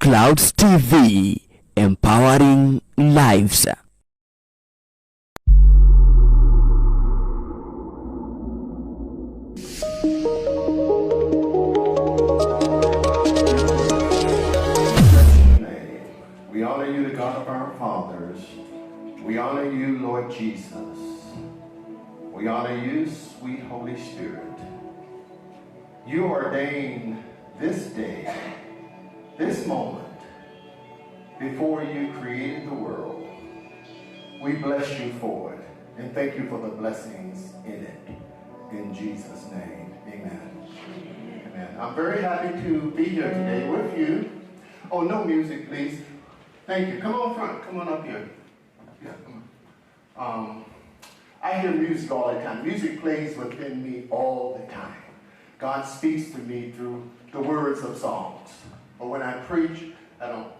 Clouds TV, empowering lives. Name. We honor you, the God of our fathers. We honor you, Lord Jesus. We honor you, sweet Holy Spirit. You ordained this day, this moment, before you created the world. We bless you for it and thank you for the blessings in it. In Jesus' name, amen. Amen. I'm very happy to be here today with you. Oh, no music, please. Thank you. Come on front. Come on up here. Yeah, come on. I hear music all the time. Music plays within me all the time. God speaks to me through the words of songs. But when I preach, I don't,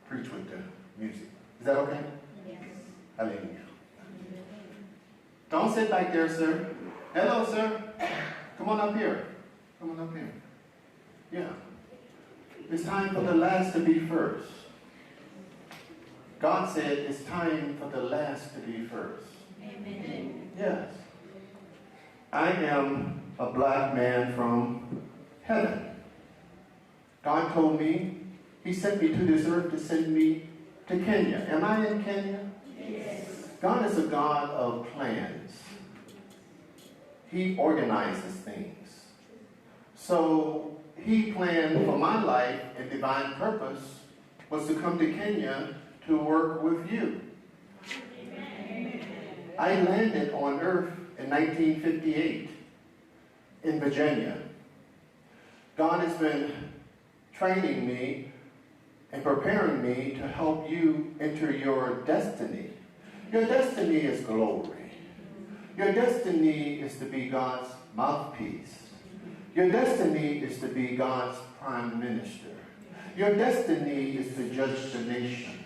preach with the music. Is that okay? Yes. Hallelujah. Don't sit back there, sir. Hello, sir. Come on up here. Come on up here. Yeah. It's time for the last to be first. God said it's time for the last to be first. Amen. Yes. I am a black man from heaven. God told me, he sent me to this earth to send me to Kenya. Am I in Kenya? Yes. God is a God of plans. He organizes things. So he planned for my life and divine purpose was to come to Kenya to work with you. Amen. I landed on earth in 1958 in Virginia. God has been training me and preparing me to help you enter your destiny. Your destiny is glory. Your destiny is to be God's mouthpiece. Your destiny is to be God's prime minister. Your destiny is to judge the nations.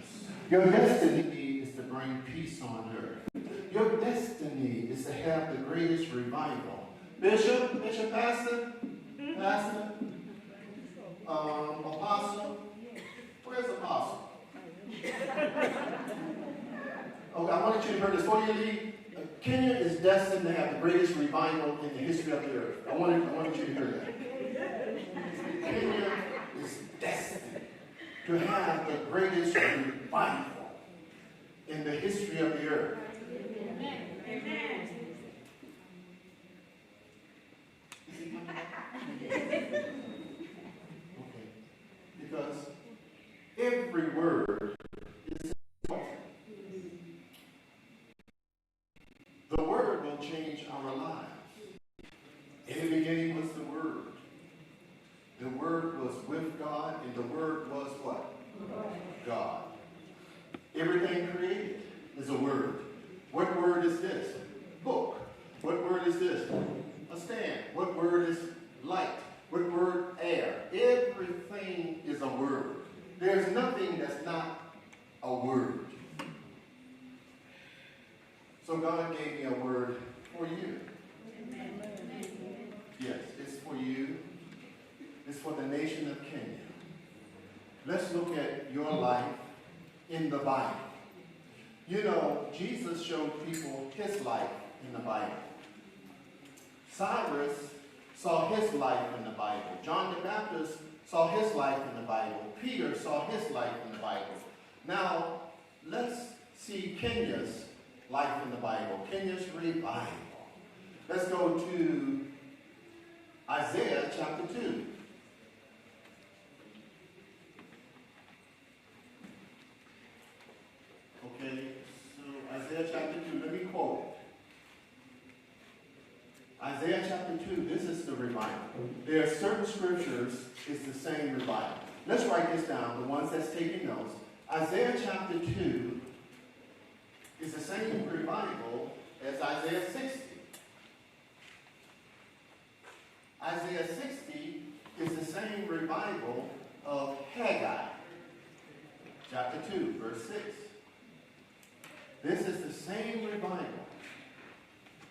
Your destiny is to bring peace on earth. Your destiny is to have the greatest revival. Bishop, Pastor, Pastor, Apostle. Where's Apostle? Oh, I wanted you to hear this. Before you leave, Kenya is destined to have the greatest revival in the history of the earth. I wanted you to hear that. Kenya is destined to have the greatest revival in the history of the earth. Amen. Amen. Okay. Because every word is important. The word will change our lives. In the beginning was the Word. The Word was with God, and the Word was what? God. Everything created is a word. What word is this? Book. What word is this? A stand. What word is light? What word? Air. Everything is a word. There's nothing that's not a word. So God gave me a word for you. Amen. Yes, it's for you. It's for the nation of Kenya. Let's look at your life in the Bible. You know, Jesus showed people his life in the Bible. Cyrus saw his life in the Bible. John the Baptist saw his life in the Bible. Peter saw his life in the Bible. Now, let's see Kenya's life in the Bible, Kenya's revival. Let's go to Isaiah chapter 2. Okay, so Isaiah chapter 2, let me quote it. Isaiah chapter 2, this is the revival. There are certain scriptures, it's the same revival. Let's write this down, the ones that's taking notes. Isaiah chapter 2 is the same revival as Isaiah 60. Isaiah 60 is the same revival of Haggai, chapter 2, verse 6. This is the same revival.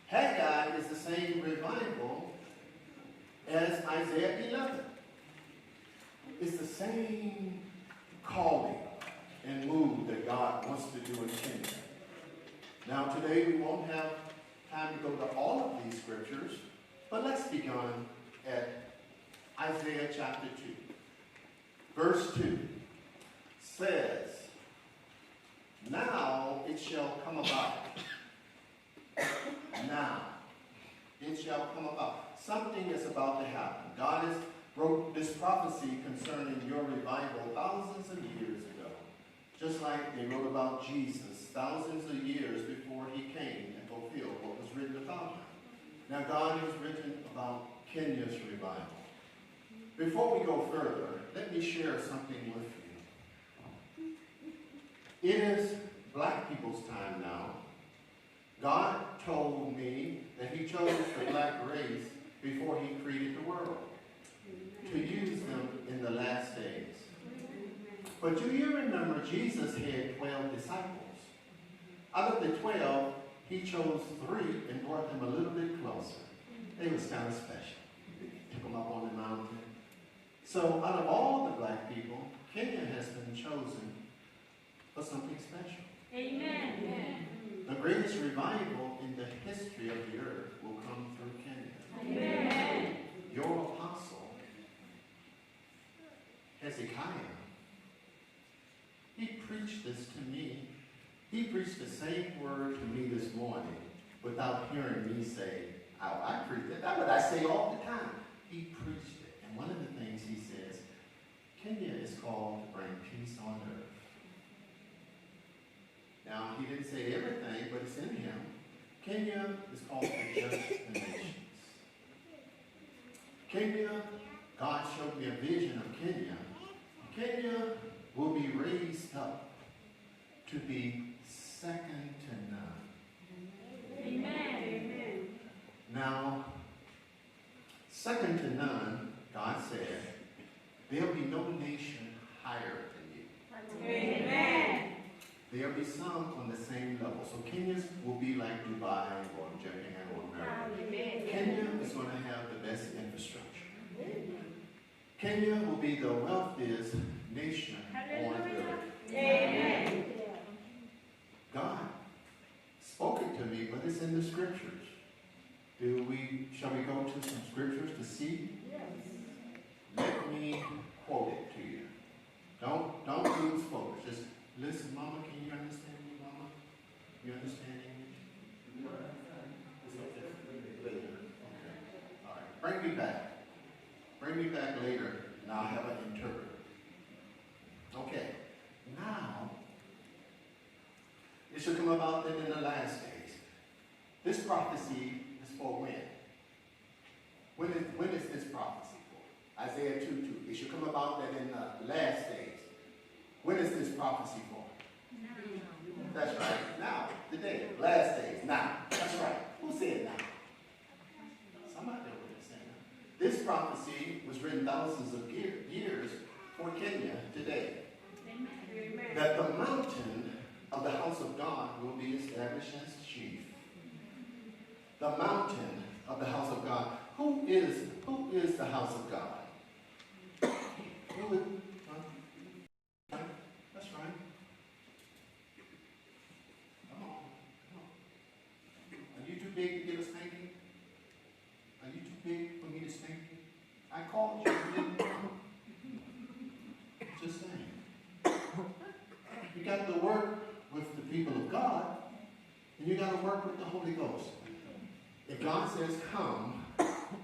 Haggai is the same revival as Isaiah 11. It's the same calling and move that God wants to do in Kenya. Now today we won't have time to go to all of these scriptures, but let's begin at Isaiah chapter 2. Verse 2 says, "Now it shall come about." Now it shall come about. Something is about to happen. God has wrote this prophecy concerning your revival thousands of years ago. Just like they wrote about Jesus thousands of years before he came and fulfilled what was written about him. Now God has written about Kenya's revival. Before we go further, let me share something with you. It is black people's time now. God told me that he chose the black race before he created the world to use them in the last days. But do you remember Jesus had 12 disciples? Out of the 12, he chose 3 and brought them a little bit closer. They was kind of special. He took them up on the mountain. So out of all the black people, Kenya has been chosen for something special. Amen. The greatest revival in the history of the earth will come through Kenya. Amen. Your apostle, Hezekiah, he preached this to me. He preached the same word to me this morning without hearing me say, oh, I preached it. That's what I say all the time. He preached it. And one of the things he says, Kenya is called to bring peace on earth. Now, he didn't say everything, but it's in him. Kenya is called to judge the nations. Kenya, God showed me a vision of Kenya. Kenya will be raised up to be second to none. Amen. Now, second to none, God said, there'll be no nation higher than you. Amen. There'll be some on the same level. So Kenyans will be like Dubai or Japan or America. Amen. Kenya is going to have the best infrastructure. Kenya will be the wealthiest nation on earth. Amen. God spoke it to me, but it's in the scriptures. Shall we go to some scriptures to see? Yes. Let me quote it to you. Don't lose focus. Just listen, Mama. Can you understand me, Mama? You understand English? It's okay. Later. Okay. All right. Bring me back. Bring me back later, and I'll have an interpreter. Okay. Now, it shall come about that in the last days. This prophecy is for when? When is this prophecy for? Isaiah 2:2. It shall come about that in the last days. When is this prophecy for? Now. That's right. Now. Today. Last days. Now. That's right. Who said now? Somebody over there said now. This prophecy was written thousands of years for Kenya today. Amen. That the mountain of the house of God will be established as chief. The mountain of the house of God. Who is the house of God? Who is, huh? That's right. Come on, come on. Are you too big to get a spanking? Are you too big for me to spank you? I called you, you didn't come. Just saying. You got to work with the people of God, and you got to work with the Holy Ghost. If God says come,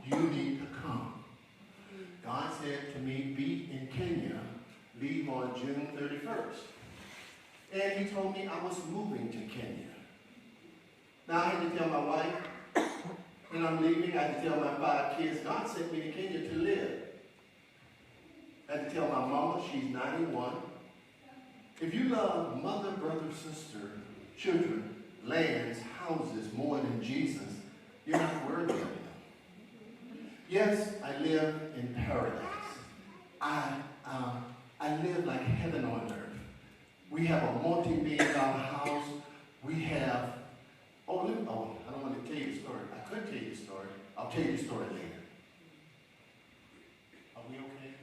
you need to come. God said to me, be in Kenya, leave on June 31st. And he told me I was moving to Kenya. Now I had to tell my wife, when I'm leaving, I had to tell my 5 kids, God sent me to Kenya to live. I had to tell my mama, she's 91. If you love mother, brother, sister, children, lands, houses more than Jesus, you're not worthy of him. Yes, I live in paradise. I live like heaven on earth. We have a multi-million-dollar house. We have, I don't want to tell you the story. I could tell you the story. I'll tell you the story later. Are we okay?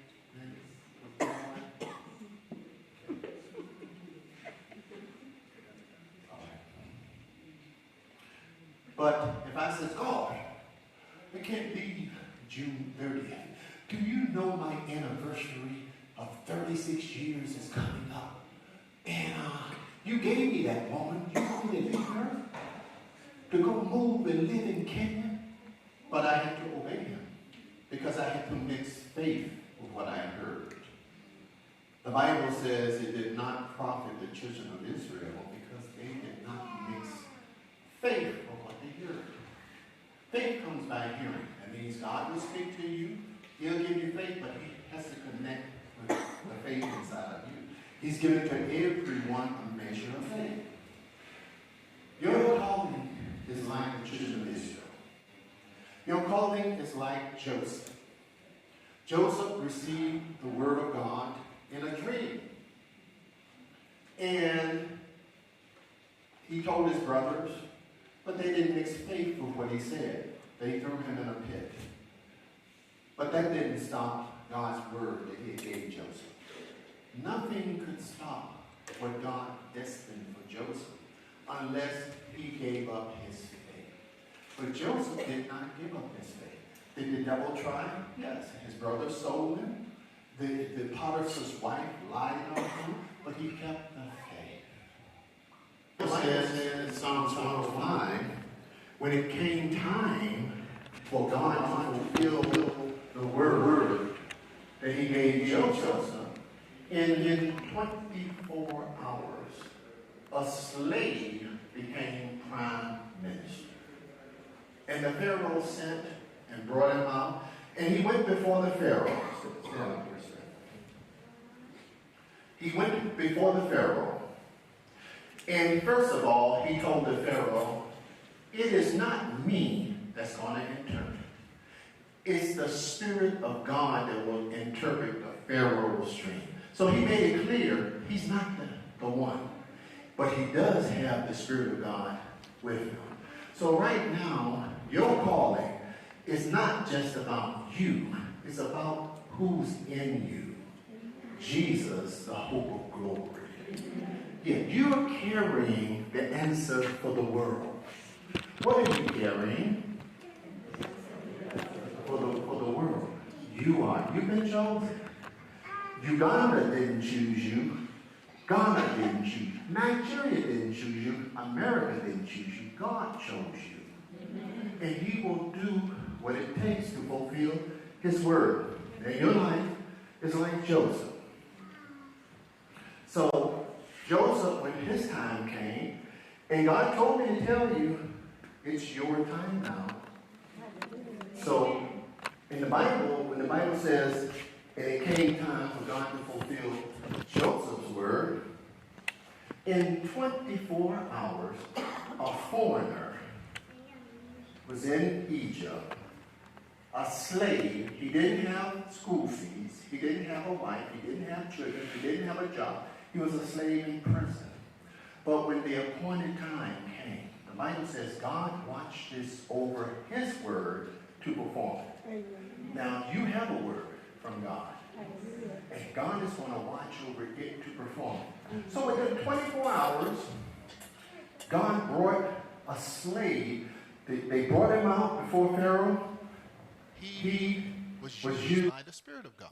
But if I says, God, it can't be June 30th. Do you know my anniversary of 36 years is coming up? And you gave me that woman. You want me to leave her? To go move and live in Kenya? But I had to obey him because I had to mix faith with what I heard. The Bible says it did not profit the children of Israel because they did not mix faith with what they heard. Faith comes by hearing. That means God will speak to you. He'll give you faith, but he has to connect with the faith inside of you. He's given to everyone a measure of faith. Your calling is like the children of Israel. Your calling is like Joseph. Joseph received the word of God in a dream. And he told his brothers, but they didn't mix faith with what he said. They threw him in a pit. But that didn't stop God's word that he gave Joseph. Nothing could stop what God destined for Joseph unless he gave up his faith. But Joseph did not give up his faith. Did the devil try? Yes. His brother sold him. The Potiphar's wife lied on him, but he kept the faith. It says in Psalms 105, when it came time for God to fulfill the word that he gave Joseph, in 24 hours, a slave became prime minister. And the Pharaoh sent and brought him out, and he went before the Pharaoh. Stand up here, sir. He went before the Pharaoh, and first of all, he told the Pharaoh, it is not me that's going to interpret. It's the Spirit of God that will interpret the Pharaoh's dream. So he made it clear he's not the one, but he does have the Spirit of God with him. So right now, your calling is not just about you. It's about who's in you. Jesus, the hope of glory. Yeah, you're carrying the answer for the world. What are you carrying? For the world. You are. You've been chosen. Uganda didn't choose you. Ghana didn't choose you. Nigeria didn't choose you. America didn't choose you. God chose you. Amen. And he will do what it takes to fulfill his word. And your life is like Joseph. So Joseph, when his time came, and God told me to tell you, it's your time now. So in the Bible, when the Bible says, and it came time for God to fulfill Joseph's word, in 24 hours, a foreigner was in Egypt, a slave. He didn't have school fees. He didn't have a wife. He didn't have children. He didn't have a job. He was a slave in prison. But when the appointed time came, the Bible says God watches over his word to perform it. Amen. Now, you have a word from God. And God is going to watch over it to perform it. So within 24 hours, God brought a slave. They brought him out before Pharaoh. He was used by the Spirit of God.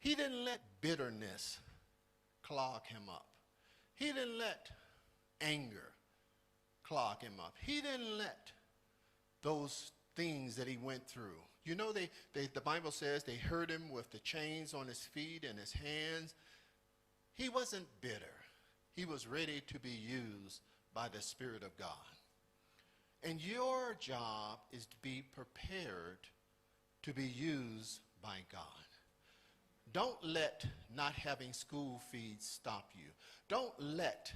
He didn't let bitterness clog him up. He didn't let anger clog him up. He didn't let those things that he went through. You know, the Bible says they hurt him with the chains on his feet and his hands. He wasn't bitter. He was ready to be used by the Spirit of God. And your job is to be prepared to be used by God. Don't let not having school fees stop you. Don't let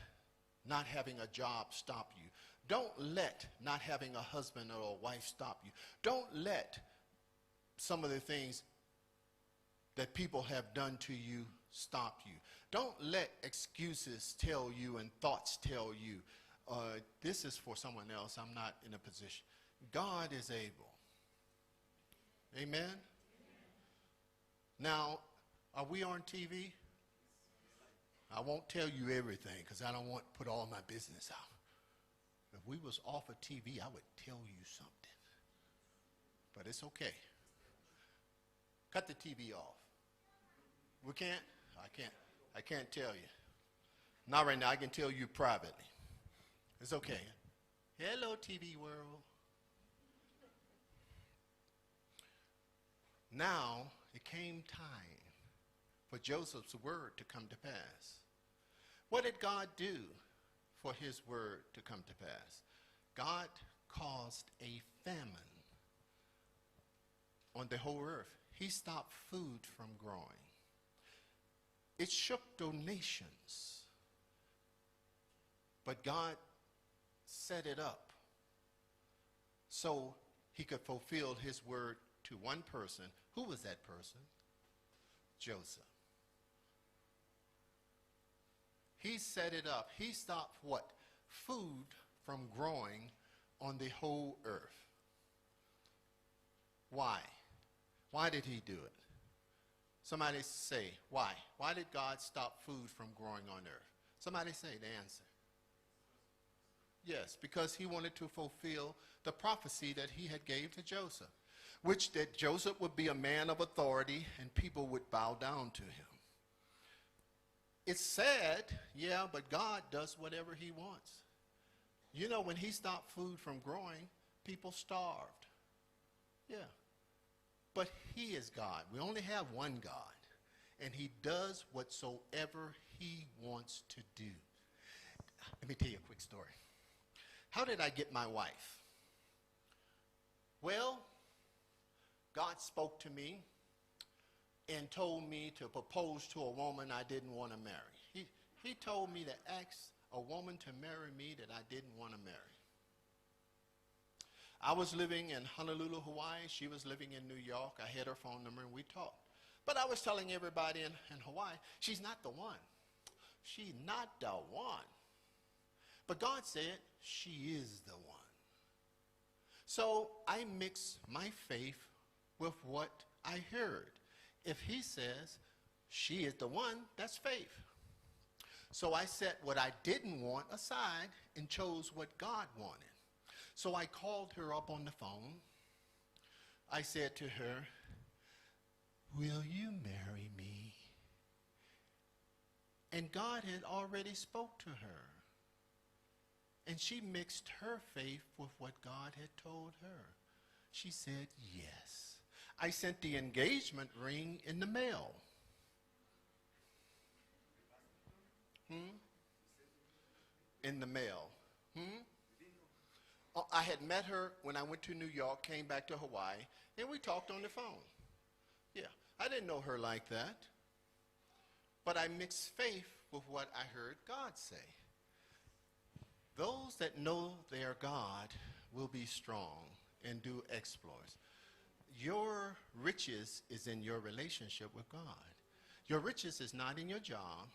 not having a job stop you. Don't let not having a husband or a wife stop you. Don't let some of the things that people have done to you stop you. Don't let excuses tell you and thoughts tell you, this is for someone else, I'm not in a position. God is able. Amen? Now, are we on TV? I won't tell you everything because I don't want to put all my business out. If we was off of TV, I would tell you something. But it's okay. Cut the TV off. We can't? I can't. I can't tell you. Not right now. I can tell you privately. It's okay. Hello, TV world. Now it came time for Joseph's word to come to pass. What did God do for his word to come to pass? God caused a famine on the whole earth. He stopped food from growing. It shook donations. But God set it up so he could fulfill his word to one person. Who was that person? Joseph. He set it up. He stopped what? Food from growing on the whole earth. Why? Why did he do it? Somebody say, why? Why did God stop food from growing on earth? Somebody say the answer. Yes, because he wanted to fulfill the prophecy that he had gave to Joseph, which that Joseph would be a man of authority and people would bow down to him. It's sad, yeah, but God does whatever he wants. You know, when he stopped food from growing, people starved. Yeah. But he is God. We only have one God. And he does whatsoever he wants to do. Let me tell you a quick story. How did I get my wife? Well, God spoke to me and told me to propose to a woman I didn't want to marry. He told me to ask a woman to marry me that I didn't want to marry. I was living in Honolulu, Hawaii. She was living in New York. I had her phone number and we talked. But I was telling everybody in Hawaii, she's not the one. She's not the one. But God said, she is the one. So I mixed my faith with what I heard. If he says she is the one, that's faith. So I set what I didn't want aside and chose what God wanted. So I called her up on the phone. I said to her, will you marry me? And God had already spoke to her. And she mixed her faith with what God had told her. She said yes. I sent the engagement ring in the mail. In the mail. I had met her when I went to New York, came back to Hawaii, and we talked on the phone. Yeah, I didn't know her like that. But I mixed faith with what I heard God say. Those that know their God will be strong and do exploits. Your riches is in your relationship with God. Your riches is not in your job,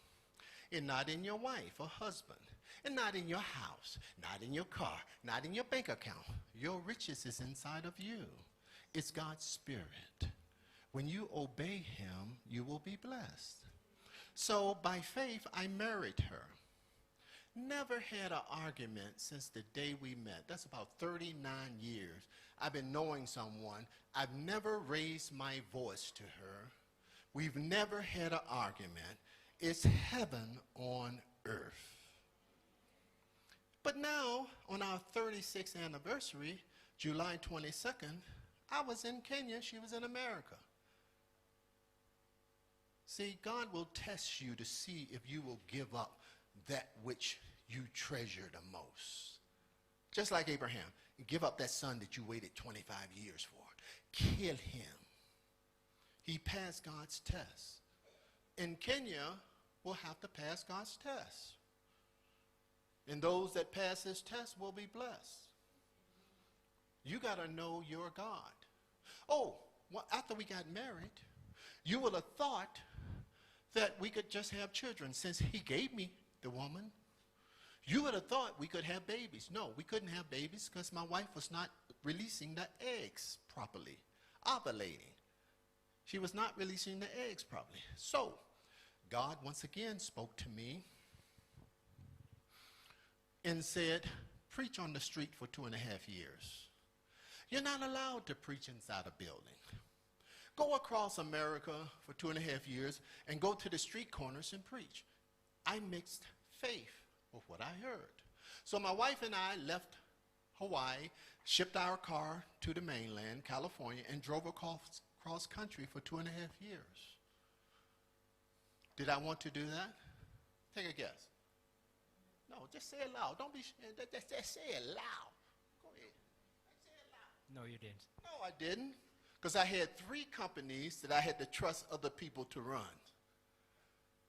and not in your wife or husband, and not in your house, not in your car, not in your bank account. Your riches is inside of you. It's God's spirit. When you obey him, you will be blessed. So by faith, I married her. Never had an argument since the day we met. That's about 39 years. I've been knowing someone. I've never raised my voice to her. We've never had an argument. It's heaven on earth. But now, on our 36th anniversary, July 22nd, I was in Kenya, she was in America. See, God will test you to see if you will give up that which you treasure the most. Just like Abraham, give up that son that you waited 25 years for. Kill him. He passed God's test. In Kenya, we'll have to pass God's test. And those that pass his test will be blessed. You got to know your God. Oh, well, after we got married, you would have thought that we could just have children since he gave me the woman. You would have thought we could have babies. No, we couldn't have babies because my wife was not releasing the eggs properly, ovulating. She was not releasing the eggs properly. So God once again spoke to me and said, preach on the street for 2.5 years. You're not allowed to preach inside a building. Go across America for 2.5 years and go to the street corners and preach. I mixed faith with what I heard. So my wife and I left Hawaii, shipped our car to the mainland, California, and drove across country for 2.5 years. Did I want to do that? Take a guess. No, just say it loud. Don't be, just say it loud. Go ahead. Say it loud. No, you didn't. No, I didn't. Because I had 3 companies that I had to trust other people to run.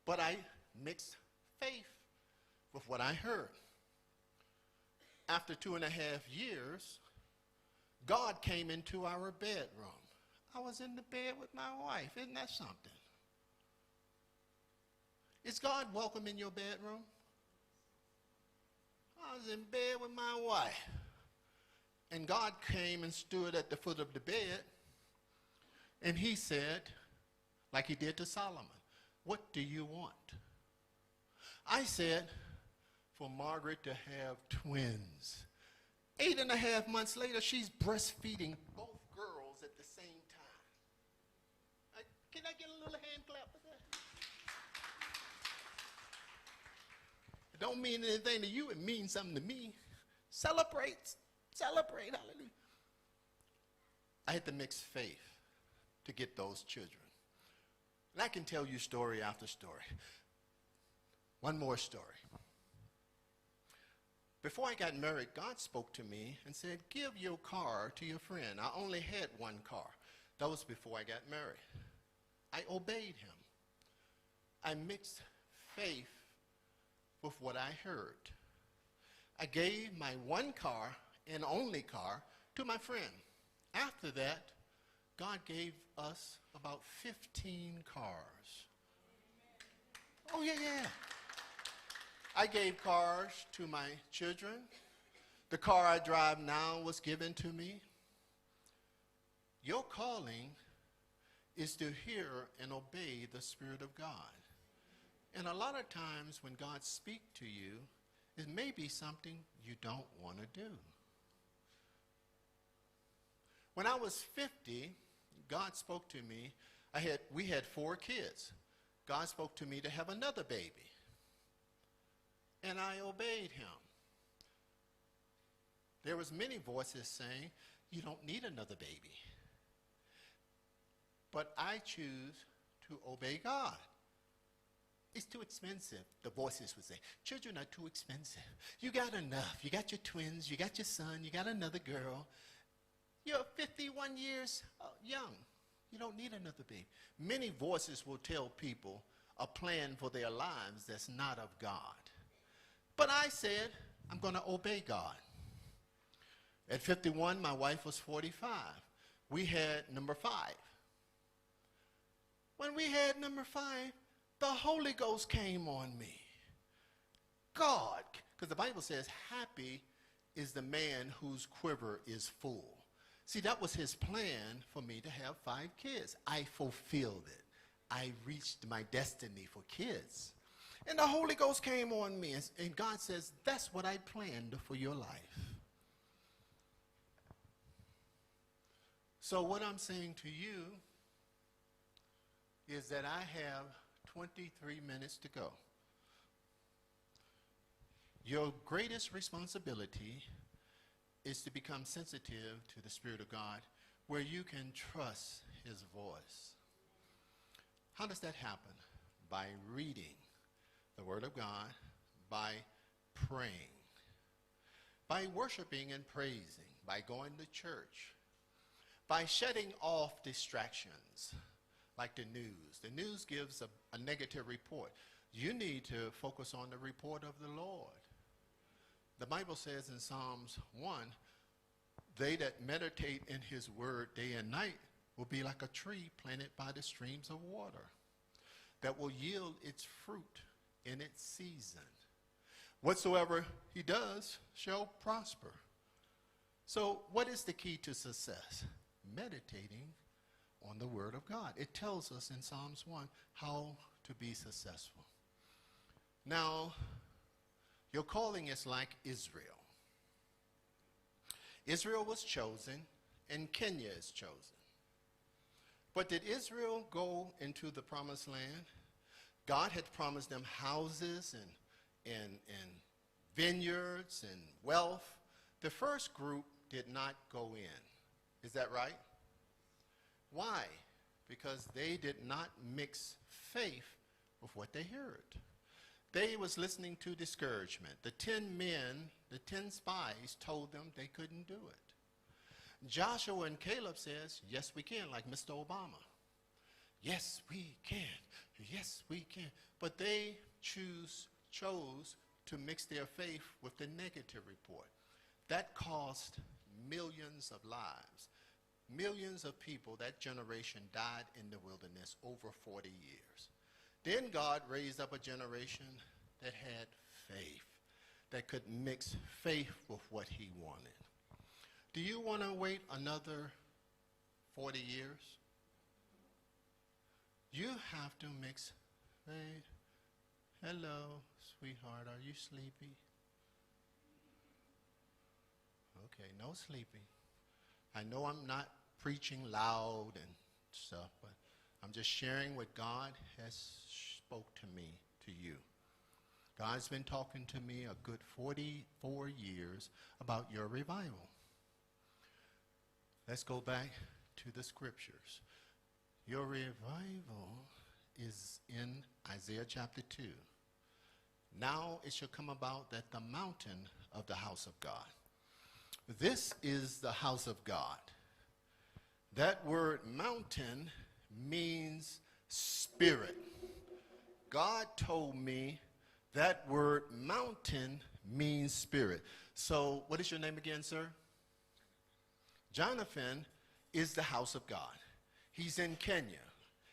But I mixed faith with what I heard. After 2.5 years, God came into our bedroom. I was in the bed with my wife. Isn't that something? Is God welcome in your bedroom? I was in bed with my wife. And God came and stood at the foot of the bed. And he said, like he did to Solomon, what do you want? I said, for Margaret to have twins. 8.5 months later, she's breastfeeding both girls at the same time. Can I get a little hand clap for that? It don't mean anything to you. It means something to me. Celebrate. Celebrate. Hallelujah. I had to mix faith to get those children. And I can tell you story after story. One more story. Before I got married, God spoke to me and said, give your car to your friend. I only had one car. That was before I got married. I obeyed him. I mixed faith with what I heard. I gave my one car and only car to my friend. After that, God gave us about 15 cars. Oh, yeah, yeah. I gave cars to my children. The car I drive now was given to me. Your calling is to hear and obey the Spirit of God. And a lot of times when God speaks to you, it may be something you don't want to do. When I was 50, God spoke to me. We had 4 kids. God spoke to me to have another baby. And I obeyed him. There was many voices saying, you don't need another baby. But I choose to obey God. It's too expensive, the voices would say. Children are too expensive. You got enough. You got your twins. You got your son. You got another girl. You're 51 years young. You don't need another baby. Many voices will tell people a plan for their lives that's not of God. But I said, I'm going to obey God. At 51, my wife was 45. We had number 5. When we had number 5, the Holy Ghost came on me. God, because the Bible says, happy is the man whose quiver is full. See, that was his plan for me to have 5 kids. I fulfilled it. I reached my destiny for kids. And the Holy Ghost came on me, and God says, that's what I planned for your life. So what I'm saying to you is that I have 23 minutes to go. Your greatest responsibility is to become sensitive to the Spirit of God, where you can trust his voice. How does that happen? By reading the Word of God, by praying, by worshiping and praising, by going to church, by shutting off distractions like the news. The news gives a negative report. You need to focus on the report of the Lord. The Bible says in Psalms 1, they that meditate in his word day and night will be like a tree planted by the streams of water that will yield its fruit in its season. Whatsoever he does shall prosper. So what is the key to success? Meditating on the word of God. It tells us in Psalms 1 how to be successful. Now, your calling is like Israel. Israel was chosen, and Kenya is chosen. But did Israel go into the promised land? God had promised them houses and vineyards and wealth. The first group did not go in. Is that right? Why? Because they did not mix faith with what they heard. They was listening to discouragement. The 10 men, the 10 spies told them they couldn't do it. Joshua and Caleb says, yes, we can, like Mr. Obama. Yes, we can. Yes, we can. But they chose to mix their faith with the negative report. That cost millions of lives. Millions of people, that generation died in the wilderness over 40 years. Then God raised up a generation that had faith, that could mix faith with what he wanted. Do you want to wait another 40 years? You have to mix faith. Hello, sweetheart, are you sleepy? Okay, no sleeping. I know I'm not preaching loud and stuff, but I'm just sharing what God has spoke to me, to you. God's been talking to me a good 44 years about your revival. Let's go back to the scriptures. Your revival is in Isaiah chapter 2. Now it shall come about that the mountain of the house of God. This is the house of God. That word mountain means spirit. God told me that word mountain means spirit. So what is your name again, sir? Jonathan is the house of God. He's in Kenya.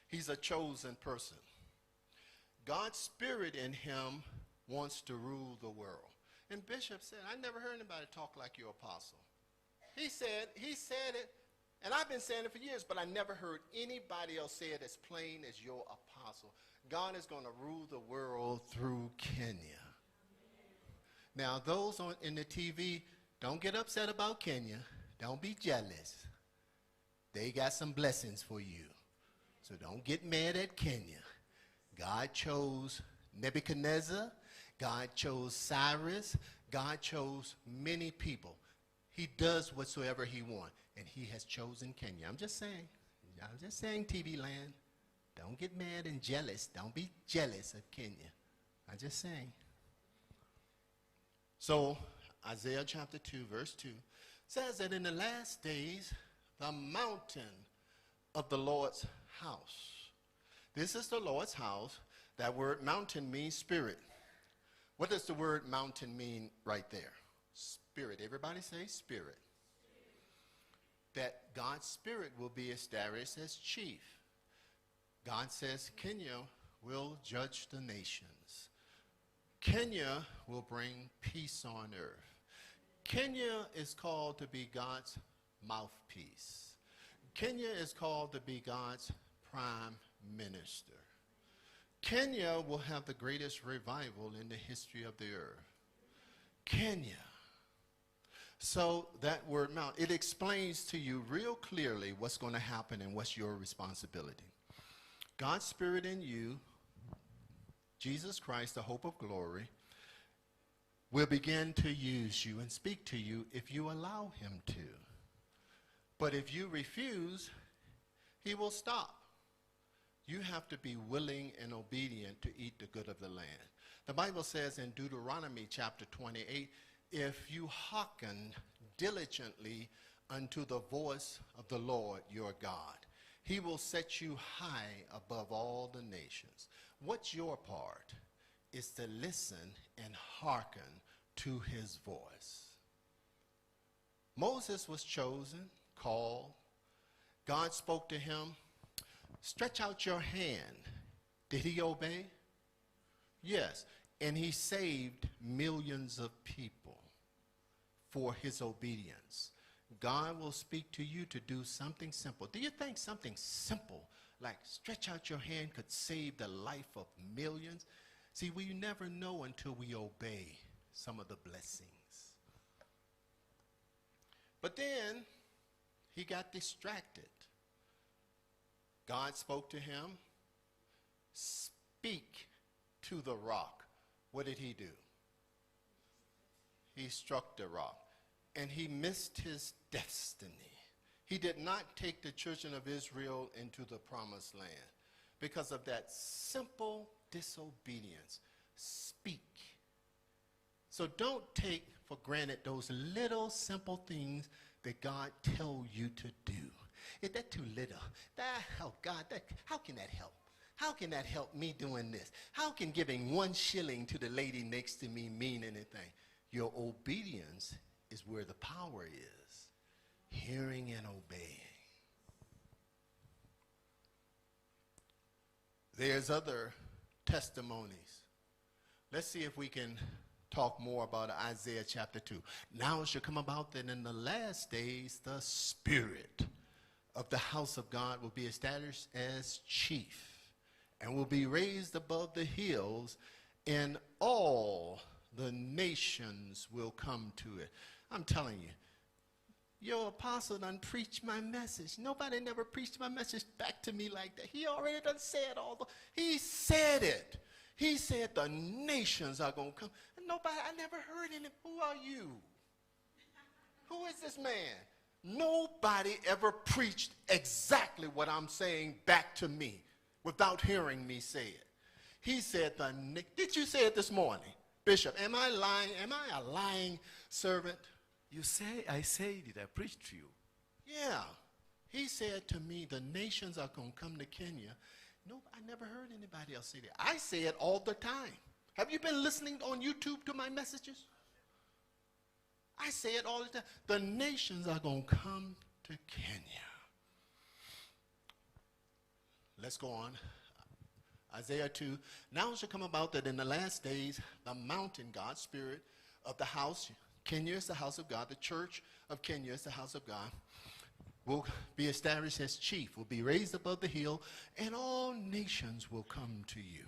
He's a chosen person. God's spirit in him wants to rule the world. And Bishop said, I never heard anybody talk like your apostle. He said it, and I've been saying it for years, but I never heard anybody else say it as plain as your apostle. God is going to rule the world through Kenya. Now, those in the TV, don't get upset about Kenya. Don't be jealous. They got some blessings for you. So don't get mad at Kenya. God chose Nebuchadnezzar. God chose Cyrus. God chose many people. He does whatsoever he wants, and he has chosen Kenya. I'm just saying. I'm just saying, TV land. Don't get mad and jealous. Don't be jealous of Kenya. I'm just saying. So Isaiah chapter 2, verse 2 says that in the last days, the mountain of the Lord's house. This is the Lord's house. That word mountain means spirit. What does the word mountain mean right there? Spirit. Everybody say spirit. That God's spirit will be established as chief. God says Kenya will judge the nations. Kenya will bring peace on earth. Kenya is called to be God's mouthpiece. Kenya is called to be God's prime minister. Kenya will have the greatest revival in the history of the earth. Kenya. So that word mount, it explains to you real clearly what's going to happen and what's your responsibility. God's spirit in you, Jesus Christ, the hope of glory, will begin to use you and speak to you if you allow him to. But if you refuse, he will stop. You have to be willing and obedient to eat the good of the land. The Bible says in Deuteronomy chapter 28, if you hearken diligently unto the voice of the Lord your God, he will set you high above all the nations. What's your part? Is to listen and hearken to his voice. Moses was chosen, called. God spoke to him. Stretch out your hand. Did he obey? Yes. And he saved millions of people for his obedience. God will speak to you to do something simple. Do you think something simple like stretch out your hand could save the life of millions? See, we never know until we obey some of the blessings. But then he got distracted. God spoke to him, speak to the rock. What did he do? He struck the rock, and he missed his destiny. He did not take the children of Israel into the promised land because of that simple disobedience. Speak. So don't take for granted those little simple things that God tells you to do. Is that too little? That, oh God, that, how can that help? How can that help me doing this? How can giving 1 shilling to the lady next to me mean anything? Your obedience is where the power is. Hearing and obeying. There's other testimonies. Let's see if we can talk more about Isaiah chapter 2. Now it shall come about that in the last days the spirit of the house of God will be established as chief and will be raised above the hills, and all the nations will come to it. I'm telling you, your apostle done preached my message. Nobody never preached my message back to me like that. He already done said all the, he said it. He said the nations are going to come. And nobody, I never heard any. Who are you? Who is this man? Nobody ever preached exactly what I'm saying back to me without hearing me say it. He said, did you say it this morning? Bishop, am I lying? Am I a lying servant? You say, I said it, I preached to you. Yeah. He said to me, the nations are going to come to Kenya. No, I never heard anybody else say that. I say it all the time. Have you been listening on YouTube to my messages? I say it all the time. The nations are going to come to Kenya. Let's go on. Isaiah 2. Now it shall come about that in the last days, the mountain, God's spirit of the house, Kenya is the house of God, the church of Kenya is the house of God, will be established as chief, will be raised above the hill, and all nations will come to you.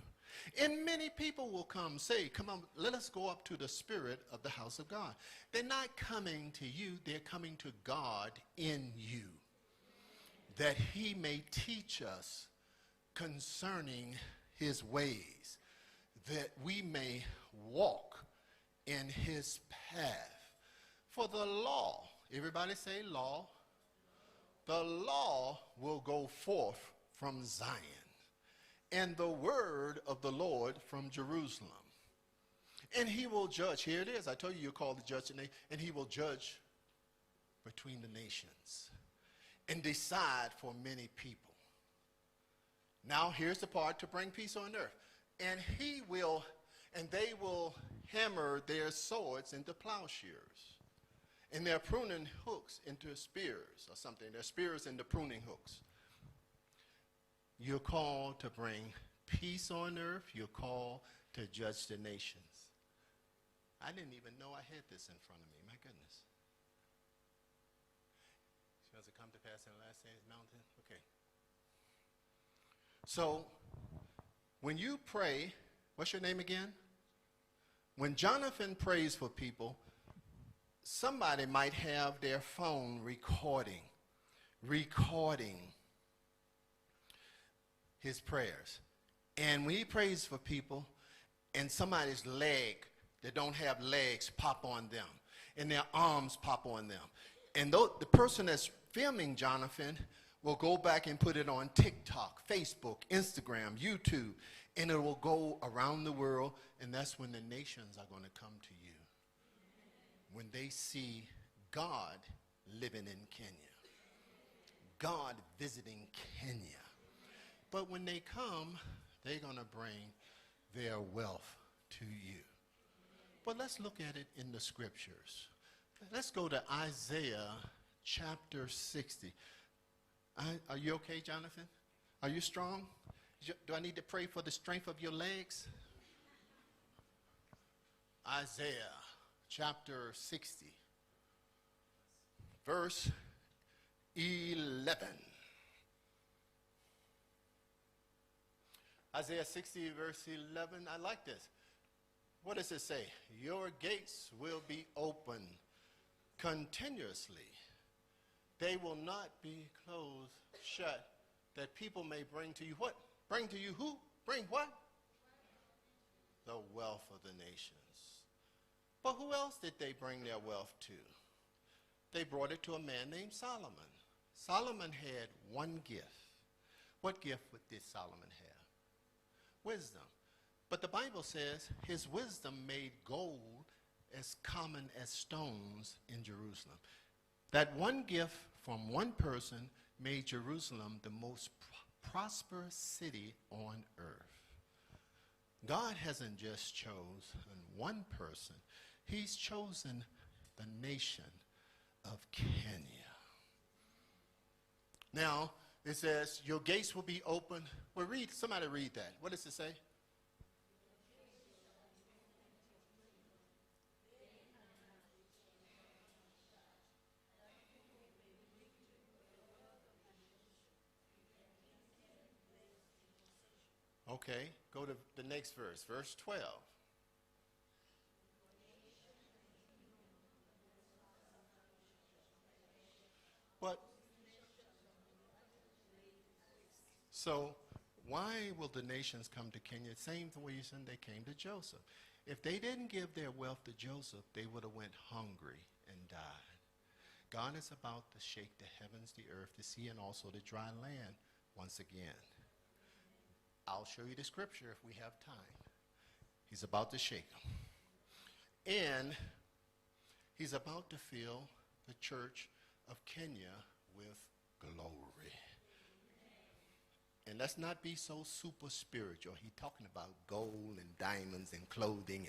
And many people will come, say, come on, let us go up to the spirit of the house of God. They're not coming to you, they're coming to God in you, that he may teach us concerning his ways, that we may walk in his path. For the law, everybody say law, the law will go forth from Zion, and the word of the Lord from Jerusalem. And he will judge. Here it is. I told you you're called the judge, and he will judge between the nations and decide for many people. Now here's the part to bring peace on earth. And he will, and they will hammer their swords into plowshares, and their pruning hooks into spears or something. Their spears into pruning hooks. You're called to bring peace on earth. You're called to judge the nations. I didn't even know I had this in front of me. My goodness. Shall it come to pass in the last days, mountain? Okay. So, when you pray, what's your name again? When Jonathan prays for people, somebody might have their phone recording his prayers. And when he prays for people, and somebody's leg that don't have legs pop on them, and their arms pop on them. And the person that's filming Jonathan will go back and put it on TikTok, Facebook, Instagram, YouTube, and it will go around the world, and that's when the nations are going to come to you. When they see God living in Kenya, God visiting Kenya. But when they come, they're going to bring their wealth to you. But let's look at it in the scriptures. Let's go to Isaiah chapter 60. Are you okay, Jonathan? Are you strong? Do I need to pray for the strength of your legs? Isaiah chapter 60, verse 11. Isaiah 60, verse 11. I like this. What does it say? Your gates will be open continuously. They will not be closed shut, that people may bring to you what? Bring to you who? Bring what? The wealth of the nations. But who else did they bring their wealth to? They brought it to a man named Solomon. Solomon had one gift. What gift did Solomon have? Wisdom. But the Bible says his wisdom made gold as common as stones in Jerusalem. That one gift from one person made Jerusalem the most prosperous city on earth. God hasn't just chosen one person. He's chosen the nation of Kenya. Now, it says, your gates will be open. Well, read, somebody read that. What does it say? Okay, go to the next verse, verse 12. What? So why will the nations come to Kenya? Same reason they came to Joseph. If they didn't give their wealth to Joseph, they would have went hungry and died. God is about to shake the heavens, the earth, the sea, and also the dry land once again. I'll show you the scripture if we have time. He's about to shake them. And he's about to fill the church of Kenya with glory. And let's not be so super spiritual. He's talking about gold and diamonds and clothing.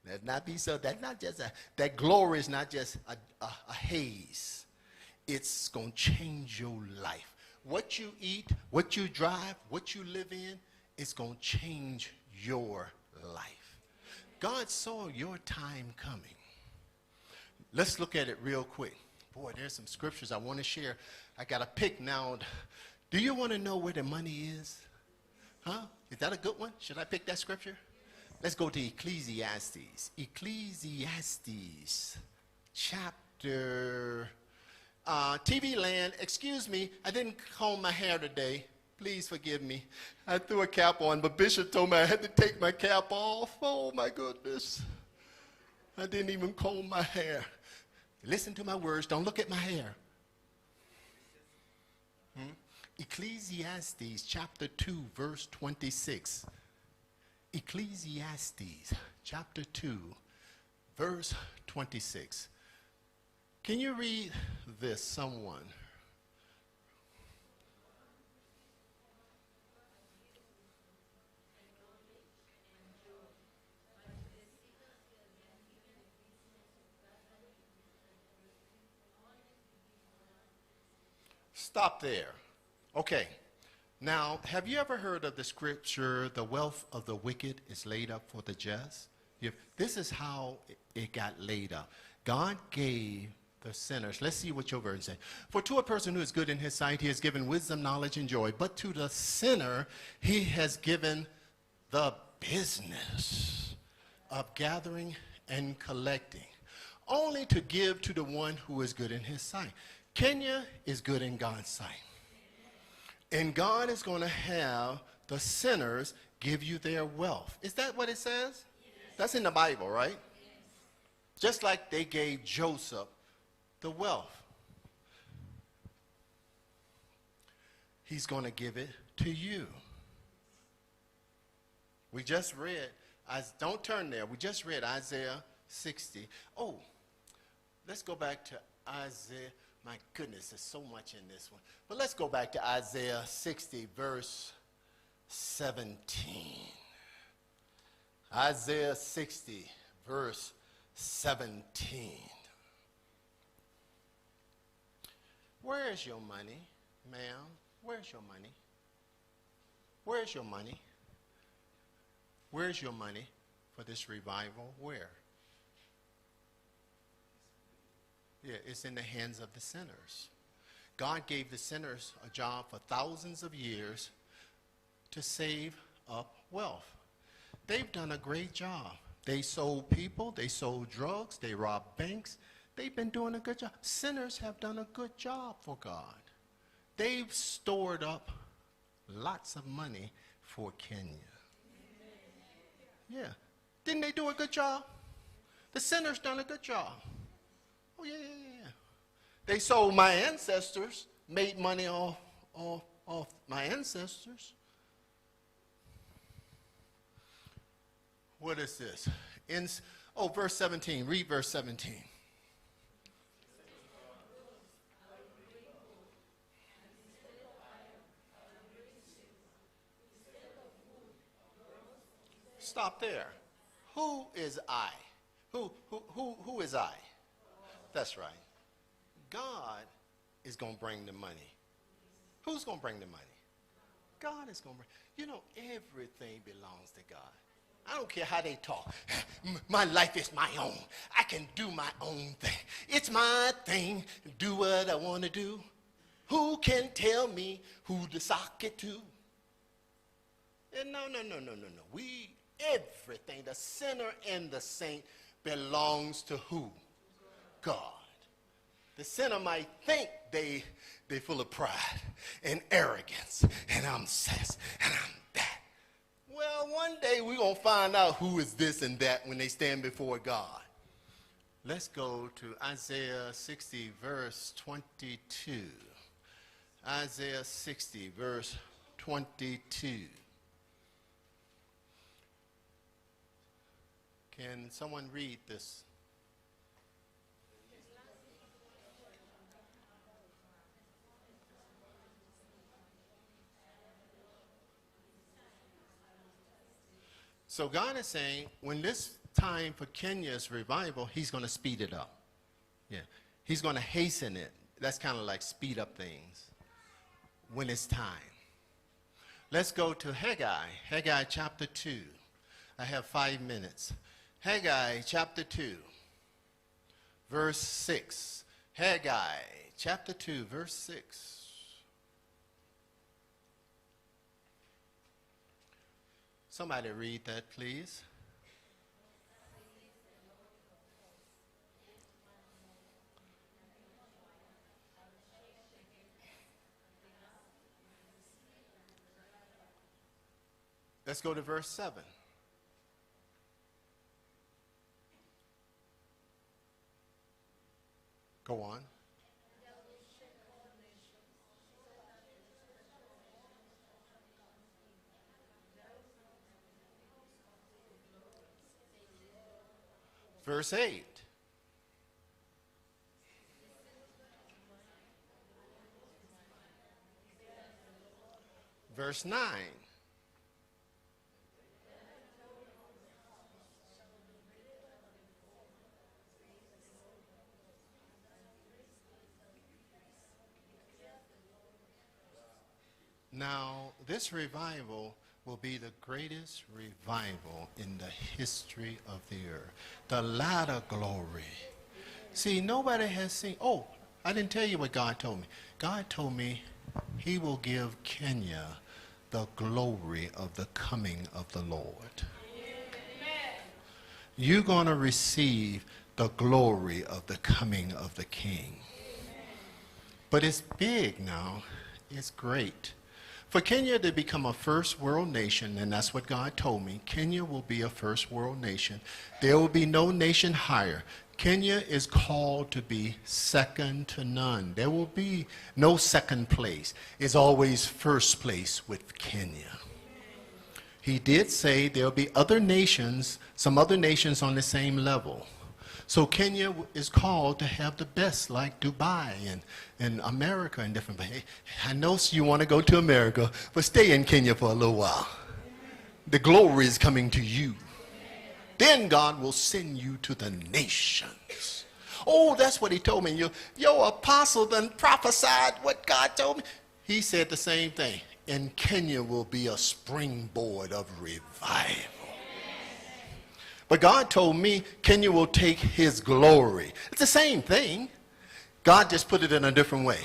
Let's not be so, that's not just that glory is not just a haze. It's going to change your life. What you eat, what you drive, what you live in, it's going to change your life. God saw your time coming. Let's look at it real quick. Boy, there's some scriptures I want to share. I got a pick now. Do you want to know where the money is? Huh? Is that a good one? Should I pick that scripture? Let's go to Ecclesiastes. Ecclesiastes chapter... TV land, excuse me, I didn't comb my hair today. Please forgive me. I threw a cap on, but Bishop told me I had to take my cap off. Oh, my goodness. I didn't even comb my hair. Listen to my words. Don't look at my hair. Ecclesiastes chapter 2, verse 26. Ecclesiastes chapter 2, verse 26. Can you read this, someone? Stop there. Okay. Now, have you ever heard of the scripture, the wealth of the wicked is laid up for the just? This is how it got laid up. God gave the sinners. Let's see what your version says. For to a person who is good in his sight, he has given wisdom, knowledge, and joy. But to the sinner, he has given the business of gathering and collecting, only to give to the one who is good in his sight. Kenya is good in God's sight. And God is going to have the sinners give you their wealth. Is that what it says? Yes. That's in the Bible, right? Yes. Just like they gave Joseph the wealth. He's going to give it to you. We just read, don't turn there. We just read Isaiah 60. Oh, let's go back to Isaiah. My goodness, there's so much in this one. But let's go back to Isaiah 60, verse 17. Isaiah 60, verse 17. Where is your money, ma'am? Where's your money? Where's your money? Where's your money for this revival? Where? Yeah, it's in the hands of the sinners. God gave the sinners a job for thousands of years to save up wealth. They've done a great job. They sold people, they sold drugs, they robbed banks, They've been doing a good job. Sinners have done a good job for God. They've stored up lots of money for Kenya. Yeah. Didn't they do a good job? The sinners done a good job. Oh, yeah. They sold my ancestors, made money off my ancestors. What is this? Verse 17. Read verse 17. Stop there. Who is I? Who is I? That's right. God is going to bring the money. Who's going to bring the money? God is going to bring. You know, everything belongs to God. I don't care how they talk. My life is my own. I can do my own thing. It's my thing. Do what I want to do. Who can tell me who to sock it to? And no. Everything, the sinner and the saint belongs to who? God. The sinner might think they full of pride and arrogance and I'm this and I'm that. Well, one day we're going to find out who is this and that when they stand before God. Let's go to Isaiah 60, verse 22. Isaiah 60, verse 22. Can someone read this? So God is saying, when this time for Kenya's revival, he's going to speed it up. Yeah, he's going to hasten it. That's kind of like speed up things when it's time. Let's go to Haggai, Haggai chapter 2. I have 5 minutes. Haggai chapter 2, verse 6. Haggai chapter 2, verse 6. Somebody read that, please. Let's go to verse 7. Go on. Verse 8. Verse 9. Now, this revival will be the greatest revival in the history of the earth. The latter glory. See, nobody has seen. Oh, I didn't tell you what God told me. God told me he will give Kenya the glory of the coming of the Lord. Amen. You're going to receive the glory of the coming of the King. Amen. But it's big now. It's great. For Kenya to become a first world nation, and that's what God told me, Kenya will be a first world nation. There will be no nation higher. Kenya is called to be second to none. There will be no second place. It's always first place with Kenya. He did say there'll be other nations, some other nations on the same level. So Kenya is called to have the best, like Dubai and America and different places. I know you want to go to America, but stay in Kenya for a little while. The glory is coming to you. Then God will send you to the nations. Oh, that's what he told me. Your apostle then prophesied what God told me. He said the same thing. And Kenya will be a springboard of revival. But God told me Kenya will take his glory. It's the same thing. God just put it in a different way.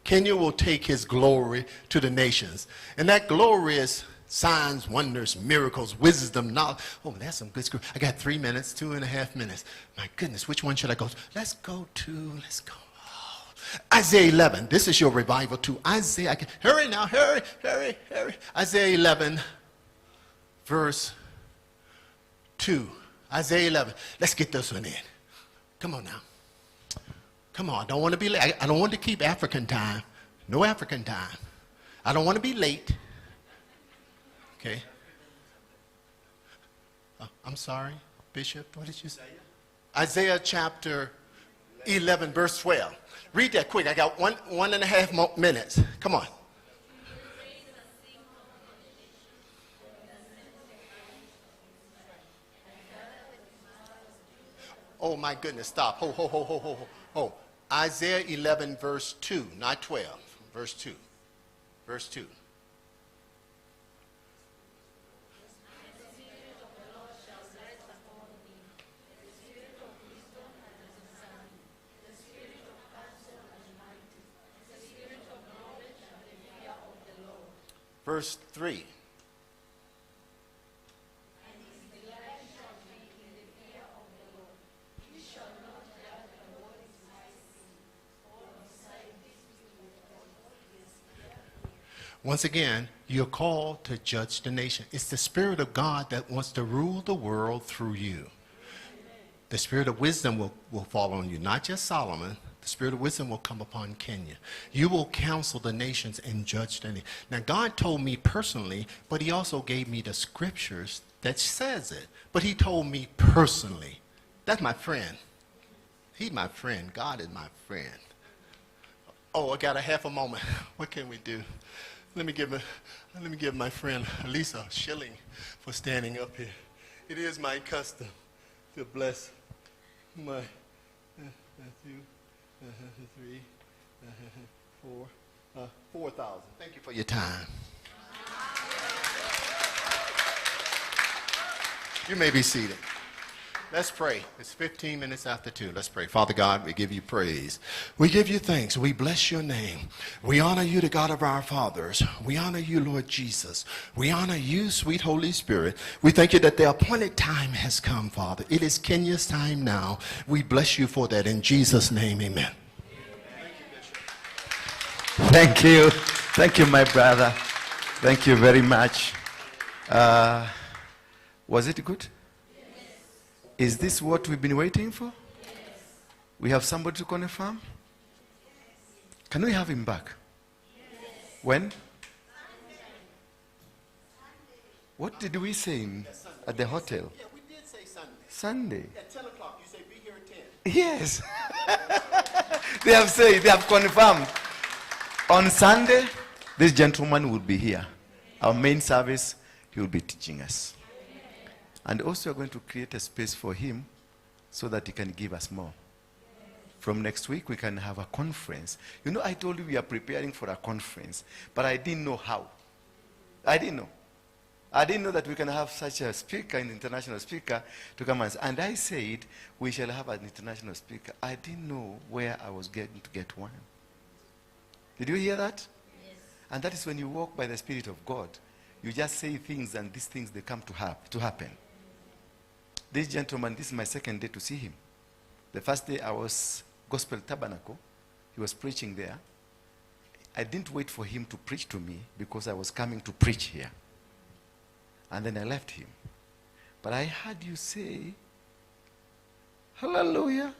Kenya will take his glory to the nations. And that glory is Signs, wonders, miracles, wisdom, knowledge. Oh, that's some good scripture. I got 3 minutes, 2.5 minutes. My goodness, which one should I go to? Let's go. Oh, Isaiah 11. This is your revival too. Isaiah, hurry now, hurry, hurry, hurry. Isaiah 11, verse 2. Isaiah 11. Let's get this one in. Come on now. Come on, I don't want to be late. I don't want to keep African time. No African time. I don't want to be late. Okay. I'm sorry, Bishop. What did you say? Isaiah chapter 11, verse 12. Read that quick. I got 1.5 more minutes. Come on. Oh, my goodness. Stop. Ho, ho, ho, ho, ho, ho. Isaiah 11, verse 2, not 12. Verse 2. Verse 2. Verse 3. Once again, you're called to judge the nation. It's the Spirit of God that wants to rule the world through you. The spirit of wisdom will fall on you, not just Solomon. The spirit of wisdom will come upon Kenya. You will counsel the nations and judge the nations. Now, God told me personally, but he also gave me the scriptures that says it. But he told me personally. That's my friend. He's my friend. God is my friend. Oh, I got a half a moment. What can we do? Let me give my friend Lisa Schilling for standing up here. It is my custom to bless my 2, 3, 4, 4,000. Thank you for your time. You may be seated. Let's pray. It's 15 minutes after 2. Let's pray. Father God, we give you praise. We give you thanks. We bless your name. We honor you, the God of our fathers. We honor you, Lord Jesus. We honor you, sweet Holy Spirit. We thank you that the appointed time has come, Father. It is Kenya's time now. We bless you for that. In Jesus' name, amen. Thank you. Thank you, my brother. Thank you very much. Was it good? Is this what we've been waiting for? Yes. We have somebody to confirm? Yes. Can we have him back? Yes. When? Sunday. What did we say at the hotel? Yeah, we did say Sunday. Sunday. At 10 o'clock. You say be here at 10. Yes. They have said, they have confirmed. On Sunday, this gentleman will be here. Our main service, he will be teaching us. And also we're going to create a space for him so that he can give us more. From next week, we can have a conference. You know, I told you we are preparing for a conference, but I didn't know how. I didn't know. I didn't know that we can have such a speaker, an international speaker, to come and... And I said, we shall have an international speaker. I didn't know where I was getting to get one. Did you hear that? Yes. And that is when you walk by the Spirit of God. You just say things, and these things, they come to happen. This gentleman, this is my second day to see him. The first day I was Gospel Tabernacle. He was preaching there. I didn't wait for him to preach to me because I was coming to preach here. And then I left him. But I heard you say, hallelujah.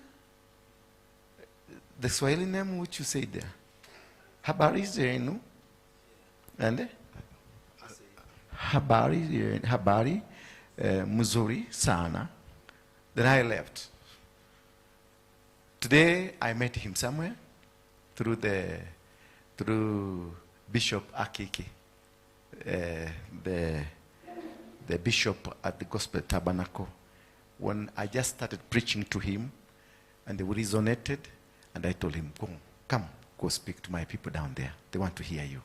The Swahili name which you said there. Habari zenu. And? Habari, habari. Mzuri sana. Then I left. Today I met him somewhere through Bishop Akiki, the bishop at the Gospel Tabernacle. When I just started preaching to him, and they resonated, and I told him, "Go, come, go speak to my people down there. They want to hear you.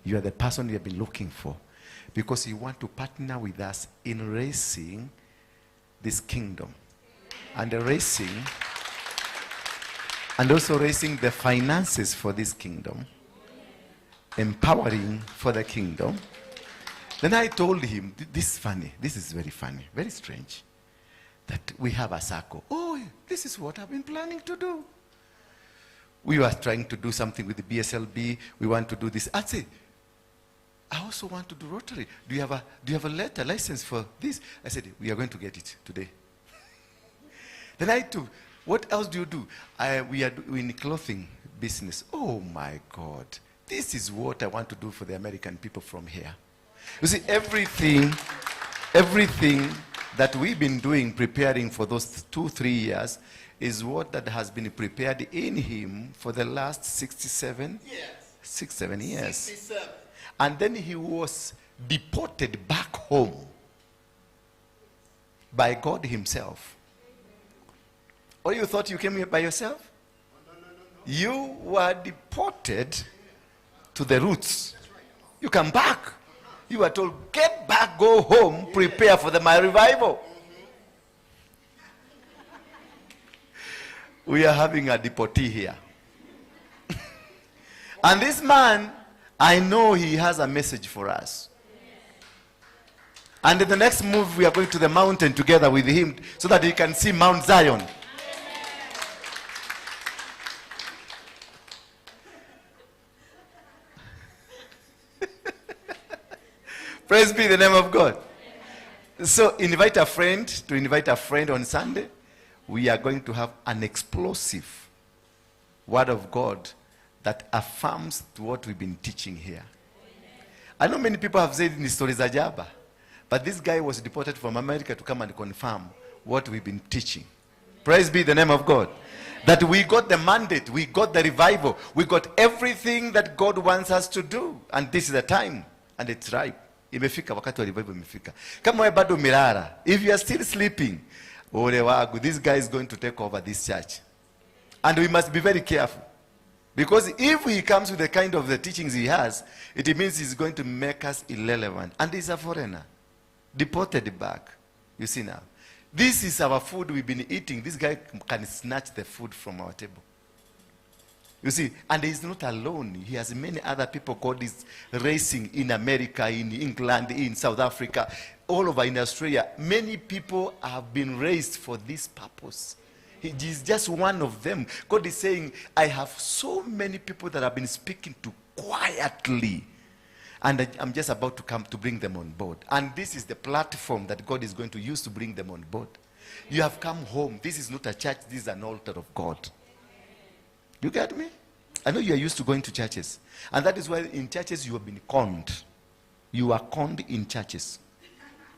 You are the person we have been looking for." Because you want to partner with us in raising this kingdom. And raising, and also raising the finances for this kingdom. Empowering for the kingdom. Then I told him, this is funny. This is very funny, very strange, that we have a circle. Oh, this is what I've been planning to do. We were trying to do something with the BSLB. We want to do this. I'd say, I also want to do Rotary. Do you have a letter license for this? I said, we are going to get it today. Then I took, what else do you do? We are in clothing business. Oh my God. This is what I want to do for the American people from here. You see, everything that we've been doing, preparing for those 2-3 years, is what that has been prepared in him for the last 67 years. 67. And then he was deported back home by God himself. Or you thought you came here by yourself? No, no, no, no. You were deported to the roots. You come back. You were told, get back, go home, prepare for my revival. We are having a deportee here. And this man, I know he has a message for us. And in the next move, we are going to the mountain together with him so that he can see Mount Zion. Praise be the name of God. So invite a friend to invite a friend on Sunday. We are going to have an explosive word of God that affirms what we've been teaching here. I know many people have said in the stories Ajaba, but this guy was deported from America to come and confirm what we've been teaching. Praise be the name of God. That we got the mandate, we got the revival, we got everything that God wants us to do. And this is the time, and it's ripe. Imefika wakati wa revival imefika. Kama wewe bado umelala, if you are still sleeping, ole wangu, this guy is going to take over this church. And we must be very careful. Because if he comes with the kind of the teachings he has, it means he's going to make us irrelevant. And he's a foreigner. Deported back. You see now. This is our food we've been eating. This guy can snatch the food from our table. You see, and he's not alone. He has many other people God is raising in America, in England, in South Africa, all over in Australia. Many people have been raised for this purpose. He is just one of them. God is saying, I have so many people that I've been speaking to quietly. And I'm just about to come to bring them on board. And this is the platform that God is going to use to bring them on board. You have come home. This is not a church. This is an altar of God. You get me? I know you are used to going to churches. And that is why in churches you have been conned. You are conned in churches.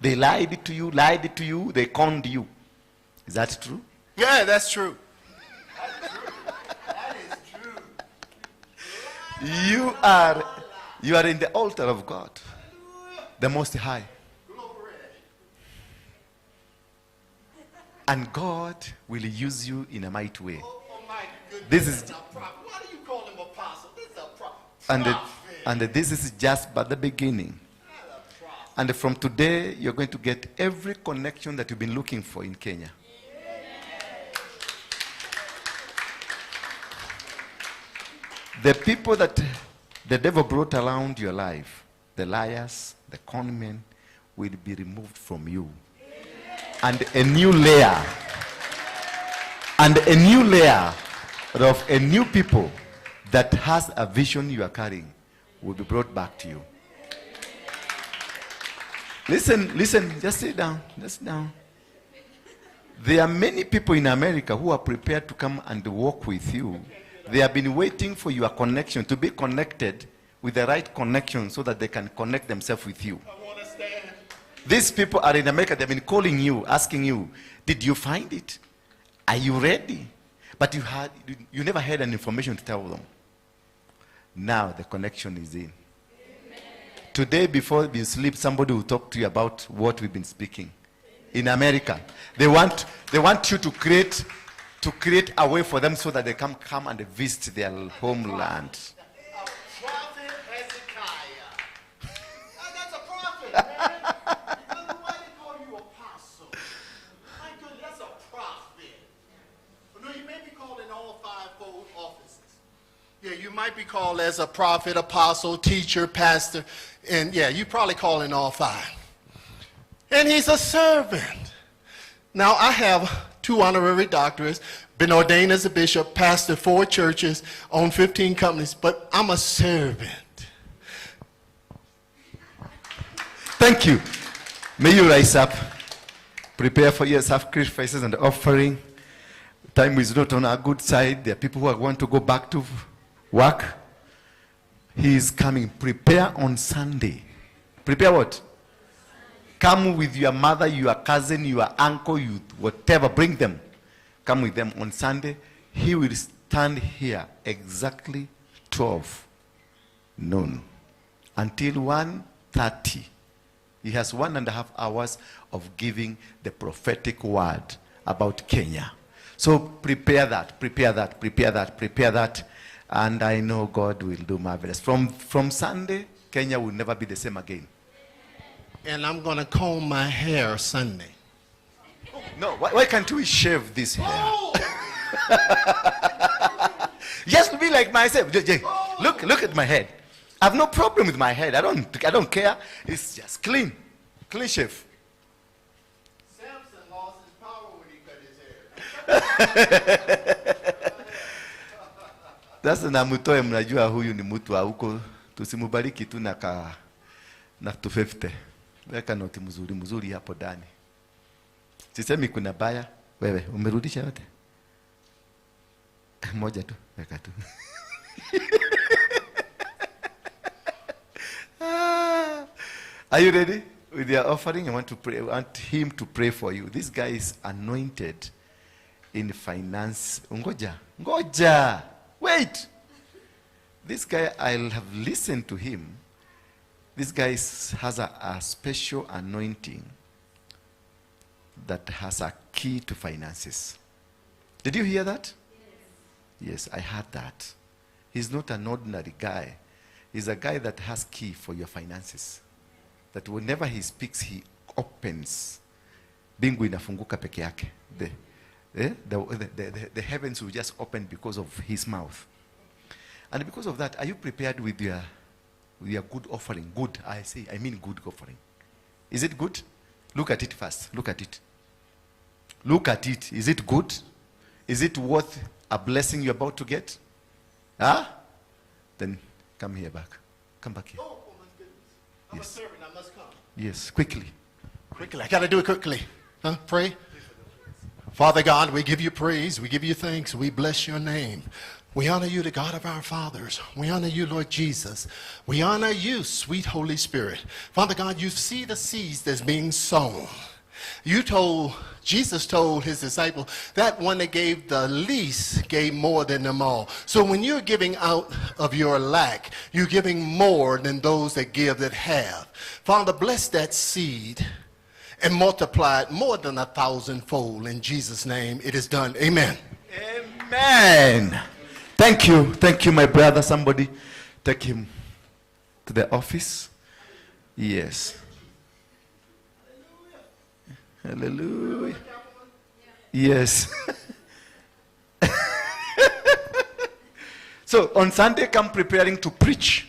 They lied to you, they conned you. Is that true? Yeah, that's true. That is true. You are in the altar of God, the Most High. Glory. And God will use you in a mighty way. Oh, my goodness. This is a prophet. Why do you call him apostle? This is a prophet. And this is just but the beginning. And from today, you're going to get every connection that you've been looking for in Kenya. The people that the devil brought around your life, the liars, the con men, will be removed from you. And a new layer, of a new people that has a vision you are carrying will be brought back to you. Listen, just sit down, just sit down. There are many people in America who are prepared to come and walk with you. They have been waiting for your connection, to be connected with the right connection so that they can connect themselves with you. I want to stand. These people are in America. They've been calling you, asking you, did you find it? Are you ready? But you never had an information to tell them. Now the connection is in. Amen. Today, before you sleep, somebody will talk to you about what we've been speaking. In America, they want you to create a way for them so that they can come and visit their homeland. A prophet Hezekiah. That's a prophet, man. Why they call you apostle? My goodness, that's a prophet. No, you may be called in all fivefold offices. Yeah, you might be called as a prophet, apostle, teacher, pastor, and yeah, you probably call in all five. And he's a servant. Now, I have 2 honorary doctorates, been ordained as a bishop, pastored 4 churches, owned 15 companies, but I'm a servant. Thank you. May you rise up. Prepare for your sacrifices and offering. Time is not on our good side. There are people who want to go back to work. He is coming. Prepare on Sunday. Prepare what? Come with your mother, your cousin, your uncle, you whatever. Bring them. Come with them on Sunday. He will stand here exactly 12 noon until 1:30. He has 1.5 hours of giving the prophetic word about Kenya. So prepare that, prepare that, prepare that, prepare that. And I know God will do marvelous. From Sunday, Kenya will never be the same again. And I'm going to comb my hair Sunday. No, why can't we shave this hair? Oh! Just be like myself. Look at my head. I have no problem with my head. I don't care. It's just clean. Clean shave. Samson lost his power when he cut his hair. Sasa na mtoe, mnajua huyu ni mtu wa huko, tusimubariki tu na ka na 250. Weka noti mzuri mzuri hapo ndani. Sisemi kuna baya. Wewe umerudisha yote? Moja tu, weka tu. Are you ready with your offering? I want to pray. I want him to pray for you. This guy is anointed in finance. Ngoja, ngoja, wait. This guy, I'll have listened to him. This guy has a special anointing that has a key to finances. Did you hear that? Yes. Yes, I heard that. He's not an ordinary guy. He's a guy that has key for your finances. That whenever he speaks, he opens. Bingu inafunguka peke yake. The heavens will just open because of his mouth. And because of that, are you prepared with your good offering? Good, I say, I mean good offering. Is it good? Look at it first. Look at it. Look at it. Is it good? Is it worth a blessing you're about to get? Huh? Then come here back. Come back here. Oh, my goodness. I'm Yes. a servant. I must come. Yes, quickly. Quickly. I got to do it quickly. Huh? Pray. Father God, we give you praise. We give you thanks. We bless your name. We honor you, the God of our fathers. We honor you, Lord Jesus. We honor you, sweet Holy Spirit. Father God, you see the seeds that's being sown. Jesus told his disciple, that one that gave the least gave more than them all. So when you're giving out of your lack, you're giving more than those that give that have. Father, bless that seed and multiply it more than 1,000-fold. In Jesus' name, it is done. Amen. Amen. Thank you. Thank you, my brother. Somebody take him to the office. Yes. Hallelujah. Yes. So on Sunday, come preparing to preach.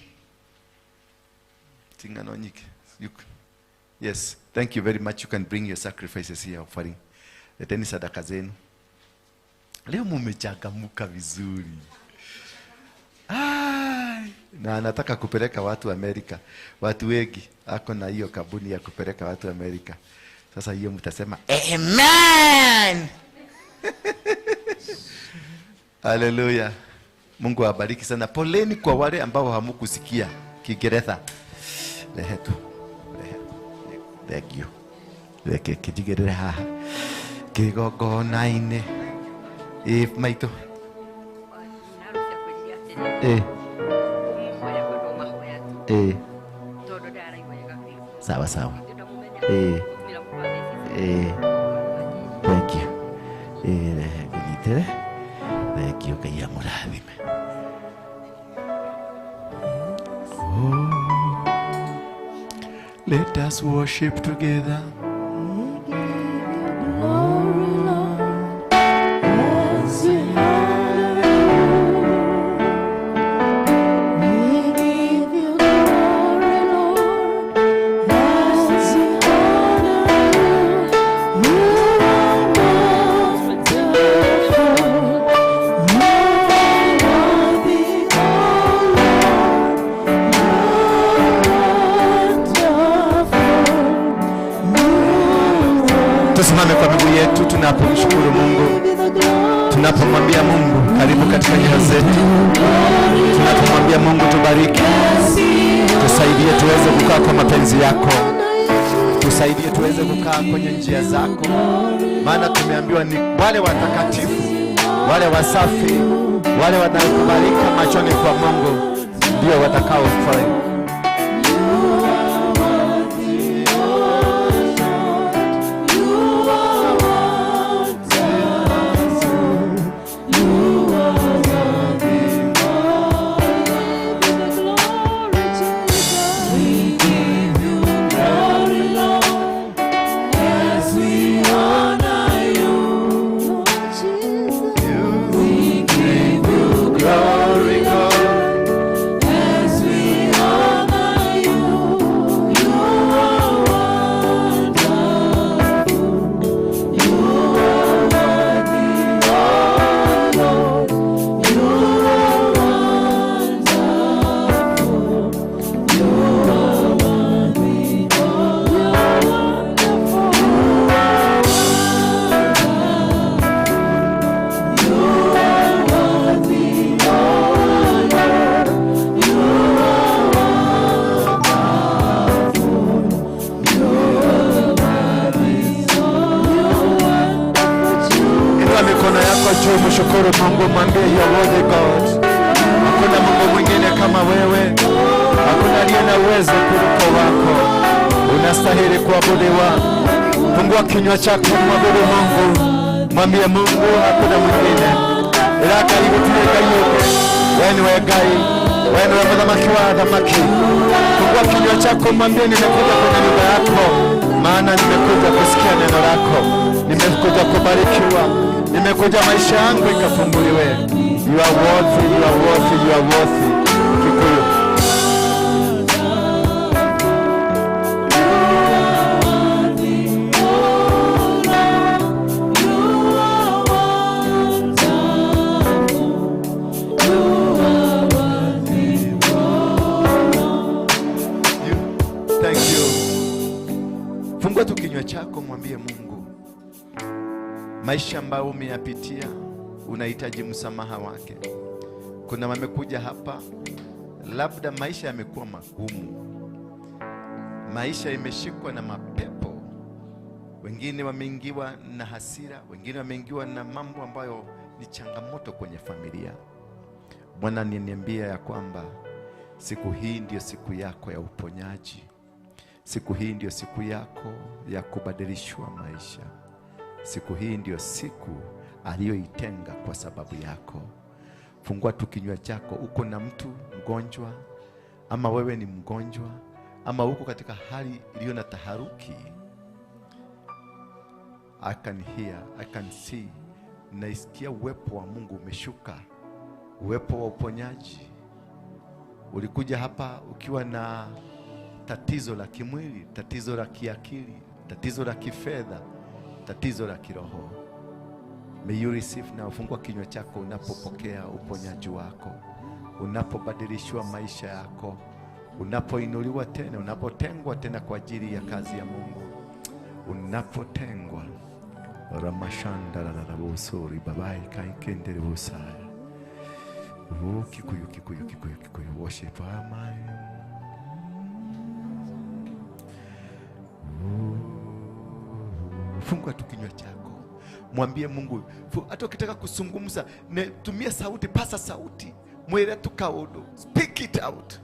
Yes. Thank you very much. You can bring your sacrifices here, offering. Leteni sadaka zenu. Leo mumechangamuka vizuri. Ai, na anataka kupeleka watu Amerika. Watu wengi ako na hiyo kabuni ya kupeleka watu Amerika. Sasa hiyo mtasema amen. Hallelujah. Mungu awabariki sana. Poleni kwa wale ambao hamukusikia Kiingereza. Lehetu. Thank you. Leke kijigerere haha. Kigogona-inĩ. If maito. Eh. Eh. Sawa sawa. Eh. Eh. Thank you. Eh, kunyitere. Thank you Ngai amũrathime. Oh. Let us worship together. Glory, Lord, as we honor you. kwa miguu yetu tunapomshukuru Mungu, tunapomwambia Mungu karibu katika nyoyo zetu, tunapomwambia Mungu tubariki, tusaidie tuweze kukaa kwa mapenzi yako, tusaidie tuweze kukaa kwenye njia zako, maana tumeambiwa ni wale watakatifu, wale wasafi, wale wanaokubalika machoni kwa Mungu ndio watakaofurahi. Glory, God. Inua mikono yako juu, mshukuru Mungu, mwambie you are worthy God. Hakuna Mungu mwingine kama wewe, hakuna aliye na uwezo kuliko wako. Unastahili kuabudiwa. Fungua kinywa chako, mwabudu Mungu, mwambie Mungu hakuna mwingine. Ila karibu tuye wewe ni Ngai, wewe ni muthamaki wa athamaki. Fungua kinywa chako, mwambie nimekuja kwenye nyumba yako, maana nimekuja kusikia neno lako, nimekuja kubarikiwa, nimekuja maisha yangu ikafunguliwe. You are worthy, you are worthy, you are worthy. Kikuyu. Thank you. Fungua tu kinywa chako, mwambie Mungu maisha ambayo umeyapitia unahitaji msamaha wake. Kuna wamekuja hapa, labda maisha yamekuwa magumu, maisha imeshikwa na mapepo, wengine wameingiwa na hasira, wengine wameingiwa na mambo ambayo ni changamoto kwenye familia. Bwana ananiambia ya kwamba siku hii ndiyo siku yako ya uponyaji. Siku hii ndiyo siku yako ya kubadilishwa maisha. Siku hii ndiyo siku aliyoitenga kwa sababu yako. Fungua tu kinywa chako. Uko na mtu mgonjwa, ama wewe ni mgonjwa, ama uko katika hali iliyo na taharuki. I can hear, I can see. Naisikia uwepo wa Mungu umeshuka, uwepo wa uponyaji. Ulikuja hapa ukiwa na tatizo la kimwili, tatizo la kiakili, tatizo la kifedha, tatizo la kiroho. May you receive now. Fungua kinywa chako unapopokea uponyaji wako, unapobadilishwa maisha yako, unapoinuliwa tena, unapotengwa tena kwa ajili ya kazi ya Mungu, unapotengwa. Ramashanda la la bosori babai kaikendere bosaya. Oh, Kikuyu, Kikuyu, Kikuyu, Kikuyu, worship amai. Fungua tu kinywa chako, mwambie Mungu. Hata ukitaka kuzungumza, tumia sauti, pasa sauti, mwere tu kaodo, speak it out.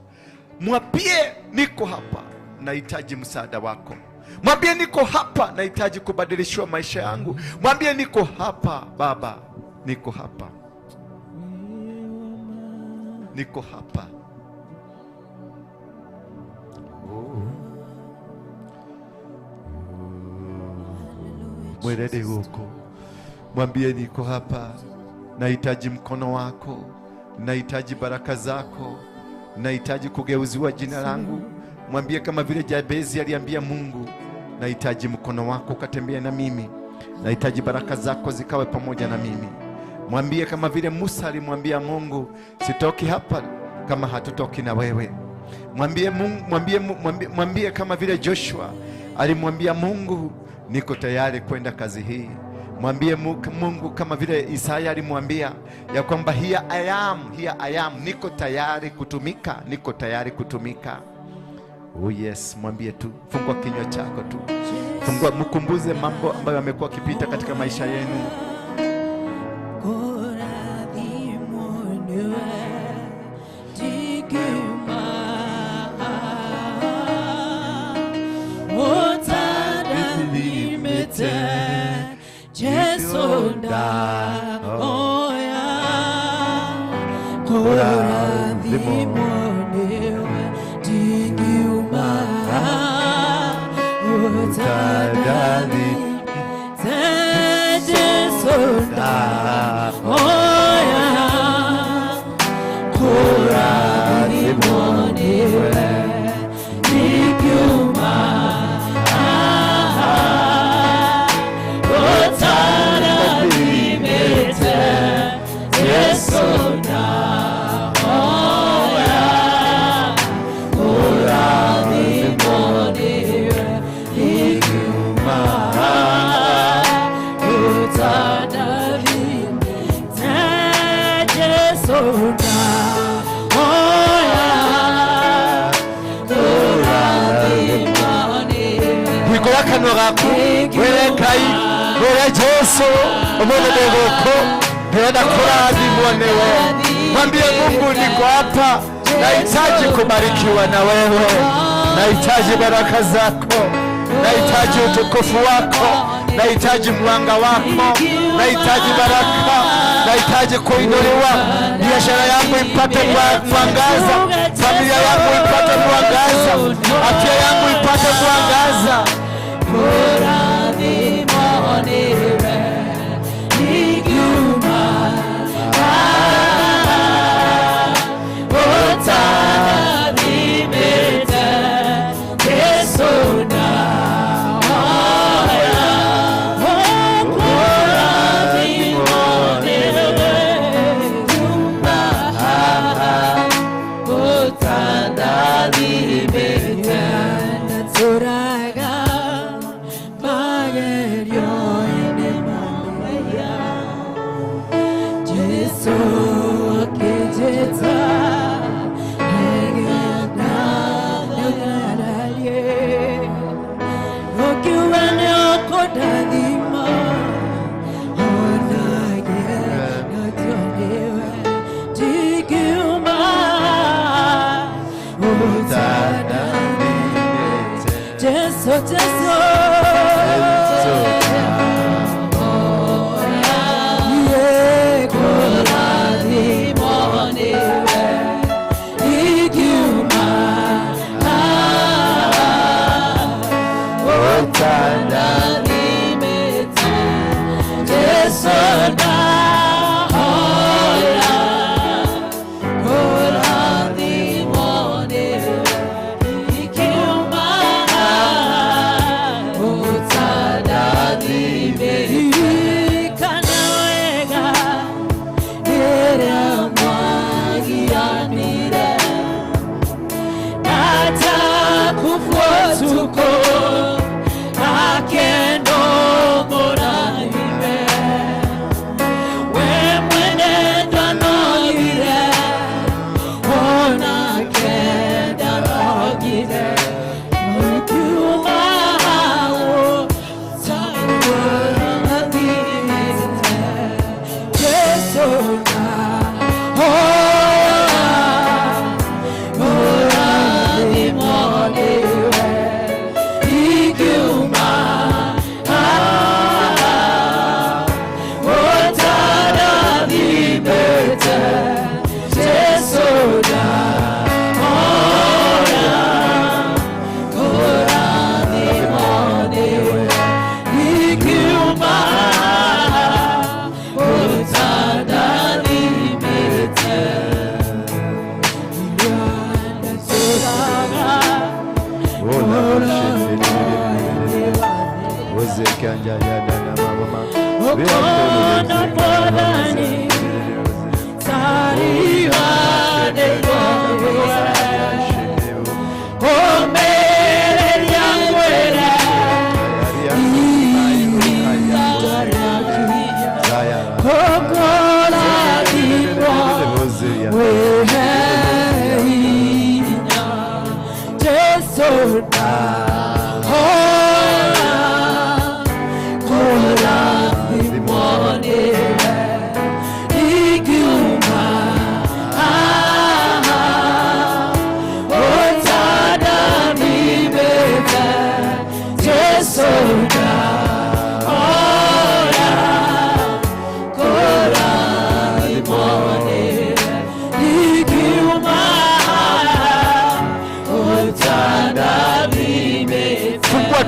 Mwambie niko hapa, nahitaji msaada wako. Mwambie niko hapa, nahitaji kubadilishwa maisha yangu. Mwambie niko hapa Baba, niko hapa, niko hapa. Oh. Mwerede huko, mwambie niko hapa, nahitaji mkono wako, nahitaji baraka zako, nahitaji kugeuziwa jina langu. Mwambie kama vile Jabezi aliambia Mungu, nahitaji mkono wako ukatembea na mimi, nahitaji baraka zako zikawe pamoja na mimi. Mwambie kama vile Musa alimwambia Mungu, sitoki hapa kama hatutoki na wewe. Mwambie Mungu, mwambie kama vile Joshua alimwambia Mungu, niko tayari kwenda kazi hii. Mwambie Mungu kama vile Isaya alimwambia ya kwamba here I am, here I am, niko tayari kutumika, niko tayari kutumika. Oh yes, mwambie tu, fungua kinywa chako tu. Fungua, mkumbuze mambo ambayo yamekuwa kipita katika maisha yenu. Mwambie Mungu, niko hapa, nahitaji kubarikiwa na wewe, nahitaji baraka zako, nahitaji utukufu wako, nahitaji mwanga wako, nahitaji baraka, nahitaji kuinuliwa, biashara yangu ipate mwangaza, familia yangu ipate mwangaza, afya yangu ipate mwangaza.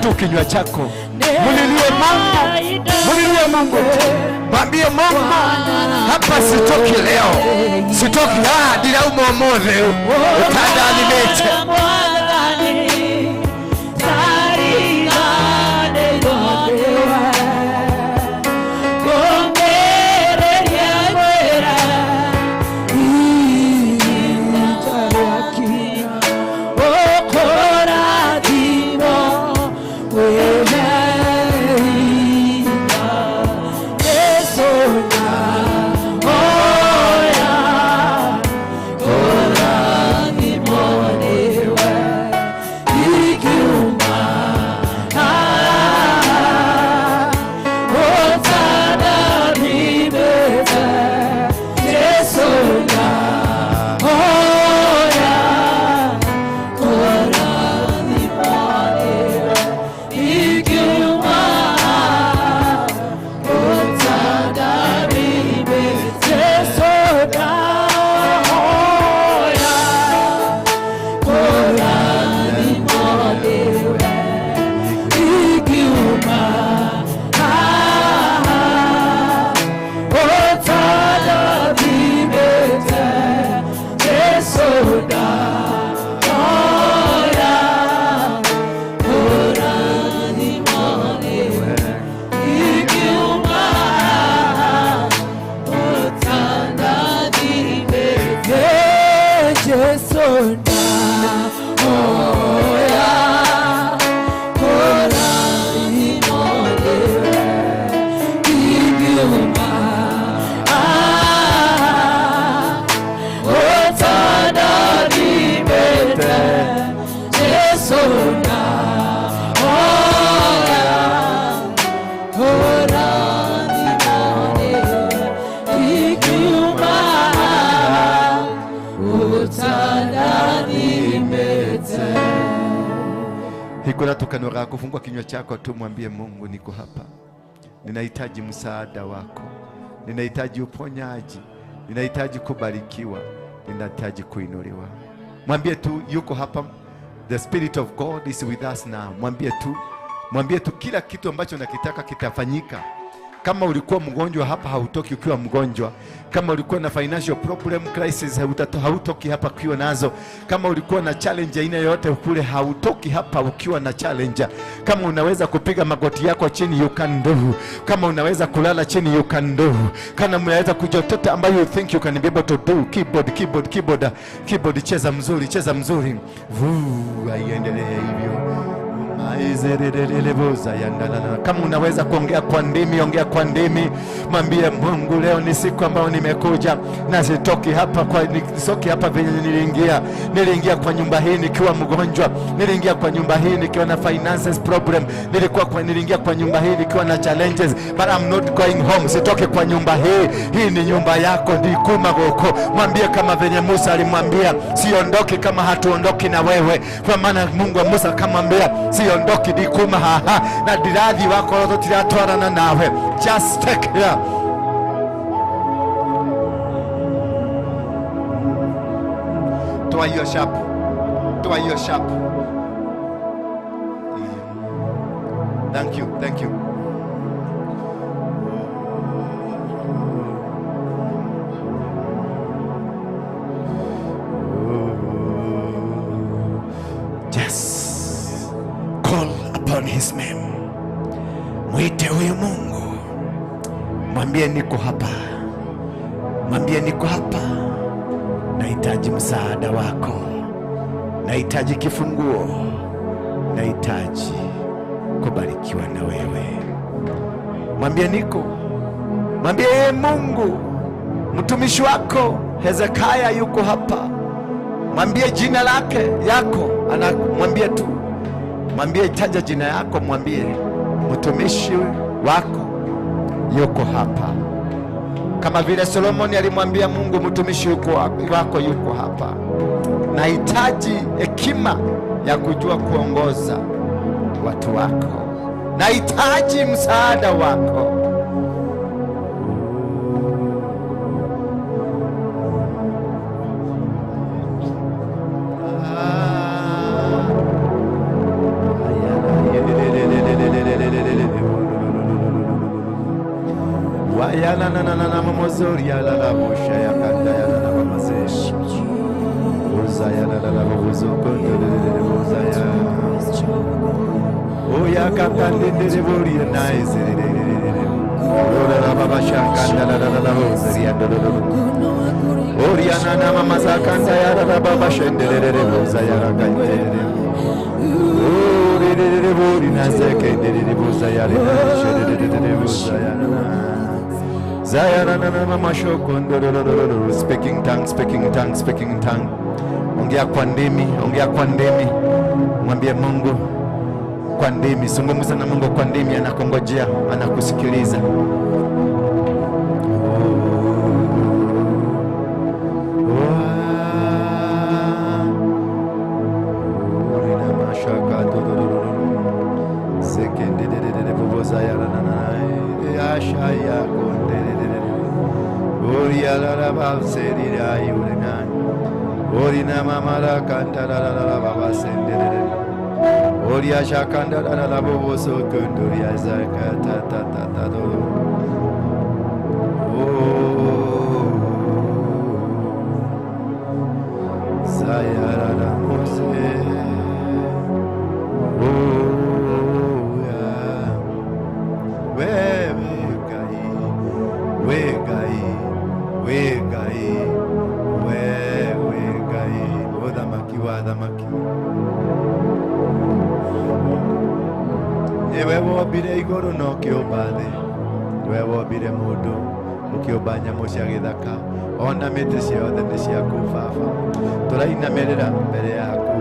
tu kinywa chako, mulilie Mungu, mulilie Mungu, mwambie Mungu, hapa sitoki leo, sitoki ndirauma ũmũthĩ ũtandathimĩte. Hingũra tu kanua gaku, fungua kinywa chako tu, mwambie Mungu, niko hapa, ninahitaji msaada wako, ninahitaji uponyaji, ninahitaji kubarikiwa, ninahitaji kuinuliwa. Mwambie tu yuko hapa. The Spirit of God is with us now. Mwambie tu, mwambie tu kila kitu ambacho unakitaka kitafanyika. Kama ulikuwa mgonjwa hapa, hautoki ukiwa mgonjwa. Kama ulikuwa na financial problem crisis, hautoki hapa ukiwa nazo. Kama ulikuwa na challenge aina yoyote kule, hautoki hapa ukiwa na challenge. Kama unaweza kupiga magoti yako chini, you can do. Kama unaweza kulala chini, you can do. Kama unaweza kujotota ambayo you think you can be able to do. Keyboard, keyboard, keyboard, keyboard, cheza mzuri, cheza mzuri. Vuu, aiendelee hivyo. Kama unaweza kuongea kwa ndimi, ongea kwa ndimi. Mwambie Mungu, leo ni siku ambayo nimekuja na sitoki hapa, kwa sitoki hapa venye niliingia. Niliingia kwa nyumba hii nikiwa mgonjwa, niliingia kwa nyumba hii nikiwa na finances problem, niliingia kwa nyumba hii nikiwa na challenges, but I'm not going home. Sitoki kwa nyumba hii. Hii ni nyumba yako, ndikuma goko. Mwambie kama venye Musa alimwambia, siondoki kama hatuondoki na wewe. Kwa maana Mungu wa Musa akamwambia, siondoki ndikuma haha na ndirathi wako tutiratwarana nawe. Just take care. Toa hiyo sharp, toa hiyo sharp. Thank you, thank you. Just call upon his name. Mwite huyu Mungu, mwambie niko hapa, mwambie niko hapa, nahitaji msaada wako, nahitaji kifunguo, nahitaji kubarikiwa na wewe. Mwambie niko, mwambie ye Mungu, mtumishi wako Hezekia yuko hapa. Mwambie jina lake yako, anamwambie tu, mwambie, taja jina yako, mwambie mtumishi wako yuko hapa. Kama vile Solomoni alimwambia Mungu, mtumishi wako yuko hapa, nahitaji hekima ya kujua kuongoza watu wako, nahitaji msaada wako. Wayala na na na na mamozori ya la la bosha ya kanda ya la la mamaze. Uzaya la la la bozo kondo de de de bozaya. Oya kakande de de bori na eze de de de de de. Ora la baba shakanda la la la la bozori ya do do do. Oria na na mama zakanda ya la la baba shende de de de bozaya la kande de de. Ori de de de bori na zeke de de de bozaya de de de de de bozaya na. Speaking tongue, speaking tongue, speaking tongue. Ongea kwa ndimi, ongea kwa ndimi. Mwambie Mungu kwa ndimi, zungumza na Mungu kwa ndimi, anakongojea, anakusikiliza. Ona mĩtĩ ciothe nĩ ciaku baba, tũrainamĩrĩra mbere yaku,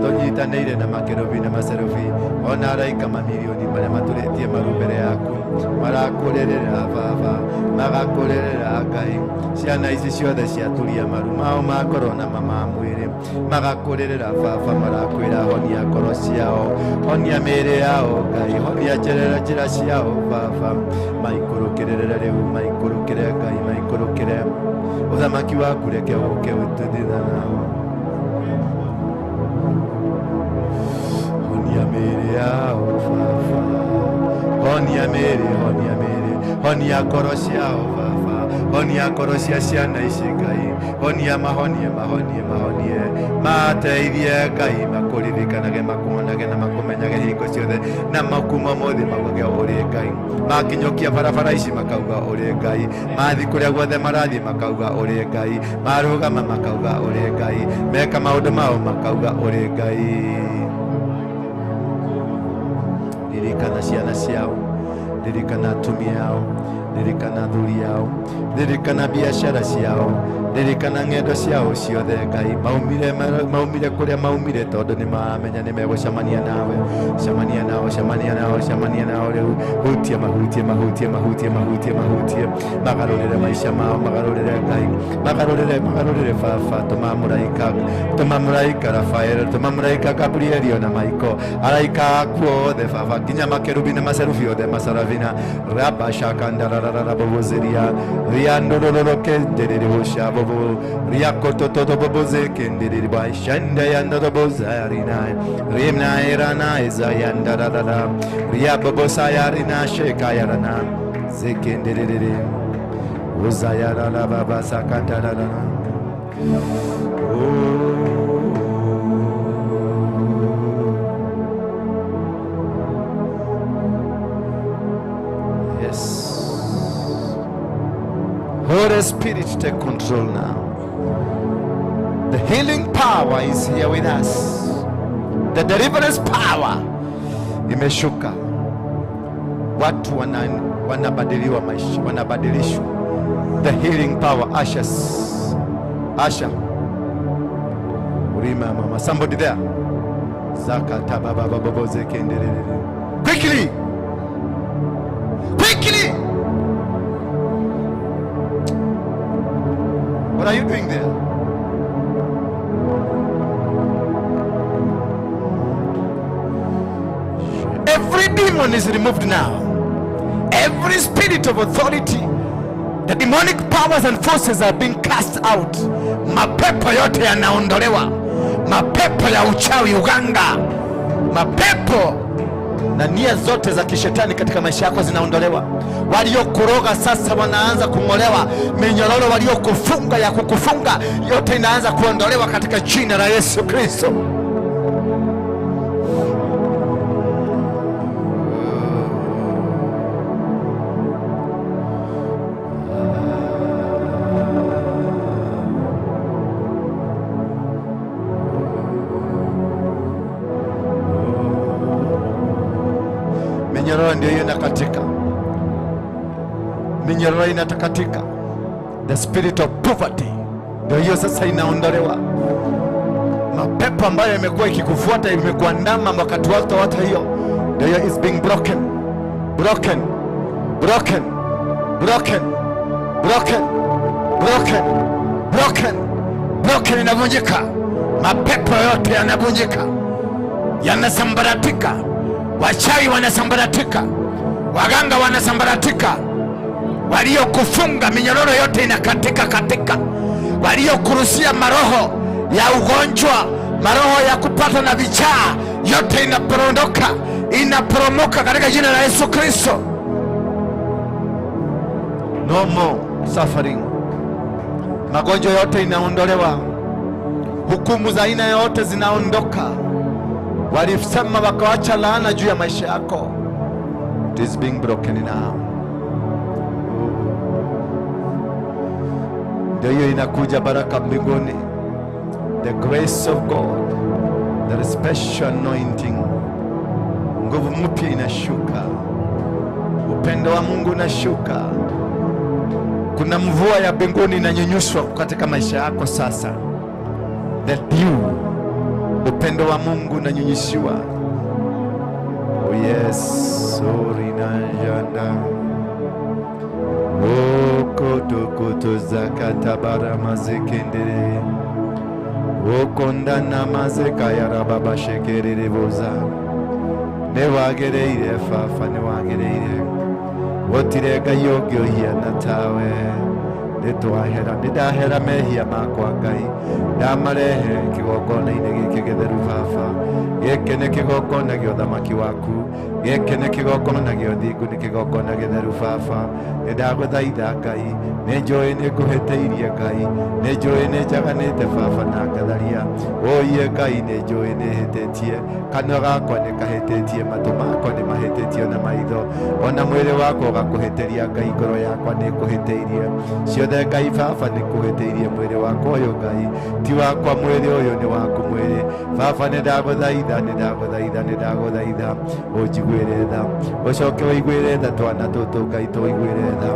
tũnyitanĩire na makerubi na maserubi, ona araika mamirioni marĩa maturĩtie maru mbere yaku, marakũrĩrĩra baba, magakũrĩrĩra Ngai. Ciana ici ciothe ciaturia maru mao ma ngoro na ma mwĩrĩ, magakũrĩrĩra baba, marakwĩra honia ngoro ciao, honia mĩĩrĩ yao Ngai, honia njĩra ciao baba, maikũrũkĩrĩre rĩu, maikũrũkĩre Ngai, maikũrũkĩre uthamaki waku reke ũke ũtũthitha nao. Honia mĩĩrĩ yao baba, honia mĩĩrĩ, honia mĩĩrĩ, honia ngoro ciao baba, honia ngoro cia ciana ici Ngai, honia mahonie, mahonie, mahonie, mateithie Ngai, makũririkanage, makuonage na makũmenyage hingo ciothe, na makuma mothe maugage ũrĩ Ngai, makinyũkia barabara ici makauga ũrĩ Ngai, mathi kũrĩa guothe marathiĩ makauga ũrĩ Ngai, marũgama makauga ũrĩ Ngai, meka maũndũ mao makauga ũrĩ Ngai. Ririkana ciana ciao, ririkana atumia ao, ririkana athuri ao, ririkana biacara ciao, ririkana ng'endo ciao ciothe Ngai, maumire kũrĩa maumire tondũ nĩ maramenya nĩ megũcemania nawe, cemania nao, cemania nao, cemania nao rĩu, hutia, mahutie, mahutie, mahutie, mahutie, mahutie, magarũrĩre maica mao, magarũrĩre Ngai, magarũrĩre, magarũrĩre baba, tũma mũraika, tũma mũraika Rafael, tũma mũraika Gabrieli ona Michael, araika aku othe baba, nginya makerubi na maserubi othe masaravina, rabashakandarararabobozeria, riandorororokenderereboshabo, Yes. Holy Spirit, take control now. The healing power is here with us. The deliverance power imeshuka. Watu wanabadiliwa maisha, wanabadilishwa. The healing power, ashes. Asha. Urima mama. Somebody there. Zakata baba baba zekendelele. Quickly. Quickly. What are you doing there? Every demon is removed now. Every spirit of authority, the demonic powers and forces are being cast out. Mapepo yote yanaondolewa. Mapepo ya uchawi, uganga, mapepo Na nia zote za kishetani katika maisha yako zinaondolewa. Waliokuroga sasa wanaanza kung'olewa. Minyororo waliokufunga ya kukufunga yote inaanza kuondolewa katika jina la Yesu Kristo. Minyororo ndio hiyo inakatika. Minyororo inatakatika. The spirit of poverty ndio hiyo sasa inaondolewa. Mapepo ambayo imekuwa ikikufuata, imekuandama wakati wote wote, hiyo ndio hiyo is being broken. Broken. Broken. Broken. Broken. Broken. Broken. Broken, inavunjika. Mapepo yote yanavunjika. Yanasambaratika. Wachawi wanasambaratika, waganga wanasambaratika, waliokufunga minyororo yote inakatika katika, waliokurushia maroho ya ugonjwa, maroho ya kupata na vichaa, yote inaporondoka, inaporomoka katika jina la Yesu Kristo. No more suffering. Magonjwa yote inaondolewa, hukumu za aina yote zinaondoka. Walisema wakawacha laana juu ya maisha yako. It is being broken now. Ndio hiyo inakuja baraka mbinguni. The grace of God, the special anointing. Nguvu mpya inashuka. Upendo wa Mungu unashuka. Kuna mvua ya mbinguni inanyunyushwa katika maisha yako sasa. The dew, upendo wa Mungu unanyunyishiwa. Oh yes, orinajanda. Oh koto zakata mazekendere. Oh kondana mazeka yarababa shekerere boza. Ne wagereire fafa ne wagereire. Wotire Ngai ũngĩũhiana tawe. Nĩtwahera, nĩndahera mehia makwa Ngai, ndamarehe kĩgongona-inĩ gĩkĩ gĩtheru baba. Gĩkĩ nĩ kĩgongona gĩa ũthamaki waku, gĩkĩ nĩ kĩgongona gĩa ũthingu, nĩ kĩgongona gĩtheru baba. Nĩndagũthaitha Ngai, nĩnjũĩ nĩngũhĩtĩirie Ngai, nĩnjũĩ nĩnjaganĩte baba na ngatharia. Ũiye Ngai, nĩnjũĩ nĩhĩtĩtie, kanua gakwa nĩkahĩtĩtie, matũ makwa nĩmahĩtĩtie ona maitho, ona mwĩrĩ wakwa ũgakũhĩtĩria Ngai, ngoro yakwa nĩĩkũhĩtĩirie. Ciothe Ngai baba nĩkũhĩtĩirie mwĩrĩ wakwa ũyũ Ngai, ti wakwa mwĩrĩ ũyũ nĩ waku mwĩrĩ. Baba nĩndagũthaitha, nĩndagũthaitha, nĩndagũthaitha ũnjiguĩre tha, ũcoke ũiguĩre tha twana tũtũ Ngai, tũiguĩre tha.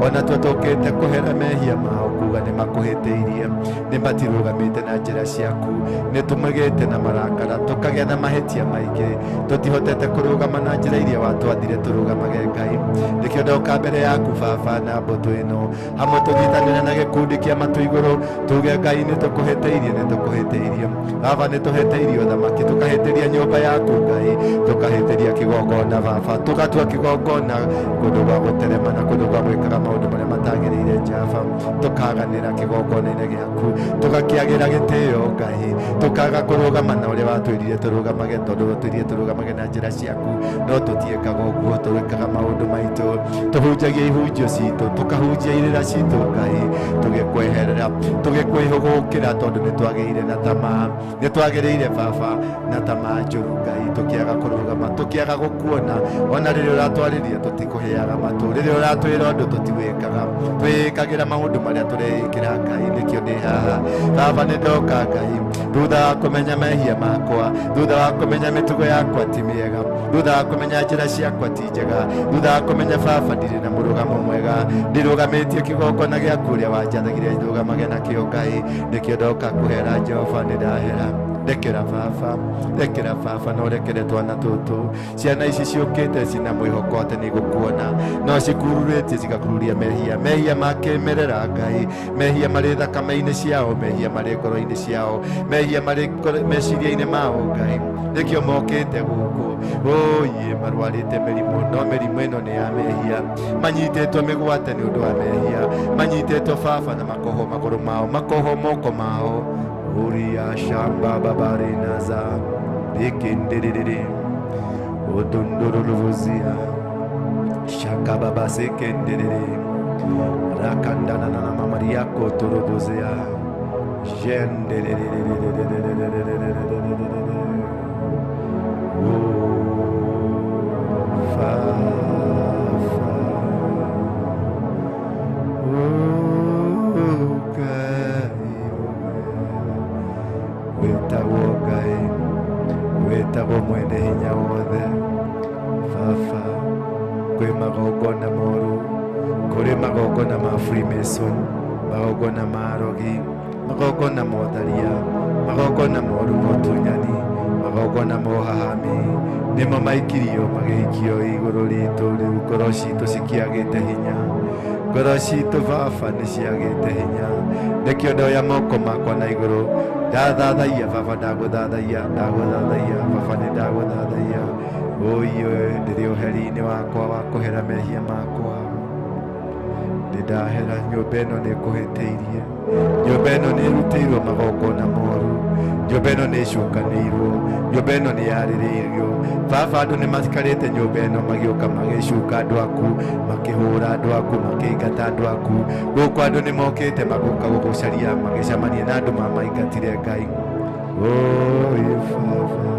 Ona tuo tũkĩte kũhera mehia mao kuga nĩmakũhĩtĩirie, nĩmatirũgamĩte na njĩra ciaku, nĩtũmagĩte na marakara, tũkagĩa na mahĩtia maingĩ, tũtihotete kũrũgama na njĩra iria watwathire tũrũgamage Ngai. Nĩkĩo ndoka mbere yaku baba na mbũtũ ĩno, hamwe tũnyitanĩre na gĩkundi kĩa matũ igũrũ, tuge Ngai nĩtũkũhĩtĩirie, nĩtũkũhĩtĩirie baba, nĩtũhĩtĩirie ũthamaki, tũkahĩtĩria nyũmba yaku Ngai, tũkahĩtĩria kĩgongona baba, tũgatua kĩgongona kũndũ gwa gũterema na kũndũ gwa gwĩkaga maũndũ marĩa matagĩrĩire Jehova, tũkaganĩra kĩgongona-inĩ gĩaku, tũgakĩagĩra gĩtĩo Ngai, tũkaga kũrũgama na ũrĩa watwĩrire tũrũgamage, tondũ watwĩrire tũrũgamage na njĩra ciaku, no tũtiĩkaga ũguo, tũrĩkaga maũndũ maitũ, tũhunjagia ihunjio citũ, tũkahunjia irĩra citũ Ngai, tũgĩkweherera, tũgĩkwĩhũgũkĩra, tondũ nĩtwagĩire na tamaa, nĩtwagĩrĩire baba na tamaa njũru Ngai, tũkĩaga kũrũgama, tũkĩaga gũkuona, ona rĩrĩa ũratwarĩria tũtikũheaga matũ, rĩrĩa ũratwĩra ũndũ tũtiwĩkaga, twĩkagĩra maũndũ marĩa tũreĩkĩra Ngai. Nĩkĩo ndĩ haha baba, nĩndoka Ngai, thutha wa kũmenya mehia makwa, thutha wa kũmenya mĩtugo yakwa ti mĩega, thutha wa kũmenya njĩra ciakwa ti njega, thutha wa kũmenya baba ndirĩ na mũrũgamo mwega, ndirũgamĩtie kĩgongona gĩaku ũrĩa wanjathagire ndũgamage nakĩo Ngai. Nĩkĩo ndoka kũhera Jehova, nĩndahera. Rekera baba, rekera baba, no rekere twana tũtũ. Ciana ici ciũkĩte cina mwĩhoko atĩ nĩigũkuona, no cikururĩtie cigakururia mehia, mehia ma kĩmerera Ngai, mehia marĩ thakame-inĩ ciao, mehia marĩ ngoro-inĩ ciao, mehia marĩ meciria-inĩ mao Ngai. Nĩkĩo mokĩte gũkũ, oye marwarĩte mĩrimũ, no mĩrimũ ĩno nĩ ya mehia, manyitĩtwo mĩgwate nĩ ũndũ wa mehia, manyitĩtwo baba na makoho magũrũ mao, makoho moko mao. Uria shamba babari naza dikindiriri Odondororozia Shakababa sekendere Rakandana na Maria kotorobozia Jendere. Oh, fa fa. Oh, Ngai wĩtagwo Ngai, wĩtagwo mwene hinya wothe. Baba, kwĩ magongona moru, kũrĩ magongona ma Freemason, magongona ma arogi, magongona ma ũtharia, magongona moru ma ũtunyani, magongona ma ũhahami, nĩmo maikirio magĩikio igũrũ ritũ. Rĩu ngoro citũ cikĩagĩte hinya, ngoro citũ Baba nĩ ciagĩte hinya. Nĩkĩo ndoya moko makwa na igũrũ, ndathathaiya Baba, ndagũthathaiya, ndagũthathaiya Baba, nĩ ndagũthathaiya. Ũiyo ndĩrĩ ũheri-inĩ wakwa wa kũhera mehia makwa, nĩ ndahera. Nyũmba ĩno nĩ ĩkũhĩtĩirie, nyũmba ĩno nĩ ĩrutĩirwo magongona moru, nyũmba ĩno nĩ ĩcukanĩirwo, nyũmba ĩno nĩ yarĩrĩirio. Baba, andũ nĩ maikarĩte nyũmba ĩno magĩũka magĩcuka andũ aku, makĩhũra andũ aku, makĩingata andũ aku. Gũkũ andũ nĩ mokĩte magoka gũgũcaria, magĩcemania na andũ mamaingatire Ngai. Oi Baba,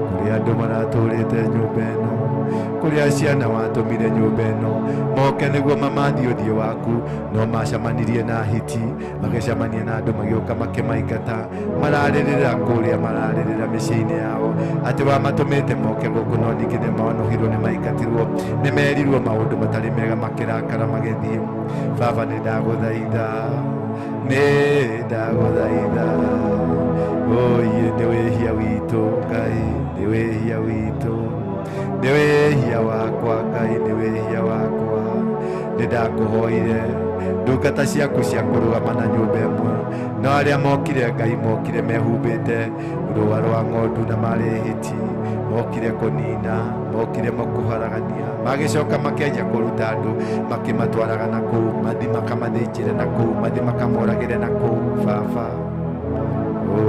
kũrĩ andũ maratũrĩte nyũmba ĩno, kũrĩa ciana watũmire nyũmba ĩno moke nĩguo mamathi ũthiũ waku, no macemanirie na hiti, magĩcemania na andũ magĩũka makĩmaingata. Mararĩrĩra kũrĩa, mararĩrĩra mĩciĩ-inĩ yao atĩ wamatũmĩte moke gũkũ, no ningĩ nĩ monohirwo, nĩ maingatirwo, nĩ merirwo maũndũ matarĩ mega, makĩrakara magĩthiĩ. Baba, nĩ ndagũthaitha, nĩ ndagũthaitha. Oye, nĩ wĩhia witũ Ngai, nĩ wĩhia witũ, nĩ wĩhia wakwa Ngai, nĩ wĩhia wakwa. Nĩ ndakũhoire ndungata ciaku cia kũrũgama na nyũmba ĩmwe, no arĩa mokire Ngai mokire mehumbĩte rũa rwa ng'ondu na marĩ hiti, mokire kũnina, mokire kũharagania, magĩcoka makĩanjia kũruta andũ, makĩmatwaraga na kũu, mathi makamathĩnjĩre na kũu, mathi makamoragĩre na kũu. Baba, oh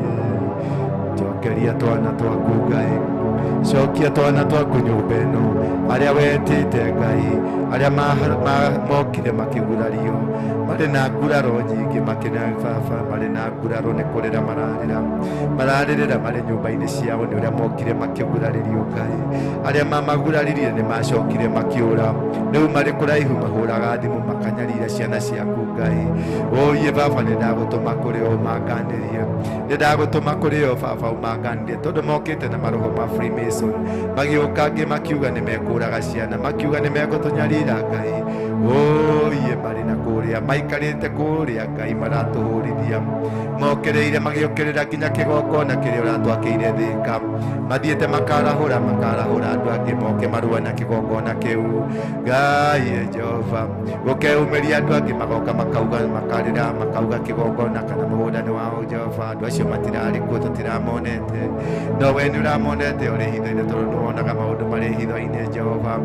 yeah, njokeria twana twaku Ngai, cokia twana twaku nyũmba ĩno, arĩa wetĩte Ngai, arĩa mokire makĩgurario, marĩ na nguraro nyingĩ makĩna. Baba, marĩ na nguraro nĩ kũrĩra mararĩra, mararĩrĩra marĩ nyũmba-inĩ ciao nĩ ũrĩa mokire makĩgurarĩrio Ngai. Arĩa mamaguraririe nĩ macokire makĩũra, rĩu marĩ kũraihu mahũraga thimũ makanyarira ciana ciaku Ngai. Oye Baba, nĩ ndagũtũma kũrĩ o ũmanganĩrie, nĩ ndagũtũma kũrĩ o Baba ũmanganĩrie, tondũ mokĩte na maroho ma Freemason, magĩũka angĩ makiuga nĩ mekũraga ciana, makiuga nĩ megũtũnyarira Ngai. Oye, marĩ na kũrĩa maikarĩte kũrĩa Ngai, maratũhũrithia, mokereire magĩũkĩrĩra nginya kĩgongona kĩrĩa ũratwakĩire Thĩka, mathiĩte makarahũra, makarahũra andũ angĩ moke marũe na kĩgongona kĩu. Ngai Jehova, gũkeumĩria andũ angĩ magoka makauga, makarĩra, makauga kĩgongona kana mũgũnda nĩ wao. Jehova, andũ acio matirarĩ kuo, tũtiramonete, no we nĩ ũramonete ũrĩ hitho-inĩ, tondũ nĩ wonaga maũndũ marĩ hitho-inĩ Jehova.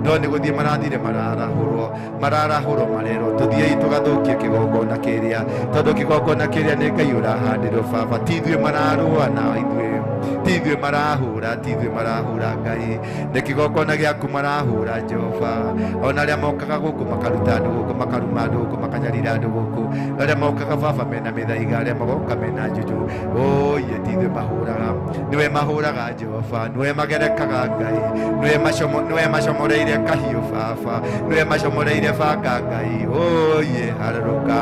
No nĩ gũthiĩ marathire mararahũrwo, mararahũrwo marerwo tũthiĩi tũgathũkie kĩgongona kĩrĩa, tondũ kĩgongona kĩrĩa nĩ Ngai ũrahandĩrwo. Baba, ti ithuĩ mararũa na ithuĩ, ti ithuĩ marahũra, ti ithuĩ marahũra Ngai, nĩ kĩgongona gĩaku marahũra Jehova. Ona arĩa mokaga gũkũ makaruta andũ gũkũ, makaruma andũ gũkũ, makanyarira andũ gũkũ, arĩa mokaga Baba mena mĩthaiga, arĩa magoka mena njunju, oye, ti ithuĩ mahũraga, nĩwe mahũraga Jehova, nĩwe magerekaga Ngai, nĩwe macomoreire kahiũ Baba, nĩwe macomoreire banga Ngai. Oye, harũrũka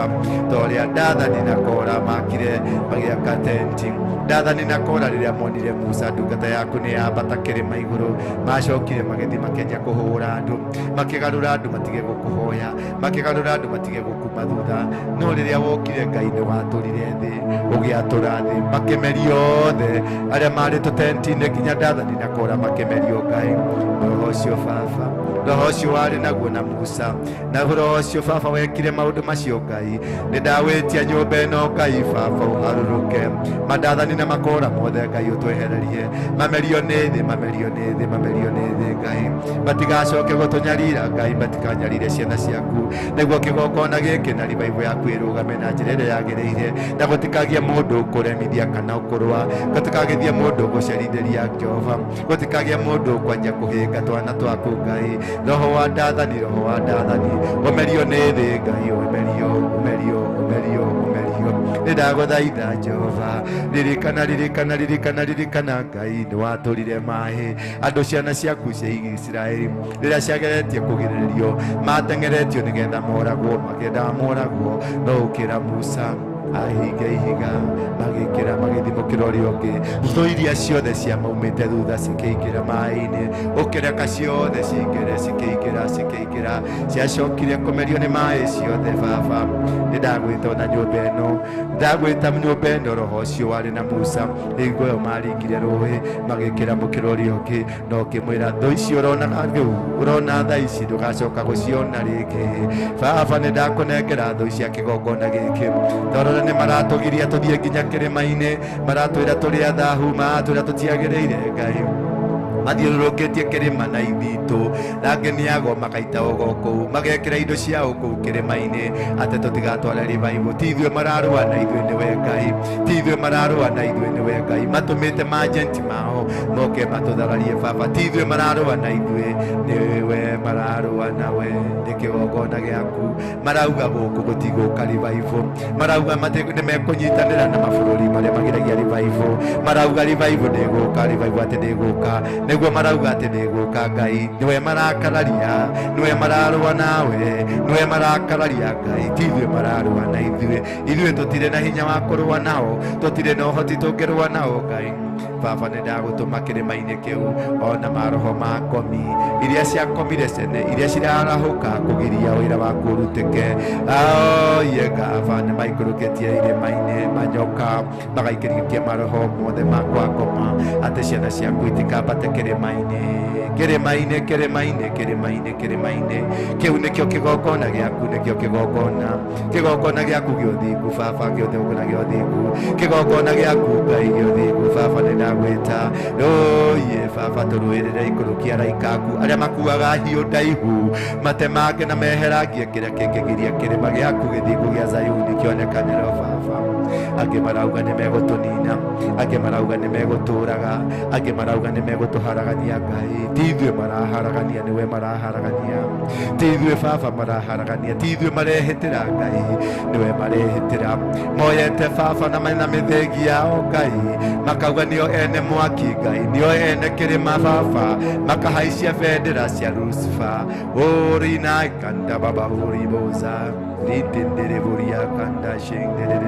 ta ũrĩa Dathani na Kora makire magĩaka tenti. Dathani na Kora rĩrĩa monire Musa ndungata yaku nĩ yambata kĩrĩma igũrũ, macokire magĩthiĩ makĩanjia kũhũra andũ, makĩgarũra andũ matige gũkũhoya, makĩgarũra andũ matige gũkuma thutha. No rĩrĩa wokire Ngai nĩ watũrire thĩ, ũgĩatũra thĩ, makĩmerio othe arĩa marĩ tũtenti-inĩ nginya Dathani na Kora makĩmerio Ngai. Roho ũcio Baba Roho ũcio warĩ naguo na Musa na roho ũcio baba wekire maũndũ macio Ngai nĩ ndawĩtia nyũmba ĩno Ngai baba ũharũrũke mandathani na makora mothe Ngai ũtwehererie mamerio nĩ thĩ mamerio nĩ thĩ mamerio nĩ thĩ Ngai matigacoke gũtũnyarira Ngai matikanyarire ciana ciaku nĩguo kĩgongona gĩkĩ na revival yaku ĩrũgame na njĩra ĩrĩa yagĩrĩire na gũtikagie mũndũ ũkũremithia kana ũkũrũa gũtikagithie mũndũ ũgũcerithĩria Jehova gũtikagie mũndũ ũkwanjia kũhĩnga twana twaku Ngai roho wa ndathani ũmerio nĩ thĩ Ngai ũmerio ũmerio ũmerio ũmerio nĩ ndagũthaitha Jehova ririkana ririkana ririkana ririkana Ngai nĩ watũrire maĩ andũ ciana ciaku cia Isiraeli rĩrĩa ciageretie kũgirĩrĩrio mateng'eretio nĩgetha moragwo makĩendaga moragwo no ũkĩra Musa ahinge ihiga magĩkĩra magĩthimũkĩra ũrĩa ũngĩ thũ iria ciothe ciamaumĩte thutha cikĩingĩra maĩ-inĩ ũkĩreka ciothe cingĩre cikĩingĩra cikĩingĩra ciacokire kũmerio nĩ maĩ ciothe baba nĩ ndagwĩta ona nyũmba ĩno ndagwĩta nyũmba ĩno roho ũcio warĩ na Musa hingo ĩyo maringire rũĩ magĩkĩra mũkĩra ũrĩa ũngĩ na ũkĩmwĩra thũ icio ũrona rĩu ũrona thaa ici ndũgacoka gũciona rĩngĩ baba nĩ ndakũnengera thũ cia kĩgongona gĩkĩ tondũ nĩ maratũgiria tũthiĩ nginya kĩrĩma-inĩ maratwĩra tũrĩ athahu maratwĩra tũtiagĩrĩire Ngai mathiũrũrũkĩtie kĩrĩma na ithitũ na angĩ nĩ ago makaita ũgo kũu magekĩra indo ciao kũu kĩrĩma-inĩ atĩ tũtigatware revival ti ithuĩ mararũa na ithuĩ nĩwe Ngai ti ithuĩ mararũa na ithuĩ nĩwe Ngai matũmĩte majenti mao moke matũthararie baba ti ithuĩ mararũa na ithuĩ nĩwe mararũa nawe nĩ kĩgongona gĩaku marauga gũkũ gũtigũka revival marauga nĩ mekũnyitanĩra na mabũrũri marĩa magiragia revival marauga revival ndĩgũka revival atĩ ndĩgũka nĩguo marauga atĩ ndĩgũka Ngai nĩwe marakararia nĩwe mararũa nawe nĩwe marakararia Ngai ti ithuĩ mararũa na ithuĩ ithuĩ tũtirĩ na hinya wa kũrũa nao tũtirĩ na ũhoti tũngĩrũa nao Ngai baba nĩ ndagũtũma kĩrĩma-inĩ kĩu ona maroho ma komi iria ciakomire cene iria cirarahũka kũgiria wĩra waku ũrutĩke oye gaba nĩ maikũrũkĩtie irĩma-inĩ manyoka magaikĩrĩtie maroho mothe ma kwakoma atĩ ciana ciaku itikambate kĩrĩma-inĩ kĩrĩma-inĩ kĩrĩma-inĩ kĩrĩma-inĩ kĩrĩma-inĩ kĩu nĩkĩo kĩgongona gĩaku nĩkĩo kĩgongona kĩgongona gĩaku gĩa ũthingu baba kĩgongona gĩa ũthingu kĩgongona gĩaku Ngai gĩa ũthingu baba nĩ ndagwĩta oye baba tũrũĩrĩre ikũrũkia araika aku arĩa makuaga hiũ ndaihu matemange na meherangie kĩrĩa kĩngĩgiria kĩrĩma gĩaku gĩthingu gĩa Zayuni kĩonekanĩro baba angĩ marauga nĩ megũtũnina angĩ marauga nĩ megũtũraga angĩ marauga nĩ megũtũharagania Ngai ti ithuĩ maraharagania nĩwe maraharagania ti ithuĩ baba maraharagania ti ithuĩ marehĩtĩra Ngai nĩwe marehĩtĩra moyete baba na mena mĩthĩgi yao Ngai makauga nĩo ene mwaki Ngai nĩo ene kĩrĩma baba makahaicia bendera cia Lucifer ũrina kanda baba ũriboza ritindere buria kanda shingere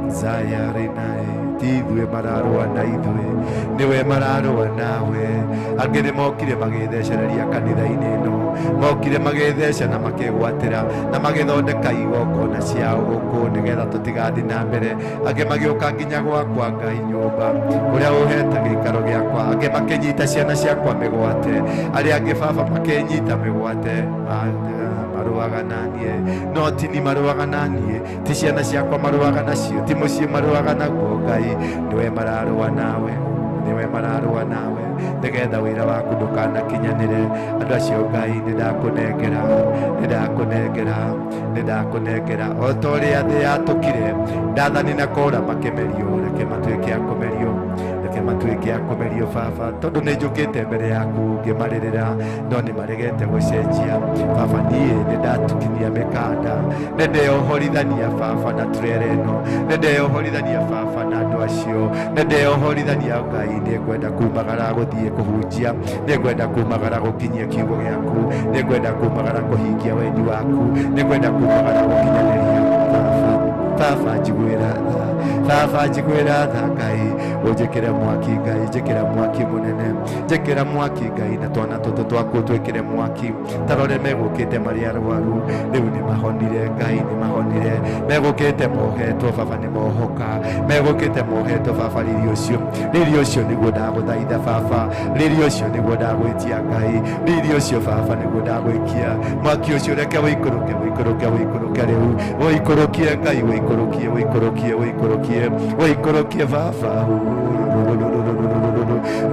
zayarinae ti ithuĩ mararũa na ithuĩ nĩwe mararũa nawe angĩ nĩ mokire magĩthecereria kanitha-inĩ ĩno mokire magĩtheca na makĩgwatĩra na magĩthondeka igongona ciao gũkũ nĩgetha tũtigathiĩ na mbere angĩ magĩũka nginya gwakwa Ngai nyũmba kũrĩa ũhete gĩikaro gĩakwa angĩ makĩnyita ciana ciakwa mĩgwate arĩa angĩ baba makĩnyita mĩgwate marũaga na niĩ no ti ni marũaga na niĩ ti ciana ciakwa marũaga nacio ti mũciĩ marũaga naguo Ngai nĩwe mararũa nawe nĩwe mararũa nawe nĩgetha wĩra waku ndũkanakinyanĩre andũ acio Ngai nĩ ndakũnengera nĩ ndakũnengera nĩ ndakũnengera o ta ũrĩa thĩ yatũkire ndathani na kora makĩmerio reke matuĩke a kũmerio reke matuĩke a kũmerio baba tondũ nĩ njũkĩte mbere yaku ngĩmarĩrĩra no nĩ maregete gũcenjia baba niĩ nĩ ndatukinia mĩkanda nĩ ndeyohorithania baba na turere ĩno nĩ ndeyohorithania baba na andũ acio nĩ ndeyohorithania Ngai nĩ ngwenda kumagara gũthiĩ kũhunjia nĩ ngwenda kumagara gũkinyia kiugo gĩaku nĩ ngwenda kumagara kũhingia wendi waku nĩ ngwenda kumagara gũkinyanĩria baba baba njiguĩra tha Baba njiguĩra tha Ngai, ũnjĩkĩre mwaki Ngai, njĩkĩra mwaki mũnene, njĩkĩra mwaki Ngai, na twana tũtũ twaku twĩkĩre mwaki. Tarore megũkĩte marĩ arwaru, rĩu nĩ mahonire Ngai, nĩ mahonire. Megũkĩte mohetwo baba, nĩ mohoka. Megũkĩte mohetwo baba, riri ũcio, riri ũcio nĩguo ndagũthaitha baba, riri ũcio nĩguo ndagwĩtia Ngai, riri ũcio baba nĩguo ndagwĩkia. Mwaki ũcio reke wĩikũrũke, wĩikũrũke, wĩikũrũke rĩu, wĩikũrũkie Ngai, wĩikũrũkie, wĩikũrũkie, wĩikũrũkie, wĩikũrũkie baba.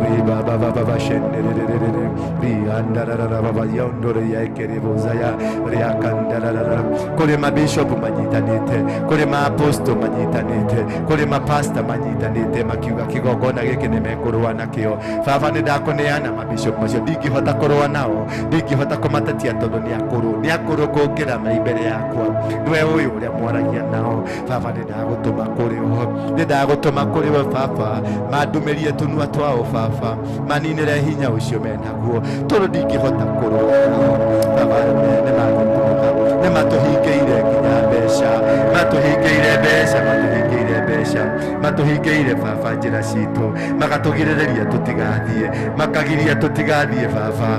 Riba baba baba shenderere riandarara baba yondore yekerebozaya riakandarara. Kũrĩ mabishop manyitanĩte, kũrĩ maaposto manyitanĩte, kũrĩ mapasta manyitanĩte, makiuga kĩgongona gĩkĩ nĩ mekũrũa nakĩo. Baba nĩ ndakũneana mabishop macio, ndingĩhota kũrũa nao, ndingĩhota kũmatetia tondũ nĩ akũrũ, nĩ akũrũ kũngĩra me mbere yakwa. Nĩwe ũyũ ũrĩa mwaragia nao baba, nĩ ndagũtũma kũrĩ o, nĩ ndagũtũma kũrĩ we baba, mandũmĩrie tũnua twao baba, maninĩre hinya ũcio menaguo, tondũ ndingĩhota kũrũa nao. Baba nĩ matũhingĩire nginya mbeca, matũhingĩire mbeca, matũhingĩire mbeca, matũhingĩire baba njĩra citũ, magatũgirĩrĩria tũtigathiĩ, makagiria tũtigathiĩ baba.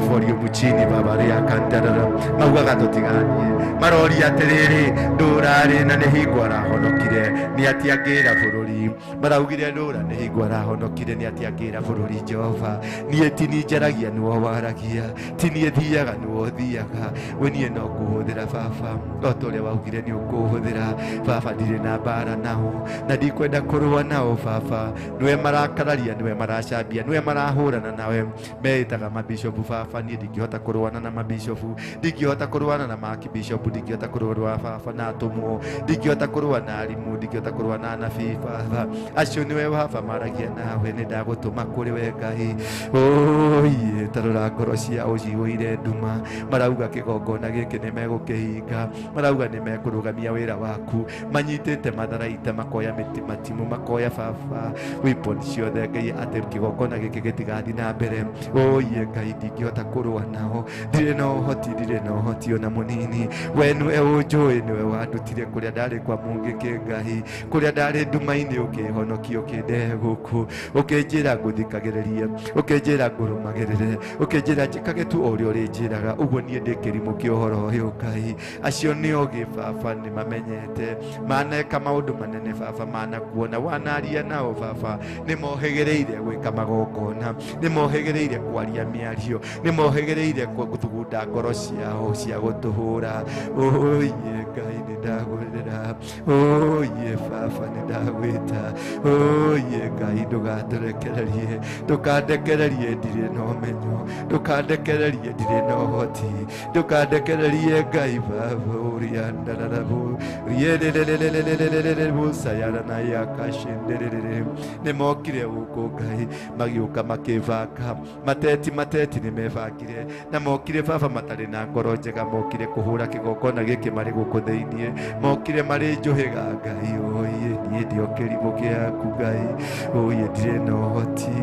Volume chini baba rĩakandarara, maugaga tũtigathiĩ, maroria atĩrĩrĩ, ndũrarĩ na nĩ hingo arahonokire, nĩ atiangĩra bũrũri. Maraugire ndũra nĩ hingo arahonokire, nĩ atiangĩra bũrũri. Jehova, niĩ ti niĩ njaragia, nĩwe waragia, ti niĩ thiaga, nĩwe ũthiaga. We niĩ no ngũhũthĩra baba, o ta ũrĩa waugire nĩ ũkũhũthĩra baba. Ndirĩ na mbara nao na ndikwenda kũrũa nao baba. Nĩwe marakararia, nĩwe maracambia, nĩwe marahũrana nawe. Meĩtaga mabishopu baba, niĩ ndingĩhota kũrũana na mabishopu, ndingĩhota kũrũana na makibishopu, ndingĩhota kũrũa baba na atũmwo, ndingĩhota kũrũa na arimũ, ndingĩhota kũrũa na anabii baba. Acio nĩwe baba maragia nawe, nĩ ndagũtũma kũrĩ we Ngai. Oye, tarora ngoro ciao cihũire nduma, marauga kĩgongona gĩkĩ nĩ megũkĩhinga, marauga nĩ mekũrũgamia wĩra waku. Manyitĩte matharaita, makoya mĩtĩ matimũ, makoya baba weapon ciothe Ngai, atĩ kĩgongona gĩkĩ gĩtigathiĩ na mbere. Oye Ngai, ndingĩhota kũrũa nao, ndirĩ na ũhoti, ndirĩ na ũhoti ona mũnini. We nĩwe ũnjũĩ, nĩwe wandutire kũrĩa ndarĩ kwa mũngĩkĩ Ngai, kũrĩa ndarĩ nduma-inĩ, ũkĩhonokia, ũkĩndehe gũkũ, ũkĩnjĩra ngũthikagĩrĩrie, ũkĩnjĩra ngũrũmagĩrĩre, ũkĩnjĩra njĩkage tu o ũrĩa ũrĩnjĩraga. Ũguo niĩ ndĩ kĩrimũ kĩa ũhoro ũyũ Ngai. Acio nĩ ogĩ baba, nĩ mamenyete, maneka maũndũ manene baba, manakuona, wanaria nao baba, nĩ mohĩgĩrĩire gwĩka magongona, nĩ mohĩgĩrĩire kwaria mĩario, nĩ mohĩgĩrĩire gũthugunda ngoro ciao cia gũtũhũra. Oye Ngai, nĩ ndagũrĩra. Oye baba, nĩ ndagwĩta. Oye Ngai, ndũgatũrekererie, ndũkandekererie ndirĩ na ũmenyo, ndũkandekererie ndirĩ na ũhoti, ndũkandekererie Ngai baba ũrĩa ndararabo riĩrĩrĩrĩrĩrĩrĩrĩrĩrĩbũcayara na yakashenderere. Nĩ mokire gũkũ Ngai, magĩũka makĩbanga mateti, mateti nĩ mebangire, na mokire baba matarĩ na ngoro njega, mokire kũhũra kĩgongona gĩkĩ marĩ gũkũ thĩiniĩ, mokire marĩ njũhĩga Ngai. Oye niĩ ndio kĩrimũ kĩaku Ngai. Oye ndirĩ na ũhoti,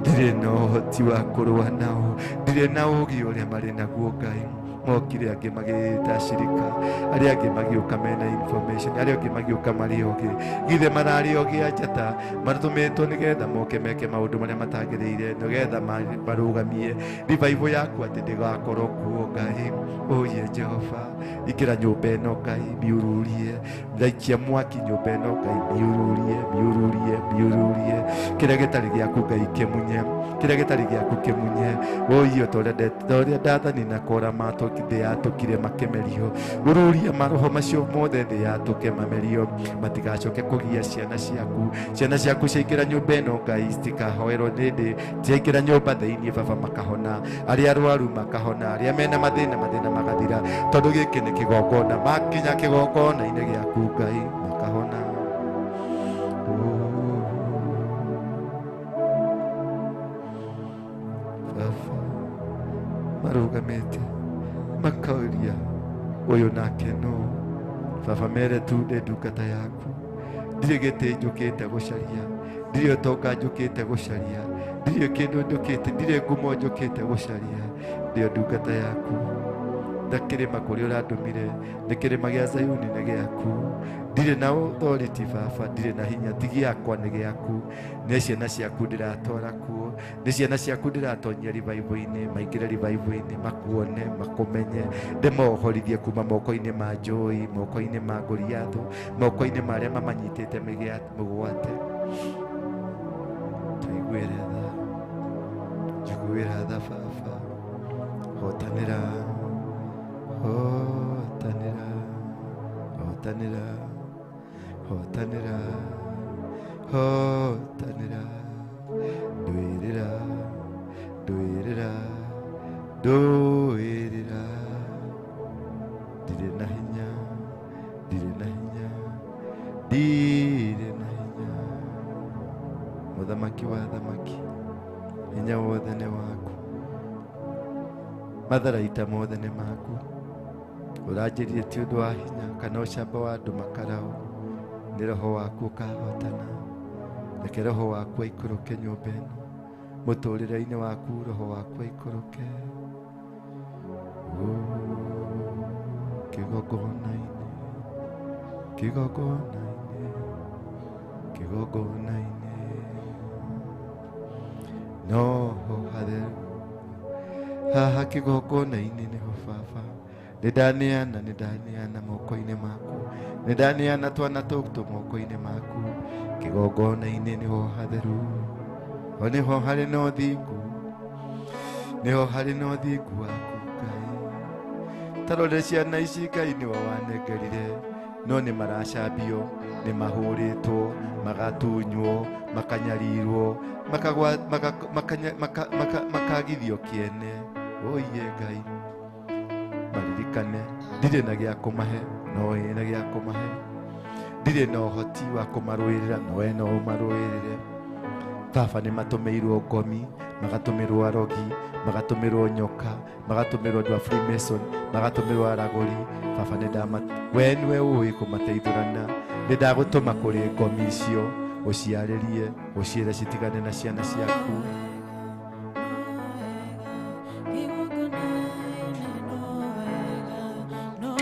ndirĩ na ũhoti wa kũrũa nao, ndirĩ na ũũgĩ ũrĩa marĩ naguo Ngai. Mokire angĩ magĩta shirika, arĩa angĩ magĩũka mena information, arĩa angĩ magĩũka marĩ ogĩ. Githĩ mararĩ ogĩ a njata, matũmĩtwo nĩgetha moke meke maũndũ marĩa matagĩrĩire, nĩgetha marũgamie revival yaku atĩ ndĩgakorwo kuo Ngai. Oye Jehova, ingĩra nyũmba ĩno Ngai, miururie, ndaikia mwaki nyũmba ĩno Ngai, miururie, miururie, miururie. Kĩrĩa gĩtarĩ gĩaku Ngai kĩmunye, kĩrĩa gĩtarĩ gĩaku kĩmunye. Oye ta ũrĩa Dathani na Kora thĩ yatũkire makĩmerio, ururia maroho macio mothe thĩ yatũke mamerio, matigacoke kũgia ciana ciaku. Ciana ciaku ciaingĩra nyũmba ĩno Ngai, citikahoerwo nĩndĩ, ciaingĩra nyũmba thĩiniĩ baba makahona, arĩa arwaru makahona, arĩa mena mathĩna mathĩna magathira, tondũ gĩkĩ nĩ kĩgongona, makinya kĩgongona-inĩ gĩaku Ngai makahona. Baba marũgamĩte makauria ũyũ nake no baba, mere tu ndĩ ndungata yaku, ndirĩ gĩtĩ njũkĩte gũcaria, ndirĩ ũtonga njũkĩte gũcaria, ndirĩ kĩndũ njũkĩte, ndirĩ ngumo njũkĩte gũcaria, ndĩ ndungata yaku. Na kĩrĩma kũrĩa ũrandũmire nĩ kĩrĩma gĩa Zayuni nĩ gĩaku. Ndirĩ na authority baba, ndirĩ na hinya, ti gĩakwa nĩ gĩaku. Nĩ ciana ciaku ndĩratwara kuo, nĩ ciana ciaku ndĩratonyia revival-inĩ, maingĩre revival-inĩ, makuone, makũmenye, ndĩmohorithie kuma moko-inĩ ma njũi, moko-inĩ ma Goliathũ, moko-inĩ ma arĩa mamanyitĩte mĩgwate. Tũiguĩre tha, njiguĩra tha baba, hotanĩra, hotanĩra, hotanĩra, hotanĩra, hotanĩra, ndwĩrĩra, ndwĩrĩra, ndũĩrĩra. Ndirĩ na hinya, ndirĩ na hinya, ndirĩ na hinya. Mũthamaki wa thamaki, hinya wothe nĩ waku, matharaita mothe nĩ maku. Ũranjĩrire ti ũndũ wa hinya kana ũcamba wa andũ makarao, nĩ roho waku ũkahotana. Reke roho waku aikũrũke nyũmba ĩno, mũtũrĩre-inĩ waku roho waku aikũrũke. Kĩgongona-inĩ, kĩgongona-inĩ, kĩgongona-inĩ, noho hatheru. Haha kĩgongona-inĩ nĩho baba nĩndaneana, nĩndaneana moko-inĩ maku, nĩndaneana twana tũtũ moko-inĩ maku. Kĩgongona-inĩ nĩho hatheru, ho nĩho harĩ na ũthingu, nĩho harĩ na ũthingu waku Ngai. Tarore ciana ici Ngai nĩwe wanengerire, no nĩ maracambio, nĩ mahũrĩtwo, magatunywo, makanyarirwo, makagithio kĩene. Oiye Ngai, maririkane, ndirĩ na gĩa kũmahe, no wĩ na gĩa kũmahe. Ndirĩ na ũhoti wa kũmarũĩrĩra, no we no ũmarũĩrĩre. Baba nĩ matũmĩirwo ngomi, magatũmĩrwo arogi, magatũmĩrwo nyoka, magatũmĩrwo andũ a Freemason, magatũmĩrwo aragũri. Baba nĩ ndama, we nĩwe ũĩ kũmateithũrana. Nĩ ndagũtũma kũrĩ ngomi icio, ũciarĩrie, ũciĩre citigane na ciana ciaku. No.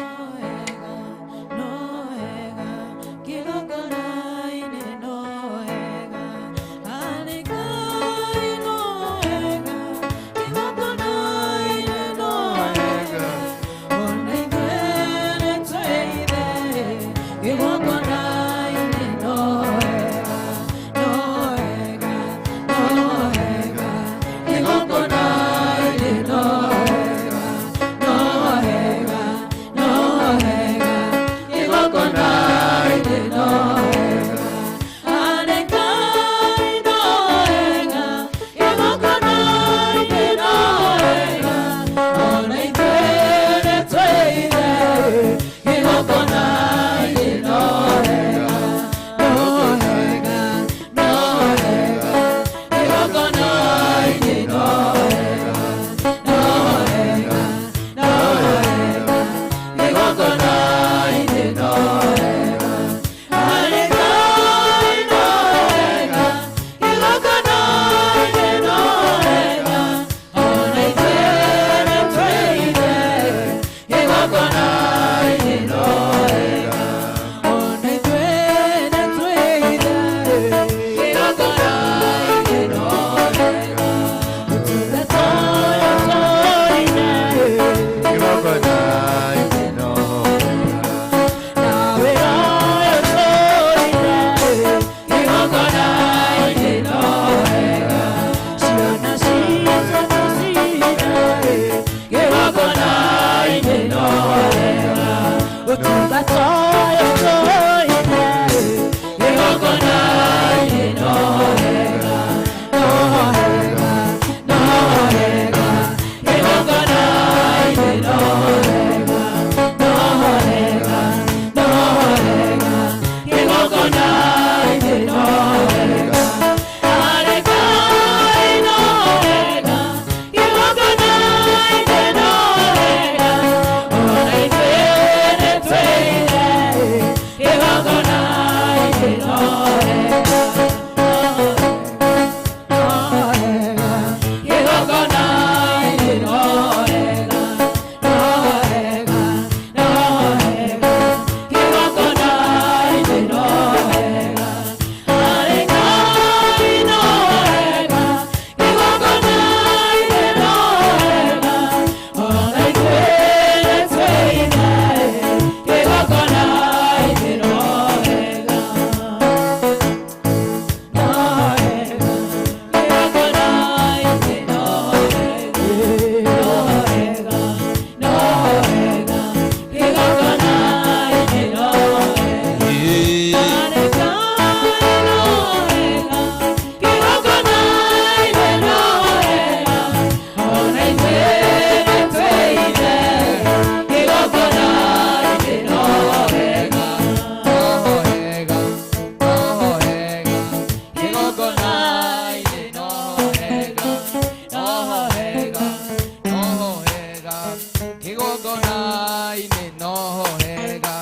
Kĩgongona-inĩ noho hega,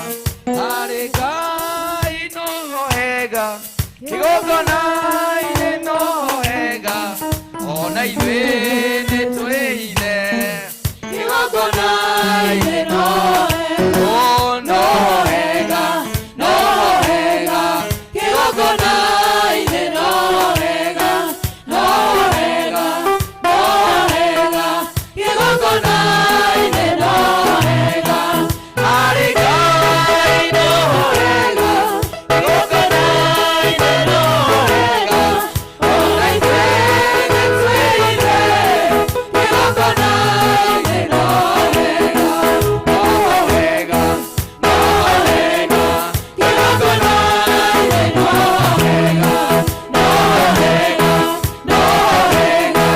harĩ Ngai noho hega, kĩgongona-inĩ noho hega, ona ithuĩ nĩ twĩhithe kĩgongona-inĩ noho hega, oh, noho hega, noho hega, kĩgongona-inĩ noho hega, noho hega, noho hega, kĩgongona-inĩ noho hega, harĩ Ngai noho hega, kĩgongona-inĩ noho hega, ona ithuĩ nĩ twĩhithe kĩgongona-inĩ noho hega, noho hega, noho hega, kĩgongona-inĩ noho hega, noho hega, noho hega,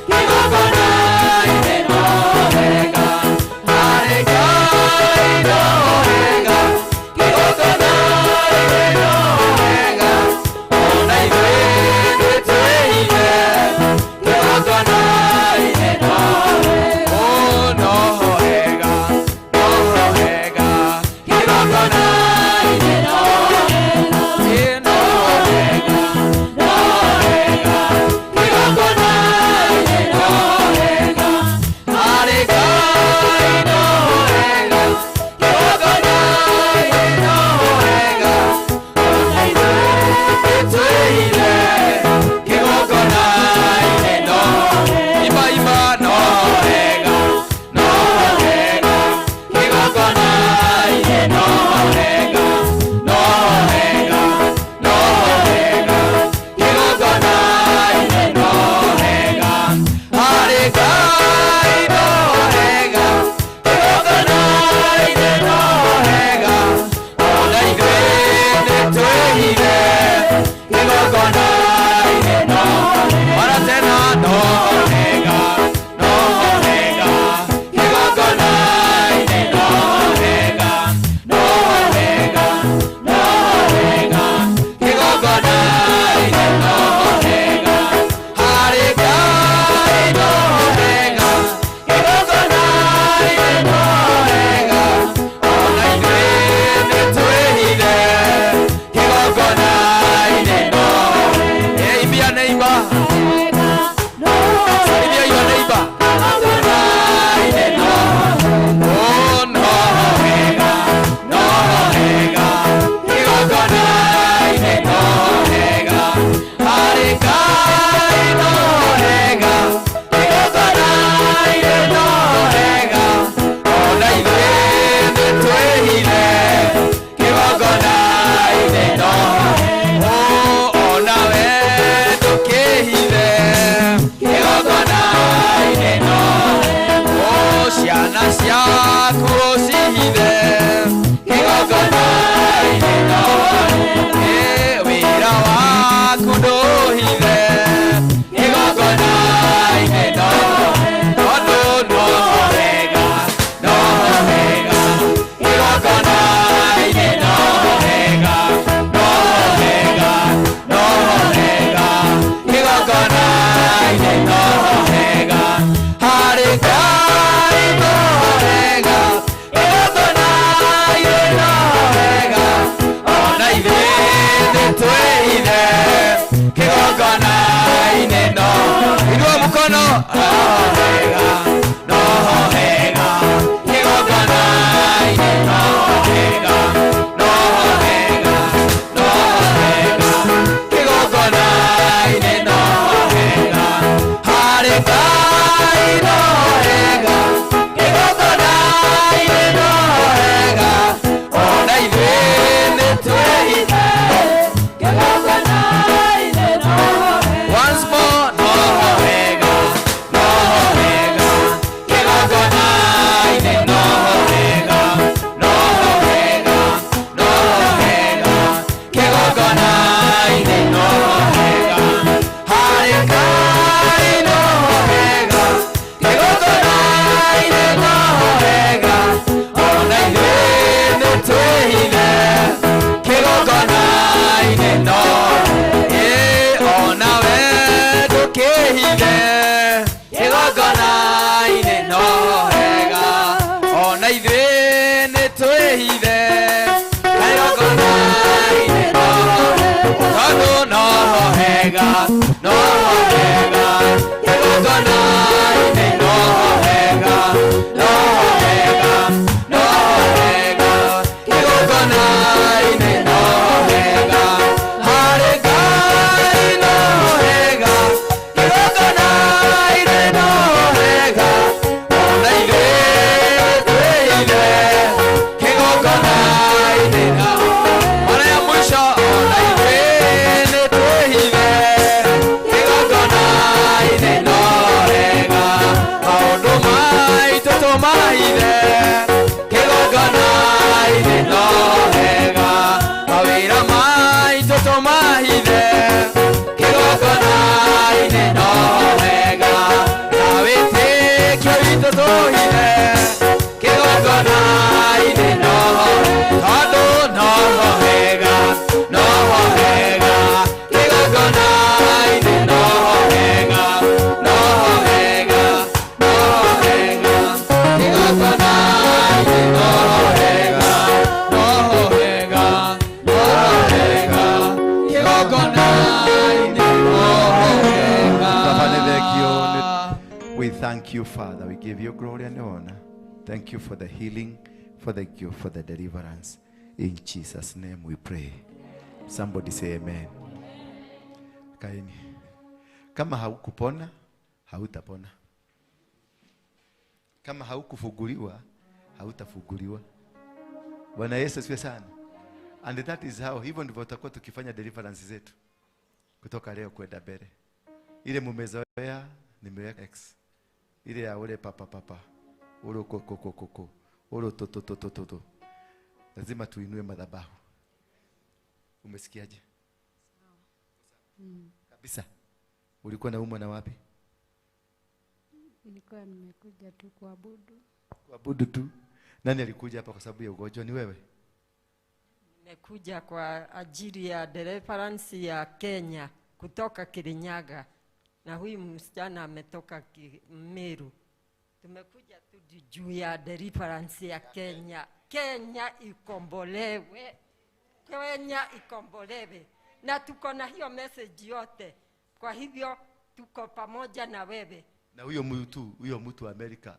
kĩgongona-inĩ noho hega, harĩ Ngai noho hega, kĩgongona-inĩ noho hega, ona ithuĩ nĩ twĩhithe kĩgongona-inĩ noho hega, oh, noho hega, noho hega, kĩgongona-inĩ noho hega, ĩ noho hega, noho hega, kĩgongona-inĩ noho hega, harĩ Ngai noho hega, kĩgongona-inĩ noho hega, ona ithuĩ nĩ twĩhithe kĩgongona-inĩ noho imba imba noho hega, noho hega, kĩgongona-inĩ noho hega, noho hega, noho hega, kĩgongona-inĩ noho hega, harĩ Ngai noho hega, kĩgongona-inĩ noho hega, ona ithuĩ nĩ twĩhithe kĩgongona-inĩ noho mara tena noho hega, noho hega, kĩgongona-inĩ noho hega, noho hega, noho hega, kĩgongona-inĩ noho hega, harĩ Ngai noho hega, kĩgongona-inĩ noho hega, ona ithuĩ nĩ twĩhithe kĩgongona-inĩ noho. Hey, imbia neighbor. Salimia your neighbor. Kĩgongona-inĩ noho. Oh, noho hega, noho hega, kĩgongona-inĩ noho hega, harĩ Ngai noho hega, kĩgongona-inĩ noho hega, ona ithuĩ nĩ twĩhithe kĩgongona-inĩ noho. Oh, ona we ndũkĩhithe kĩgongona-inĩ noho. Oh, ciana ciaku ũcihithe kĩgongona-inĩ noho. Ĩ, wĩra waku ndũhithe kĩgongona-inĩ noho. Tondũ noho hega, noho hega, kĩgongona-inĩ noho hega, noho hega, noho hega, kĩgongona-inĩ noho hega, harĩ Ngai noho hega, kĩgongona-inĩ noho hega, ona ithuĩ nĩ twĩhithe kĩgongona-inĩ noho. Inua mkono. Noho hega, noho hega, kĩgongona-inĩ noho hega, noho hega, noho hega, kĩgongona-inĩ noho hega, harĩ Ngai noho hega, kĩgongona-inĩ noho hega, ona ithuĩ nĩ twĩhithe. Once more, noho hega, noho hega, Ona ithuĩ nĩ twĩhithe kĩgongona-inĩ noho, tondũ noho hega, noho hega, kĩgongona-inĩ noho hega, noho hega, noho hega, kĩgongona-inĩ noho hega, harĩ Ngai noho hega, kĩgongona-inĩ noho hega, ona ithuĩ twĩhithe kĩgongona-inĩ noho. Mara ya mwisho, ona ithuĩ nĩ twĩhithe kĩgongona-inĩ noho hega, maũndũ maitũ tũmahithe kĩgongona-inĩ noho hega, mawĩra maitũ tũmahithe kĩgongona-inĩ noho hega, na wĩtĩkio witũ tũhithe kĩgongona-inĩ noho, tondũ noho hega, noho hega, kĩgongona-inĩ noho hega, noho hega, noho hega, kĩgongona-inĩ noho hega, noho hega, noho hega, kĩgongona-inĩ noho hega. Baba, nĩ thank you. We thank you, Father. We give you glory and honor. Thank you for the healing, for thank you for the deliverance. In Jesus' name we pray. Somebody say amen. Kaini. Kama haukupona, hautapona. Kama haukufunguliwa, hautafunguliwa. Bwana Yesu asifiwe sana. And that is how, hivyo ndivyo tutakuwa tukifanya deliverance zetu kutoka leo kwenda mbele. Ile mumezoea nimeweka X. Ile ya ule papa papa, ule koko koko koko, ule toto toto toto. Lazima tuinue madhabahu. Umesikiaje? Kabisa. Ulikuwa naumwa na wapi? Nilikuwa nimekuja tu kuabudu. Kuabudu tu. Nani alikuja hapa kwa sababu ya ugonjwa? Ni wewe? Nimekuja kwa ajili ya deliverance ya Kenya kutoka Kirinyaga, na huyu msichana ametoka Meru. Tumekuja tu juu ya deliverance ya Kenya. Kenya ikombolewe, Kenya ikombolewe, na tuko na hiyo message yote. Kwa hivyo tuko pamoja na wewe. Na huyo mtu wa Amerika.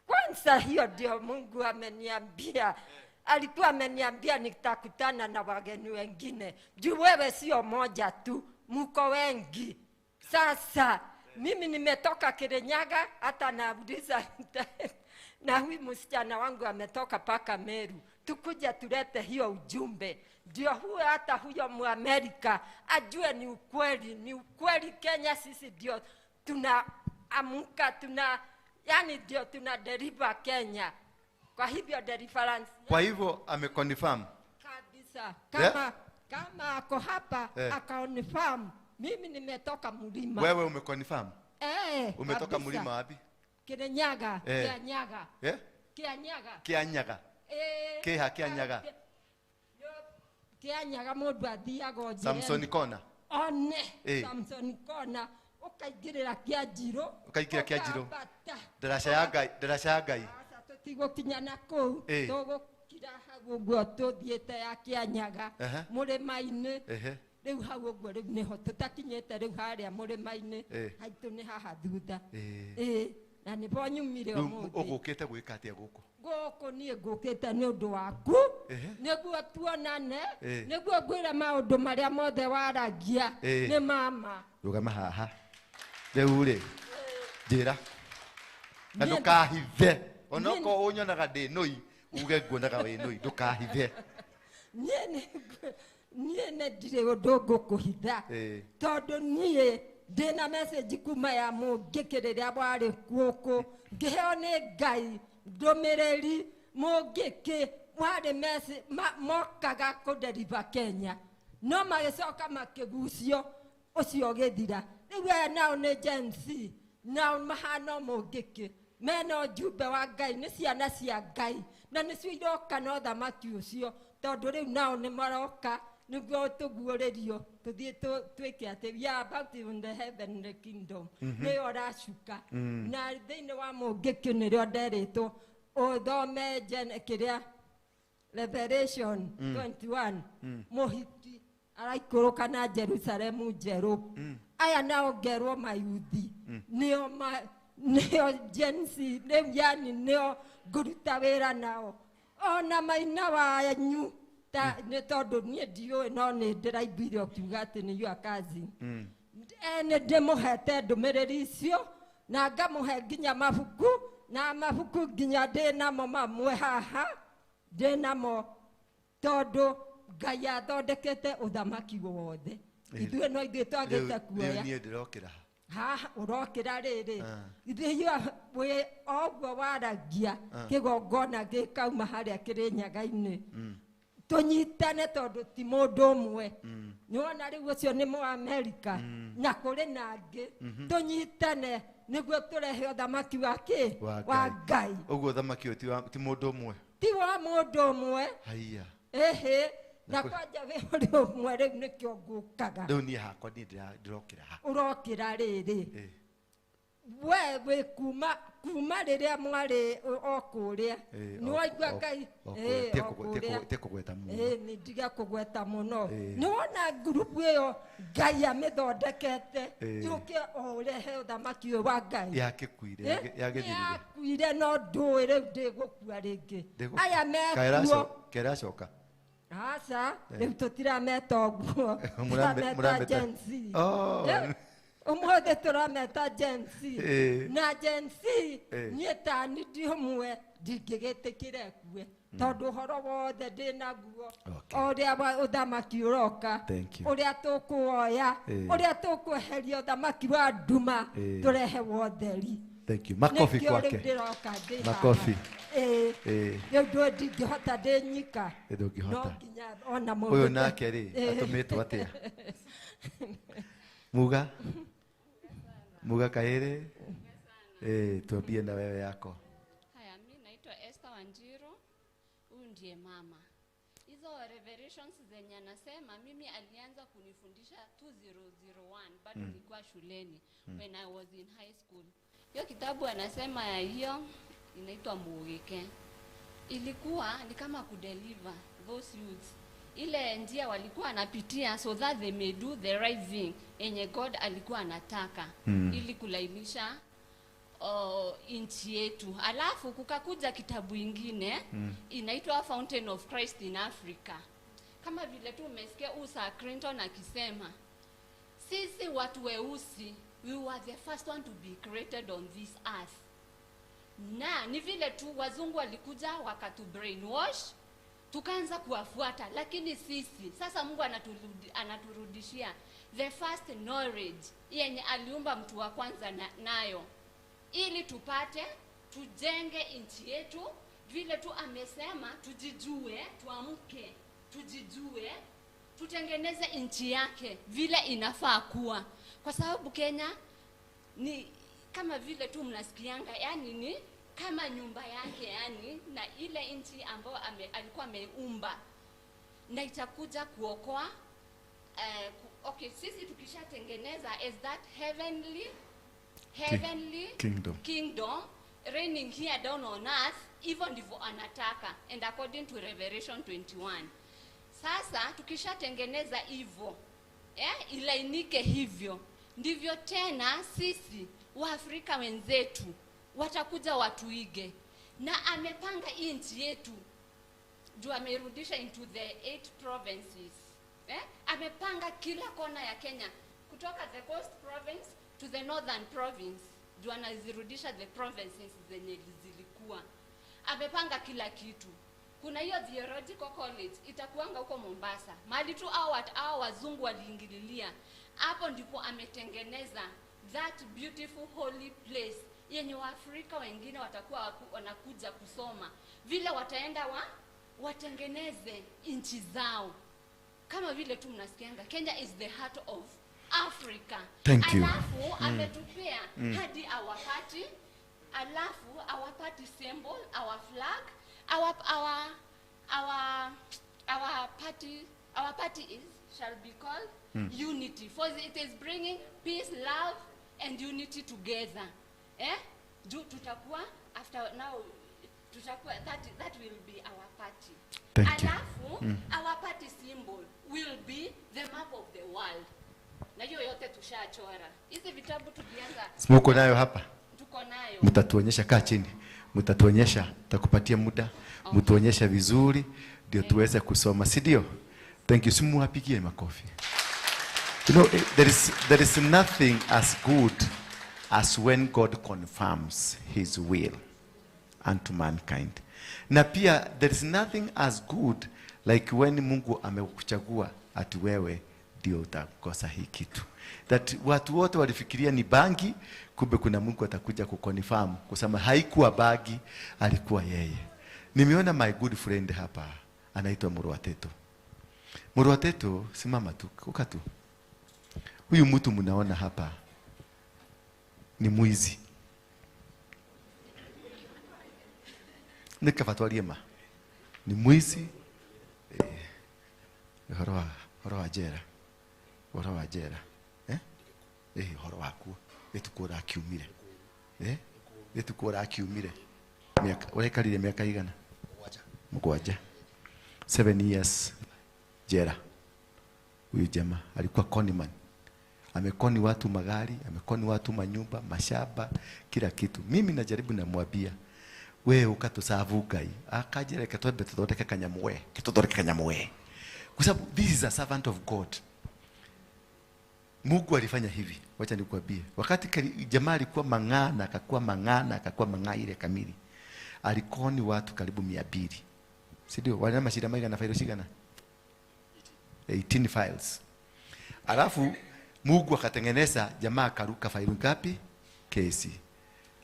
Kwanza hiyo ndio Mungu ameniambia. Alikuwa ameniambia nitakutana na wageni wengine. Juu wewe sio moja tu, mko wengi. Sasa mimi nimetoka Kirinyaga, hata nauliza na huyu msichana wangu ametoka paka Meru. Tukuja tulete hiyo ujumbe. Ndio huyo hata huyo Muamerika ajue ni ukweli, ni ukweli Kenya sisi ndio tunaamuka, tuna yani ndio tuna deliver Kenya. Kwa hivyo deliverance Kwa hivyo ameconfirm kabisa. Kama kama ako hapa akaonfirm, mimi nimetoka mlima. Wewe umeconfirm? Umetoka mlima wapi? Kirinyaga, Kianyaga. Kianyaga. Kianyaga. Keha Kianyaga. Kianyaga mundu athiaga o njĩra Samson Kona. One. Samson Kona ukaingĩrĩra Kĩanjirũ. Ukaingĩra Kĩanjirũ. Ndaraca ya Ngai, ndaraca ya Ngai. Tũtigũkinya na kũu, tũgũkira hau ũguo tũthiĩte ya Kĩanyaga mũrĩma-inĩ. Rĩu hau ũguo rĩu nĩho tũtakinyĩte rĩu harĩa mũrĩma-inĩ, haitũ nĩ haha thutha. Na nĩho nyumire ũmũthĩ. Ũgũkĩte gwĩka atĩa gũkũ? Gũkũ niĩ ngũkĩte nĩ ũndũ waku, nĩguo tuonane, nĩguo ngwĩre maũndũ marĩa mothe waragia nĩ mama. Rũgama haha. Rĩu rĩ, njĩra. Na ndũkahithe. Onokorwo ũnyonaga ndĩ nũi, uge nguonaga wĩ nũi, ndũkahithe. Niĩ nĩ ndirĩ ũndũ ngũkũhitha. Tondũ niĩ ndĩna message kuma ya Mũngĩkĩ rĩrĩa warĩ gũkũ, ngĩheo nĩ Ngai ndũmĩrĩri. Mũngĩkĩ warĩ message mokaga kũdeliver Kenya, no magĩcoka makĩgucio, ũcio ũgĩthira. Rĩu aya nao nĩ Gen Z, nao mahana Mũngĩkĩ, mena ũjumbe wa Ngai, nĩ ciana cia Ngai, na nĩcio iroka na ũthamaki ũcio, tondũ rĩu nao nĩ maroka nĩguo tũguũrĩrio tũthiĩ twĩke atĩ we are about in the heavenly kingdom. Nĩyo ũracuka. Na thĩinĩ wa Mũngĩkĩ nĩrĩo nderĩtwo Ũthome kĩrĩa Revelation 21 mũhiki araikũrũka na Jerusalemu njerũ. Aya nao ngerwo mayuthi nĩo nĩo Gen Z rĩu, yani nĩo ngũruta wĩra nao ona maina wanyu ta nĩ tondũ niĩ ndiũĩ, no nĩ ndĩraiguire ũkiuga atĩ nĩ your cousin. Nĩ ndĩmũhete ndũmĩrĩri icio na ngamũhe nginya mabuku, na mabuku nginya ndĩ namo mamwe haha ndĩ namo, tondũ Ngai athondekete ũthamaki wothe. Ithuĩ no ithuĩ twagĩte kuoya. Rĩu niĩ ndĩrokĩra haha, ũrokĩra rĩrĩ ithuĩ wĩ oguo waragia kĩgongona gĩkauma harĩa Kĩrĩnyaga-inĩ, tũnyitane tondũ ti mũndũ ũmwe. Nĩwona rĩu ũcio nĩ Mũamerika na kũrĩ na angĩ, tũnyitane nĩguo tũrehe ũthamaki wa kĩ wa Ngai. Ũguo ũthamaki ũyũ ti mũndũ ũmwe, ti wa mũndũ ũmwe. Haiya, ĩhĩ, na kwanja wĩ ũrĩ ũmwe rĩu nĩkĩo ngũkaga. Rĩu niĩ hakwa niĩ ndĩrokĩra ha. Ũrokĩra rĩrĩ we wĩ kuma rĩrĩa mwarĩ o kũrĩa nĩwaigua Ngai Tikũgweta mũno. Nĩ ndige kũgweta mũno. Nĩwona ngurubu ĩyo Ngai amĩthondekete yũke o ũrehe ũthamaki ũyũ wa Ngai. Yakĩkuire, yagĩthirire. Yakuire no ndũĩ rĩu ndĩgũkua rĩngĩ. Aya mekuo Keracoka. Aca, rĩu tũtirameta ũguo, tũrameta Gen Z. Ũmũthĩ tũrameta Gen Z. Na Gen Z niĩ tani ndi ũmwe ndingĩgĩtĩkĩra ĩkue tondũ ũhoro wothe ndĩ naguo, ũrĩa ũthamaki ũroka, ũrĩa tũkũwoya, ũrĩa tũkweheria ũthamaki wa nduma tũrehe wotheri. Thank you. Makofi kwake. Makofi. Rĩu ndũĩ ndingĩhota ndĩ nyika. Ndũngĩhota. No nginya ona mũndũ. Ũyũ nake rĩ atũmĩtwo atĩa? Muga. Muga Kaere. Tuambie na wewe yako. Haya, mimi naitwa Esther Wanjiru. Huyu ndiye mama. Hizo revelations zenye anasema mimi alianza kunifundisha 2001 bado nilikuwa shuleni when I was in high school. Hiyo kitabu anasema ya hiyo inaitwa Muugike. Ilikuwa ni kama kudeliver those youths ile njia walikuwa anapitia so that they may do the right thing yenye God alikuwa anataka ili kulainisha nchi yetu. Alafu kukakuja kitabu ingine inaitwa Fountain of Christ in Africa. Kama vile tu umesikia Usa Clinton akisema sisi watu weusi we were the first one to be created on this earth. Na ni vile tu wazungu walikuja wakatu brainwash tukaanza kuwafuata, lakini sisi sasa Mungu anaturudishia the first knowledge yenye aliumba mtu wa kwanza nayo ili tupate tujenge nchi yetu vile tu amesema tujijue, tuamke, tujijue, tutengeneze nchi yake vile inafaa kuwa. Kwa sababu Kenya ni kama vile tu mnasikianga, yani ni kama nyumba yake, yani na ile nchi ambayo alikuwa ameumba na itakuja kuokoa. Okay, sisi tukishatengeneza is that heavenly kingdom reigning here down on earth, hivyo ndivyo anataka, and according to Revelation 21. Sasa tukishatengeneza hivyo, ilainike hivyo, ndivyo tena sisi Waafrika wenzetu watakuja watuige. Na amepanga hii nchi yetu juu amerudisha into the 8 provinces. Amepanga kila kona ya Kenya kutoka the coast province to the northern province, juu anazirudisha the provinces zenye zilikuwa. Amepanga kila kitu. Kuna hiyo theological college itakuanga huko Mombasa, mahali tu hao wazungu waliingililia. Hapo ndipo ametengeneza that beautiful holy place yenye Waafrika wengine watakuwa wanakuja kusoma, vile wataenda watengeneze nchi zao. Kama vile tu mnasikianga Kenya is the heart of Africa. Thank you. Alafu ametupea hadi our party, alafu our party symbol, our flag, our party is shall be called unity, for it is bringing peace, love and unity together. Tutakuwa after now Tutakuwa that will be our party. Thank you. Alafu our party symbol will be the map of the world. Na hiyo yote tushachora. Hizi vitabu tulianza. Muko nayo hapa? Tuko nayo. Mtatuonyesha, kaa chini. Mtatuonyesha, takupatia muda. Okay. Mtuonyesha vizuri ndio tuweze kusoma, si ndio? Thank you. Simuwapigie makofi. You know, there is nothing as good as when God confirms his will unto mankind. Na pia there is nothing as good like when Mungu amekuchagua ati wewe ndio utakosa hii kitu. That watu wote walifikiria ni bangi, kumbe kuna Mungu atakuja kuconfirm kusema haikuwa bangi, alikuwa yeye. Nimeona my good friend hapa anaitwa Muruateto. Muruateto, simama tu, kuka tu. Huyu mtu mnaona hapa ni mwizi. Nikafatwaliema. Ni mwizi. Horo wa jera. Horo wa jera. Horo waku. Etukora akiumire. Etukora akiumire. Miaka urekarire miaka igana? Mugwanja. 7 years jera. Huyu jamaa alikuwa conman. Amekoni watu magari, amekoni watu manyumba, mashamba, kila kitu. Mimi najaribu namwambia, wewe ukatusavu Ngai. Akajira ketwembe tuthondeke kanyamwe, ketuthondeke kanyamwe. Kwa sababu this is a servant of God. Mungu alifanya hivi, wacha nikuambie. Wakati jamaa alikuwa mang'ana, akakuwa mang'ana, akakuwa mang'aa ile kamili. Alikoni watu karibu 200. Si ndio? Wale mashira maigana failo shigana? 18 files. Alafu Mungu akatengeneza jamaa akaruka faili ngapi? Kesi.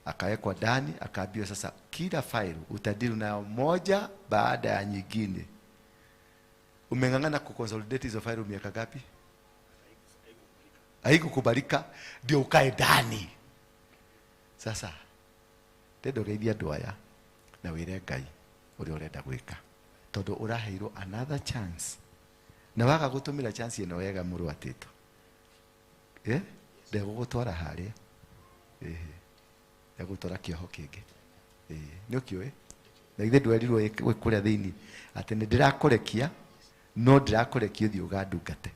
Akawekwa ndani, akaambiwa sasa kila faili utadili nayo moja baada ya nyingine. Umeng'ang'ana kuconsolidate hizo faili miaka ngapi? Haikukubalika, ndio ukae ndani. Sasa ndendo geithia andũ aya na wĩre Ngai ũrĩa ũrenda gwĩka, tondũ ũraheirwo another chance na waga gũtũmĩra chance ĩno wega mũrũ atĩtwo, ndegũgũtwara harĩa, ndegũgũtwara kĩoho kĩngĩ. Nĩ ũkĩũĩ na ithe ndwerirwo wĩ kũrĩa thĩinĩ atĩ nĩ ndĩrakũrekia, no ndĩrakũrekia ũthiĩ ũgandungate,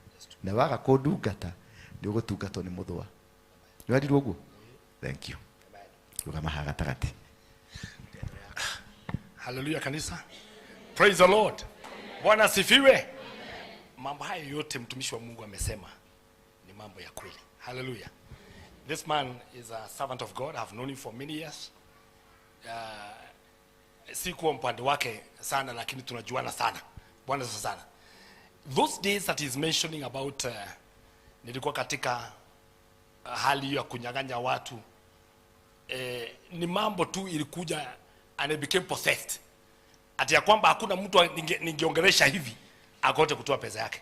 na waga kũndungata nĩ ũgũtungatwo nĩ mũthũa. Nĩ werirwo ũguo? Thank you. Rũgama haha gatagatĩ. Hallelujah kanisa. Praise the Lord. Bwana asifiwe. Mambo haya yote mtumishi wa Mungu amesema ni mambo ya kweli. Hallelujah. This man is a servant of God. I've known him for many years. Sikuwa mpande wake sana, lakini tunajuana sana. Bwana asifiwe sana. Those days that he's mentioning about, nilikuwa katika hali ya kunyang'anya watu, ni mambo tu ilikuja and I became possessed. Ati ya kwamba hakuna mtu ningeongelesha hivi akote kutoa pesa yake.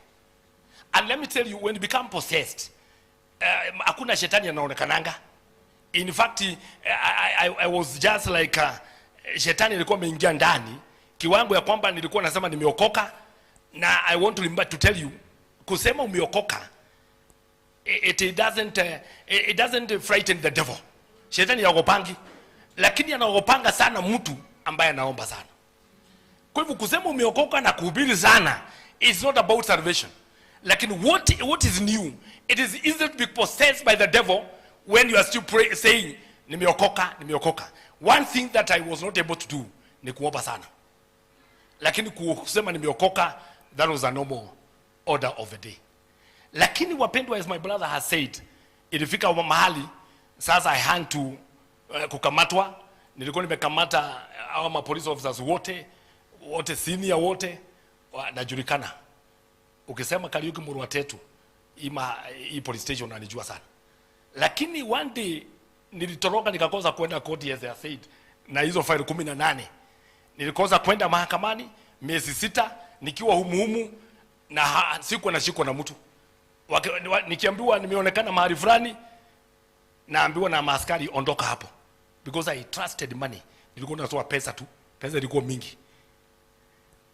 And let me tell you, when you become possessed, hakuna shetani anaonekananga. In fact, I was just like shetani ilikuwa imeingia ndani kiwango ya kwamba nilikuwa nasema nimeokoka, na I want to remember to tell you, kusema umeokoka it doesn't frighten the devil. Shetani haogopangi, lakini anaogopanga sana mtu ambaye anaomba sana. Kwa hivyo kusema umeokoka na kuhubiri sana is not about salvation. Lakini what is new, it is easy to be possessed by the devil when you are still saying nimeokoka, nimeokoka. One thing that I was not able to do ni kuomba sana. Lakini kusema nimeokoka, that was a normal order of the day. Lakini wapendwa, as my brother has said, ilifika mahali sasa I had to kukamatwa. Nilikuwa nimekamata hawa ma police officers wote senior wote najulikana. Ukisema Kariuki Muruatetu, hii police station anijua sana. Lakini one day nilitoroka nikakosa kwenda court, as I said, na hizo file 18. Nilikosa kwenda mahakamani miezi 6 nikiwa humu na sikuwa nashikwa na mtu. Nikiambiwa nimeonekana mahali fulani, naambiwa na maaskari ondoka hapo. Because I trusted money. Nilikuwa natoa pesa tu. Pesa ilikuwa mingi.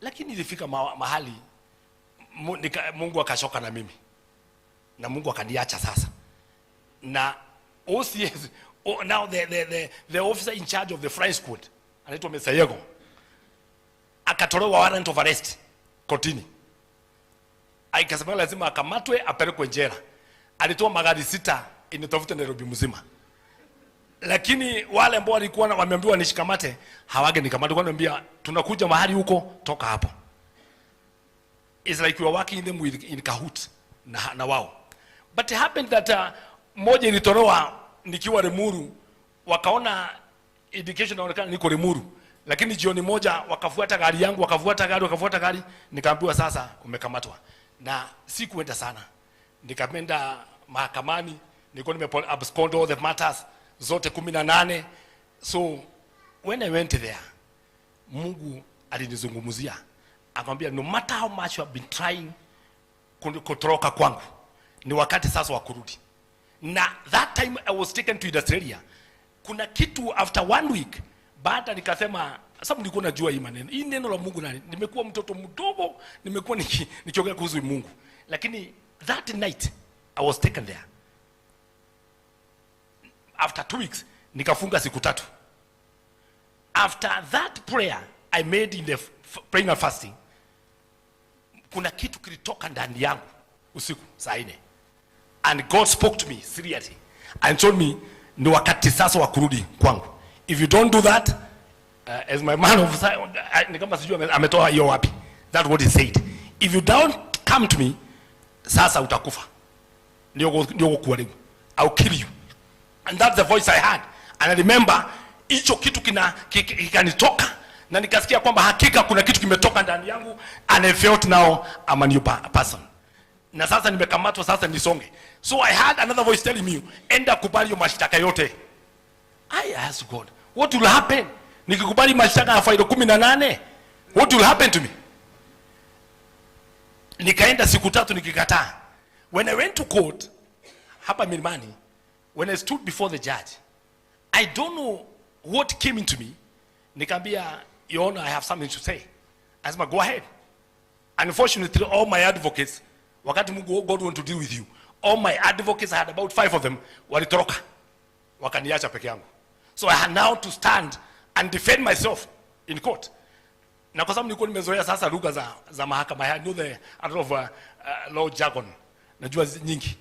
Lakini ilifika mahali Mungu akashoka na mimi. Na Mungu akaniacha sasa. Na OCS, now the officer in charge of the flying squad anaitwa Mesayego, akatolewa warrant of arrest kotini, ikasema lazima akamatwe apelekwe jela. Alitoa magari 6 initafuta Nairobi mzima, lakini wale ambao walikuwa wameambiwa nishikamate hawage nikamate, kwa niambia tunakuja mahali huko, toka hapo. It's like we are working them with in cahoot na wao. But it happened that moja ilitolewa nikiwa Limuru, wakaona indication inaonekana niko Limuru, lakini jioni moja wakafuata gari yangu, wakafuata gari, nikaambiwa sasa umekamatwa. Na sikuenda sana, nikaenda mahakamani, nilikuwa nime abscond all the matters zote 18. So when I went there, Mungu alinizungumzia akamwambia, no matter how much you have been trying kutoroka kwangu, ni wakati sasa wa kurudi. Na that time I was taken to Australia. Kuna kitu after 1 week baada nikasema, sababu nilikuwa najua hii maneno, hii neno la Mungu, nani, nimekuwa mtoto mdogo, nimekuwa nikiongea kuhusu Mungu. Lakini that night I was taken there. After 2 weeks nikafunga siku 3. After that prayer I made in the praying and fasting, kuna kitu kilitoka ndani yangu usiku saa 4. And God spoke to me seriously and told me, ni wakati sasa wa kurudi kwangu. If you don't do that, as my man of ni kama sijui ametoa hiyo wapi. That's what he said. If you don't come to me, sasa utakufa. Ndio kuharibu. I'll kill you. And that's the voice I had. And I remember hicho kitu kikanitoka na nikasikia kwamba hakika kuna kitu kimetoka ndani yangu, and I felt now I'm a new person. Na sasa nimekamatwa, sasa nisonge. So I had another voice telling me, enda kubali hiyo mashtaka yote. I asked God, what will happen? Nikikubali mashtaka ya failo 18, what will happen to me? Nikaenda siku 3 nikikataa. When I went to court hapa Milimani, when I stood before the judge, I don't know what came into me. Nikamwambia, Your Honor, I have something to say. Asema, go ahead. Unfortunately, all my advocates, wakati Mungu, God want to deal with you, all my advocates, I had about 5 of them, walitoroka. Wakaniacha peke yangu. So I had now to stand and defend myself in court. Na kwa sababu nilikuwa nimezoea sasa lugha za mahakama, I know the a lot of law jargon. Najua nyingi.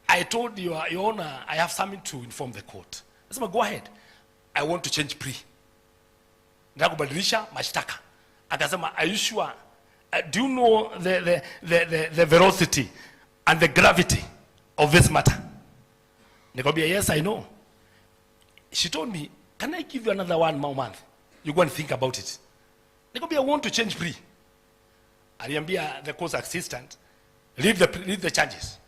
I told you, Your Honor, I have something to inform the court. Asema, go ahead. I want to change plea. Nataka kubadilisha mashtaka. Akasema, are you sure? Do you know the velocity and the gravity of this matter? Nikamwambia, yes, I know. She told me, can I give you another 1 more month? You go and think about it. Nikamwambia, I want to change plea. Aliambia the court assistant, leave the charges.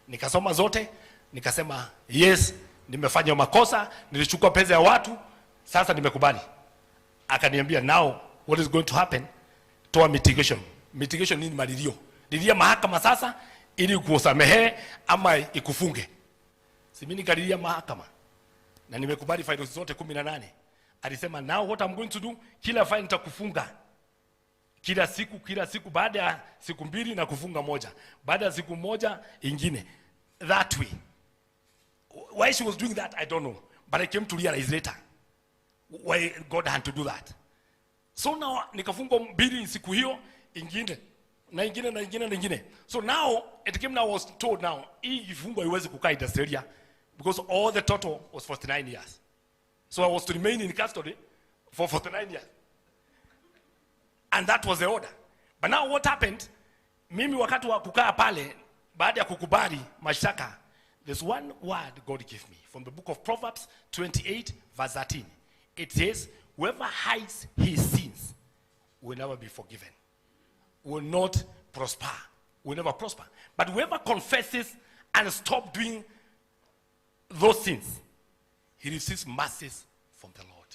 Nikasoma zote, nikasema, yes, nimefanya makosa, nilichukua pesa ya watu, sasa nimekubali. Akaniambia, now what is going to happen? Toa mitigation. Mitigation ni malilio. Lilia mahakama sasa ili kusamehe ama ikufunge. Si mimi nikalilia mahakama. Na nimekubali faili zote 18. Alisema, now what I'm going to do, kila faili nitakufunga. Kila siku, baada ya siku 2 na kufunga moja. Baada ya siku moja ingine. That way. Why she was doing that, I don't know. But I came to realize later why God had to do that. So now nikafungwa 2 siku hiyo, ingine na ingine na ingine na ingine. So now it came, now I was told now hii kifungo haiwezi kukaa Australia because all the total was 49 years. So I was to remain in custody for 49 years. And that was the order. But now what happened? Mimi wakati wa kukaa pale baada ya kukubali mashtaka, there's one word God gave me from the book of Proverbs 28 verse 13. It says, whoever hides his sins will never be forgiven, will not prosper, will never prosper. But whoever confesses and stops doing those sins, he receives mercies from the Lord.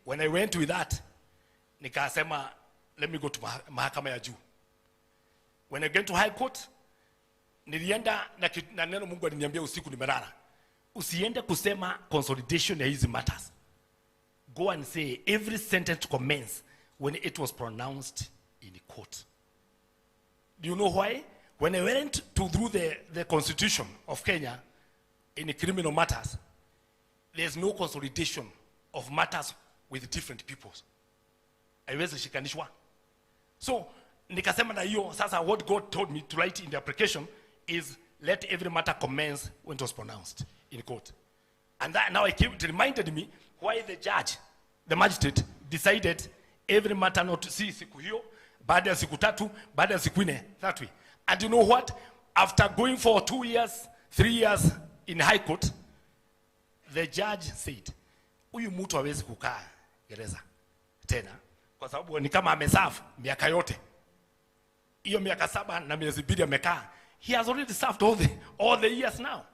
When I went with that, nikasema, let me go to mahakama ya juu. When I went to high court, nilienda na neno Mungu aliniambia usiku nimelala, usiende kusema consolidation ya hizi matters. Go and say every sentence commence when it was pronounced in court. Do you know why? When I went to through the constitution of Kenya in criminal matters, there's no consolidation of matters with different peoples. Haiwezi shikanishwa. So nikasema na hiyo sasa, what God told me to write in the application is let every matter commence when it was pronounced in court. And that now it reminded me why the judge, the magistrate, decided every matter not to see siku hiyo, baada ya siku tatu, baada ya siku nne, that way. And you know what? After going for 2 years, 3 years in high court, the judge said, huyu mtu hawezi kukaa gereza tena kwa sababu ni kama ameserve miaka yote. Hiyo miaka 7 na miezi 2 amekaa. He has already served all the years now.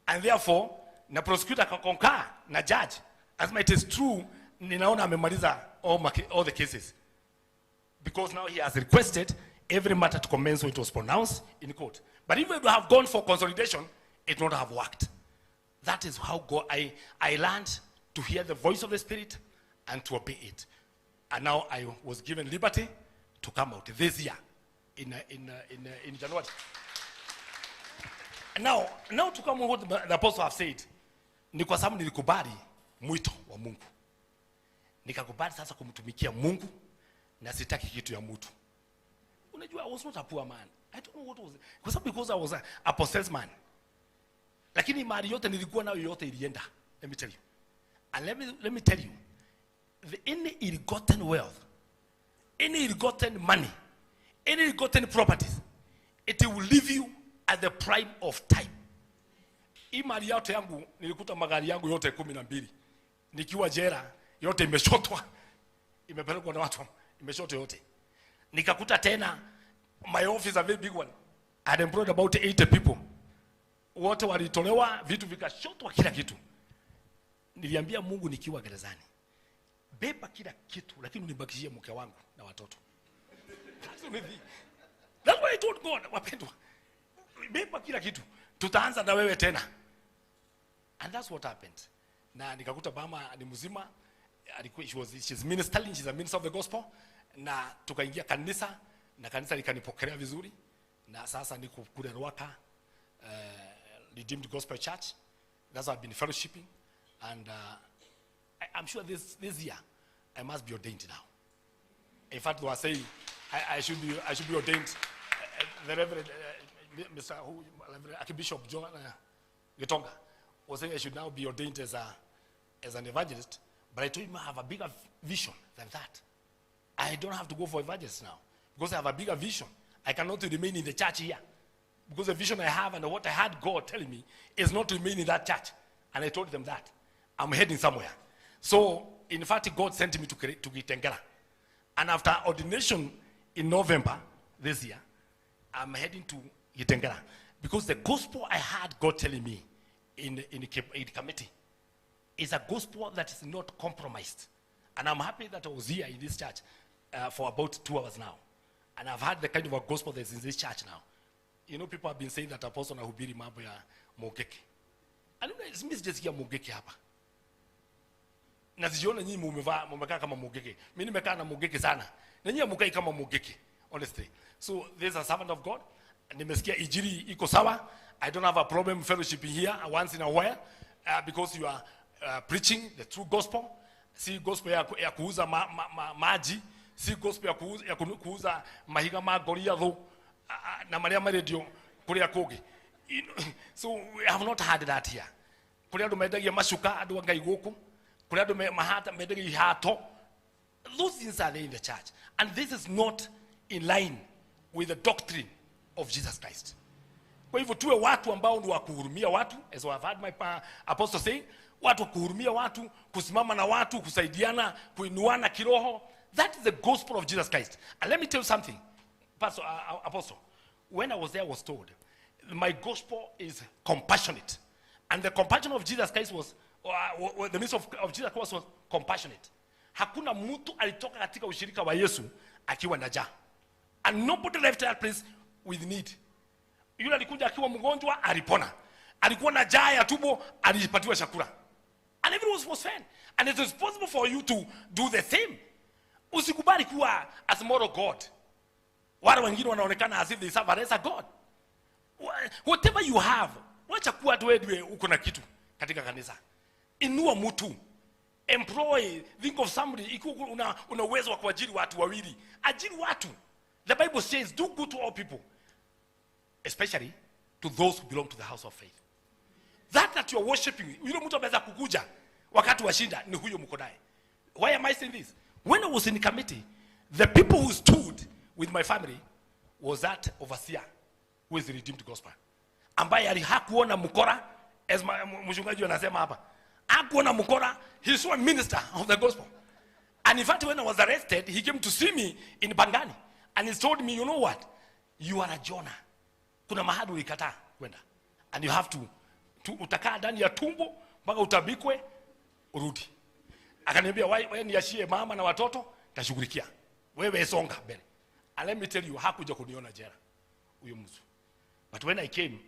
And therefore, na prosecutor akakonkaa na judge. As it is true, ninaona amemaliza all the cases. Because now he has requested every matter to commence when it was pronounced in court. But if we would have gone for consolidation, it would not have worked. That is how God, I learned to hear the voice of the Spirit and to obey it. And now I was given liberty to come out this year in January. Now to come on what the apostle have said, ni kwa sababu nilikubali mwito wa Mungu. Nikakubali sasa kumtumikia Mungu na sitaki kitu ya mtu. Unajua, I was not a poor man. I don't know what was it. Because I was a possessed man. Lakini mali yote nilikuwa nayo yote ilienda. Let me tell you. And let me tell you, any ill-gotten wealth, any ill-gotten money, any ill-gotten properties, it will leave you at the prime of time. Hii mali yote yangu, nilikuta magari yangu yote 12. Nikiwa jela, yote imeshotwa. Imepelekwa na watu, imeshotwa yote. Nikakuta tena, my office, a very big one. I had employed about 80 people. Wote walitolewa, vitu vikashotwa kila kitu. Niliambia Mungu nikiwa gerezani, beba kila kitu, lakini unibakishie mke wangu na watoto. That's the only thing. That's what I told God, wapendwa. Beba kila kitu, tutaanza na wewe tena. And that's what happened. Na nikakuta mama ni mzima, she's ministering, she's a minister of the gospel. Na tukaingia kanisa, na kanisa likanipokelea vizuri. Na sasa niko kule Ruaka, Redeemed Gospel Church. That's why I've been fellowshipping. And I'm sure this year I must be ordained now. In fact, they were saying I should be ordained. The Reverend Mr. Reverend Archbishop John Gitonga was saying I should now be ordained as an evangelist. But I told him I have a bigger vision than that. I don't have to go for evangelist now because I have a bigger vision. I cannot remain in the church here because the vision I have and what I had God telling me is not to remain in that church. And I told them that I'm heading somewhere. So, in fact, God sent me to Kitengela. And after ordination in November this year, I'm heading to Kitengela. Because the gospel I had God telling me in committee is a gospel that is not compromised. And I'm happy that I was here in this church for about 2 hours now. And I've had the kind of a gospel that's in this church now. You know, people have been saying that apostle anahubiri mambo ya Mungiki. And mimi sijasikia Mungiki hapa. Na sijiona nyinyi mumevaa mumekaa kama Mungiki. Mimi nimekaa na Mungiki sana. Na nyinyi mkai kama Mungiki, honestly. So there's a servant of God. Nimesikia injili iko sawa. I don't have a problem fellowshipping here once in a while because you are preaching the true gospel. Si gospel ya kuuza maji, si gospel ya kuuza mahiga ma Goliath na maria ma radio kuria kugi. So we have not had that here. Kuria andu mendagia macuka andu a Ngai guku, kuria andu mahata mendagia ihato. Those things are there in the church, and this is not in line with the doctrine of Jesus Christ. Kwa hivyo tuwe watu ambao ni wa kuhurumia watu, as I have heard my apostle saying, watu wa kuhurumia watu, kusimama na watu, kusaidiana, kuinuana kiroho. That is the gospel of Jesus Christ. And let me tell you something, Pastor, Apostle. When I was there, I was told, my gospel is compassionate. And the compassion of Jesus Christ was, the means of Jesus Christ was compassionate. Hakuna mtu alitoka katika ushirika wa Yesu akiwa na njaa. And nobody left that place with need. Yule alikuja akiwa mgonjwa, alipona. Alikuwa na njaa ya tumbo, alipatiwa chakula. And everyone was fed. And it is possible for you to do the same. Usikubali kuwa as moral God. Wale wengine wanaonekana as if they serve a lesser God. Whatever you have, wacha kuwa tu wewe uko na kitu katika kanisa. Inua mtu. Employ, think of somebody. Ikiwa una uwezo wa kuajiri watu wawili, ajiri watu. The Bible says do good to all people, especially to those who belong to the house of faith. That you are worshiping, yule mtu ameweza kukuja wakati wa shinda ni huyo mko naye. Why am I saying this? When I was in committee, the people who stood with my family was that overseer who is the Redeemed Gospel, ambaye hakuona mkora, as mchungaji anasema hapa, hakuona mkora. He is a minister of the gospel. And in fact, when I was arrested, he came to see me in Pangani and he told me, you know what, you are a Jonah. Kuna mahali ulikataa kwenda, and you have to utakaa ndani ya tumbo mpaka utabikwe urudi. Akaniambia, wewe niachie mama na watoto, nitashughulikia. Wewe songa mbele. And let me tell you, hakuja kuniona jela huyo mtu. But when I came,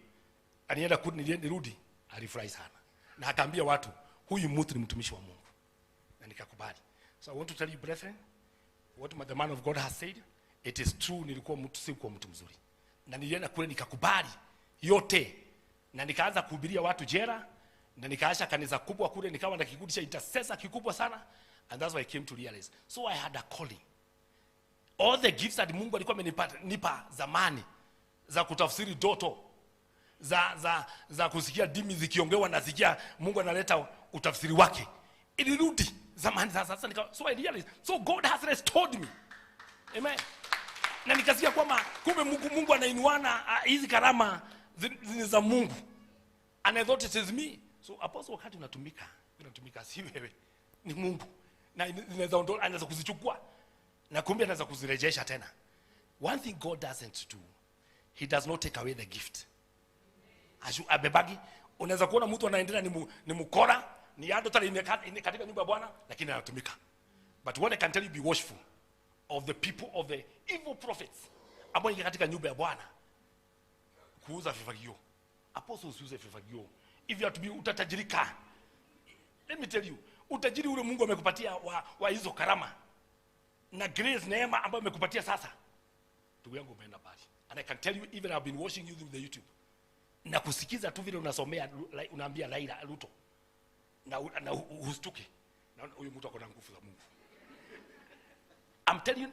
anienda nirudi, alifurahi sana. Na akaambia watu, huyu mtu ni mtumishi wa Mungu. Na nikakubali. So I want to tell you, brethren, what the man of God has said, it is true. Nilikuwa mtu, sikuwa mtu mzuri. Na nilienda kule nikakubali yote. Na nikaanza kuhubiria watu jela, na nikaasha kanisa kubwa kule, nikawa na kikundi cha intercessor kikubwa sana. And that's why I came to realize. So I had a calling. All the gifts that Mungu alikuwa amenipa zamani, za kutafsiri ndoto, za kusikia dimi zikiongewa, nasikia Mungu analeta utafsiri wake, ilirudi zamani. Sasa so I realized, so God has restored me. Amen. Na nikasikia kwamba kumbe Mungu anainuana hizi karama ni za Mungu. And I thought it is me. So apostle, wakati unatumika si wewe, ni Mungu. Na inaweza ondoa, anaweza kuzichukua, na kumbe anaweza kuzirejesha tena. One thing God doesn't do, he does not take away the gift. Abebagi, unaweza kuona mtu anaendelea ni mkora, ni adultery katika nyumba ya Bwana, lakini anatumika. But what I can tell you, be watchful of the people of the evil prophets ambao ni katika nyumba ya Bwana kuuza vifagio. Apostles usiuze vifagio. If you are to be, utatajirika. Let me tell you, utajiri ule Mungu amekupatia wa hizo karama na grace, neema ambayo amekupatia sasa, ndugu yangu, umeenda mbali. And I can tell you, even I've been watching you through the YouTube, na kusikiza tu vile unasomea, unaambia Raila Ruto, na ustuke, na huyu mtu akona nguvu za Mungu. I'm telling you,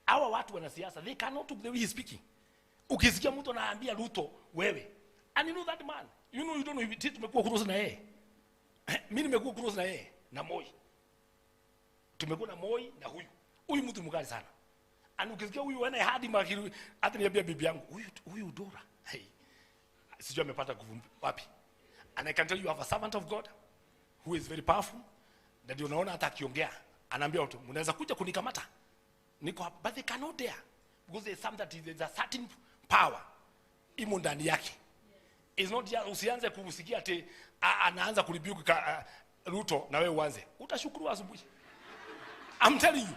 hawa watu wanasiasa, they cannot talk the way he's speaking. Ukisikia mtu anaambia Ruto, wewe, and you know that man, you know, you don't know, tumekuwa close na yeye. Mimi nimekuwa close na yeye na Moi. Tumekuwa na Moi na huyu. Huyu mtu mkali sana. And ukisikia huyu wana hadi makiru, hata niambia bibi yangu, huyu Dora. Hey. Sijui amepata nguvu wapi. And I can tell you, you have a servant of God who is very powerful. Na ndio unaona hata akiongea, anaambia watu, mnaweza kuja kunikamata. Niko hapa, but they cannot dare, because there's something that is, there's a certain power imo ndani yake. It's not just usianze kusikia ati anaanza kurebuke Ruto na wewe uanze. Utashukuru asubuhi. I'm telling you.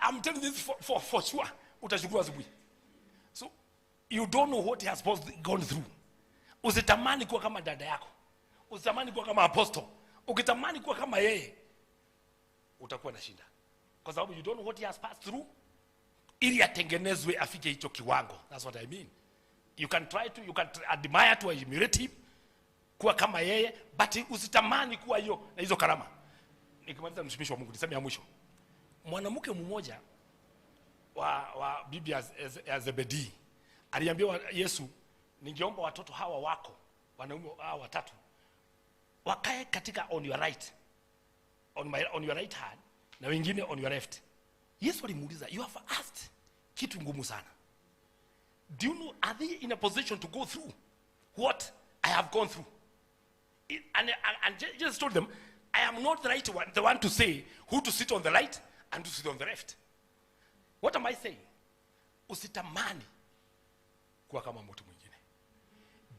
I'm telling you this for sure. Utashukuru asubuhi. So you don't know what he has gone through. Usitamani kuwa kama dada yako. Usitamani kuwa kama apostle. Ukitamani kuwa kama yeye, utakuwa na shida. Kwa sababu you don't know what he has passed through ili atengenezwe afike hicho kiwango. That's what I mean. You can try to, you can admire to emulate him, kuwa kama yeye, but usitamani kuwa hiyo na hizo karama. Nikimaliza, mtumishi wa Mungu, niseme ya mwisho. Mwanamke mmoja wa bibi ya Zebedee aliambia Yesu, ningeomba watoto hawa wako, wanaume hawa watatu, wakae katika on your right, on your right hand, na wengine on your left. Yesu alimuuliza, you have asked kitu ngumu sana. Do you know, are they in a position to go through what I have gone through? And Jesus told them, I am not the right one, the one to say who to sit on the right and to sit on the left. What am I saying? Usitamani kuwa kama mtu mwingine.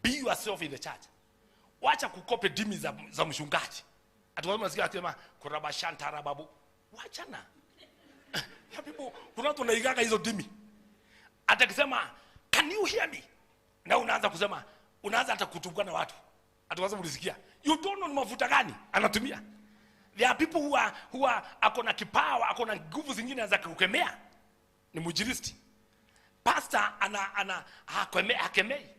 Be yourself in the church. Wacha kukope dimi za mchungaji. Atuwa nasikia akisema kurabashanta rababu. Wachana. Ya people, kuna watu wanaigaga hizo dimi. Hata akisema, can you hear me? Na unaanza kusema, unaanza hata kutukana na watu. Hata ulisikia. You don't know ni mafuta gani anatumia. There are people who are akona kipawa, akona nguvu zingine za kukemea. Ni mujiristi. Pastor ana hakemei.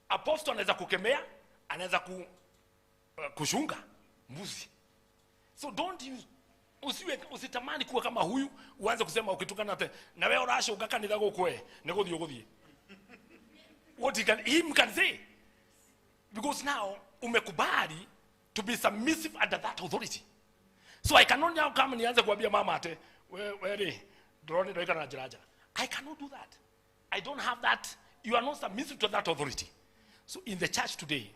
Apostle anaweza kukemea, anaweza kushunga. Mbuzi. So don't you usiwe usitamani kuwa kama huyu uanze kusema ukitukana ate na wewe urasho ugakanitha gukwe ni guthii uguthii. What he can him can say, because now umekubali to be submissive under that authority. So I cannot now come nianze kuambia mama ate we ri drone ndoika na jiraja. I cannot do that. I don't have that. You are not submissive to that authority. So in the church today,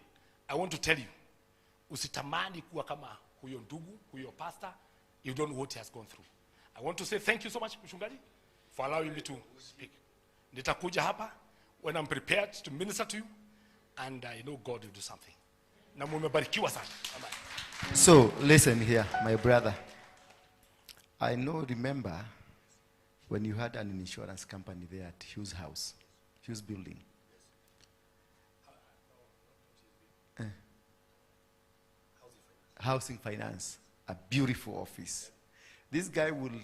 I want to tell you, usitamani kuwa kama huyo ndugu, huyo pastor. You don't know what he has gone through. I want to say thank you so much, mchungaji, for allowing me to speak. Nitakuja hapa when I'm prepared to minister to you, and I know God will do something. Na mumebarikiwa sana. Amen. So listen here, my brother. I know, remember when you had an insurance company there at Hughes House, Hughes Building. Housing Finance, a beautiful office. This guy will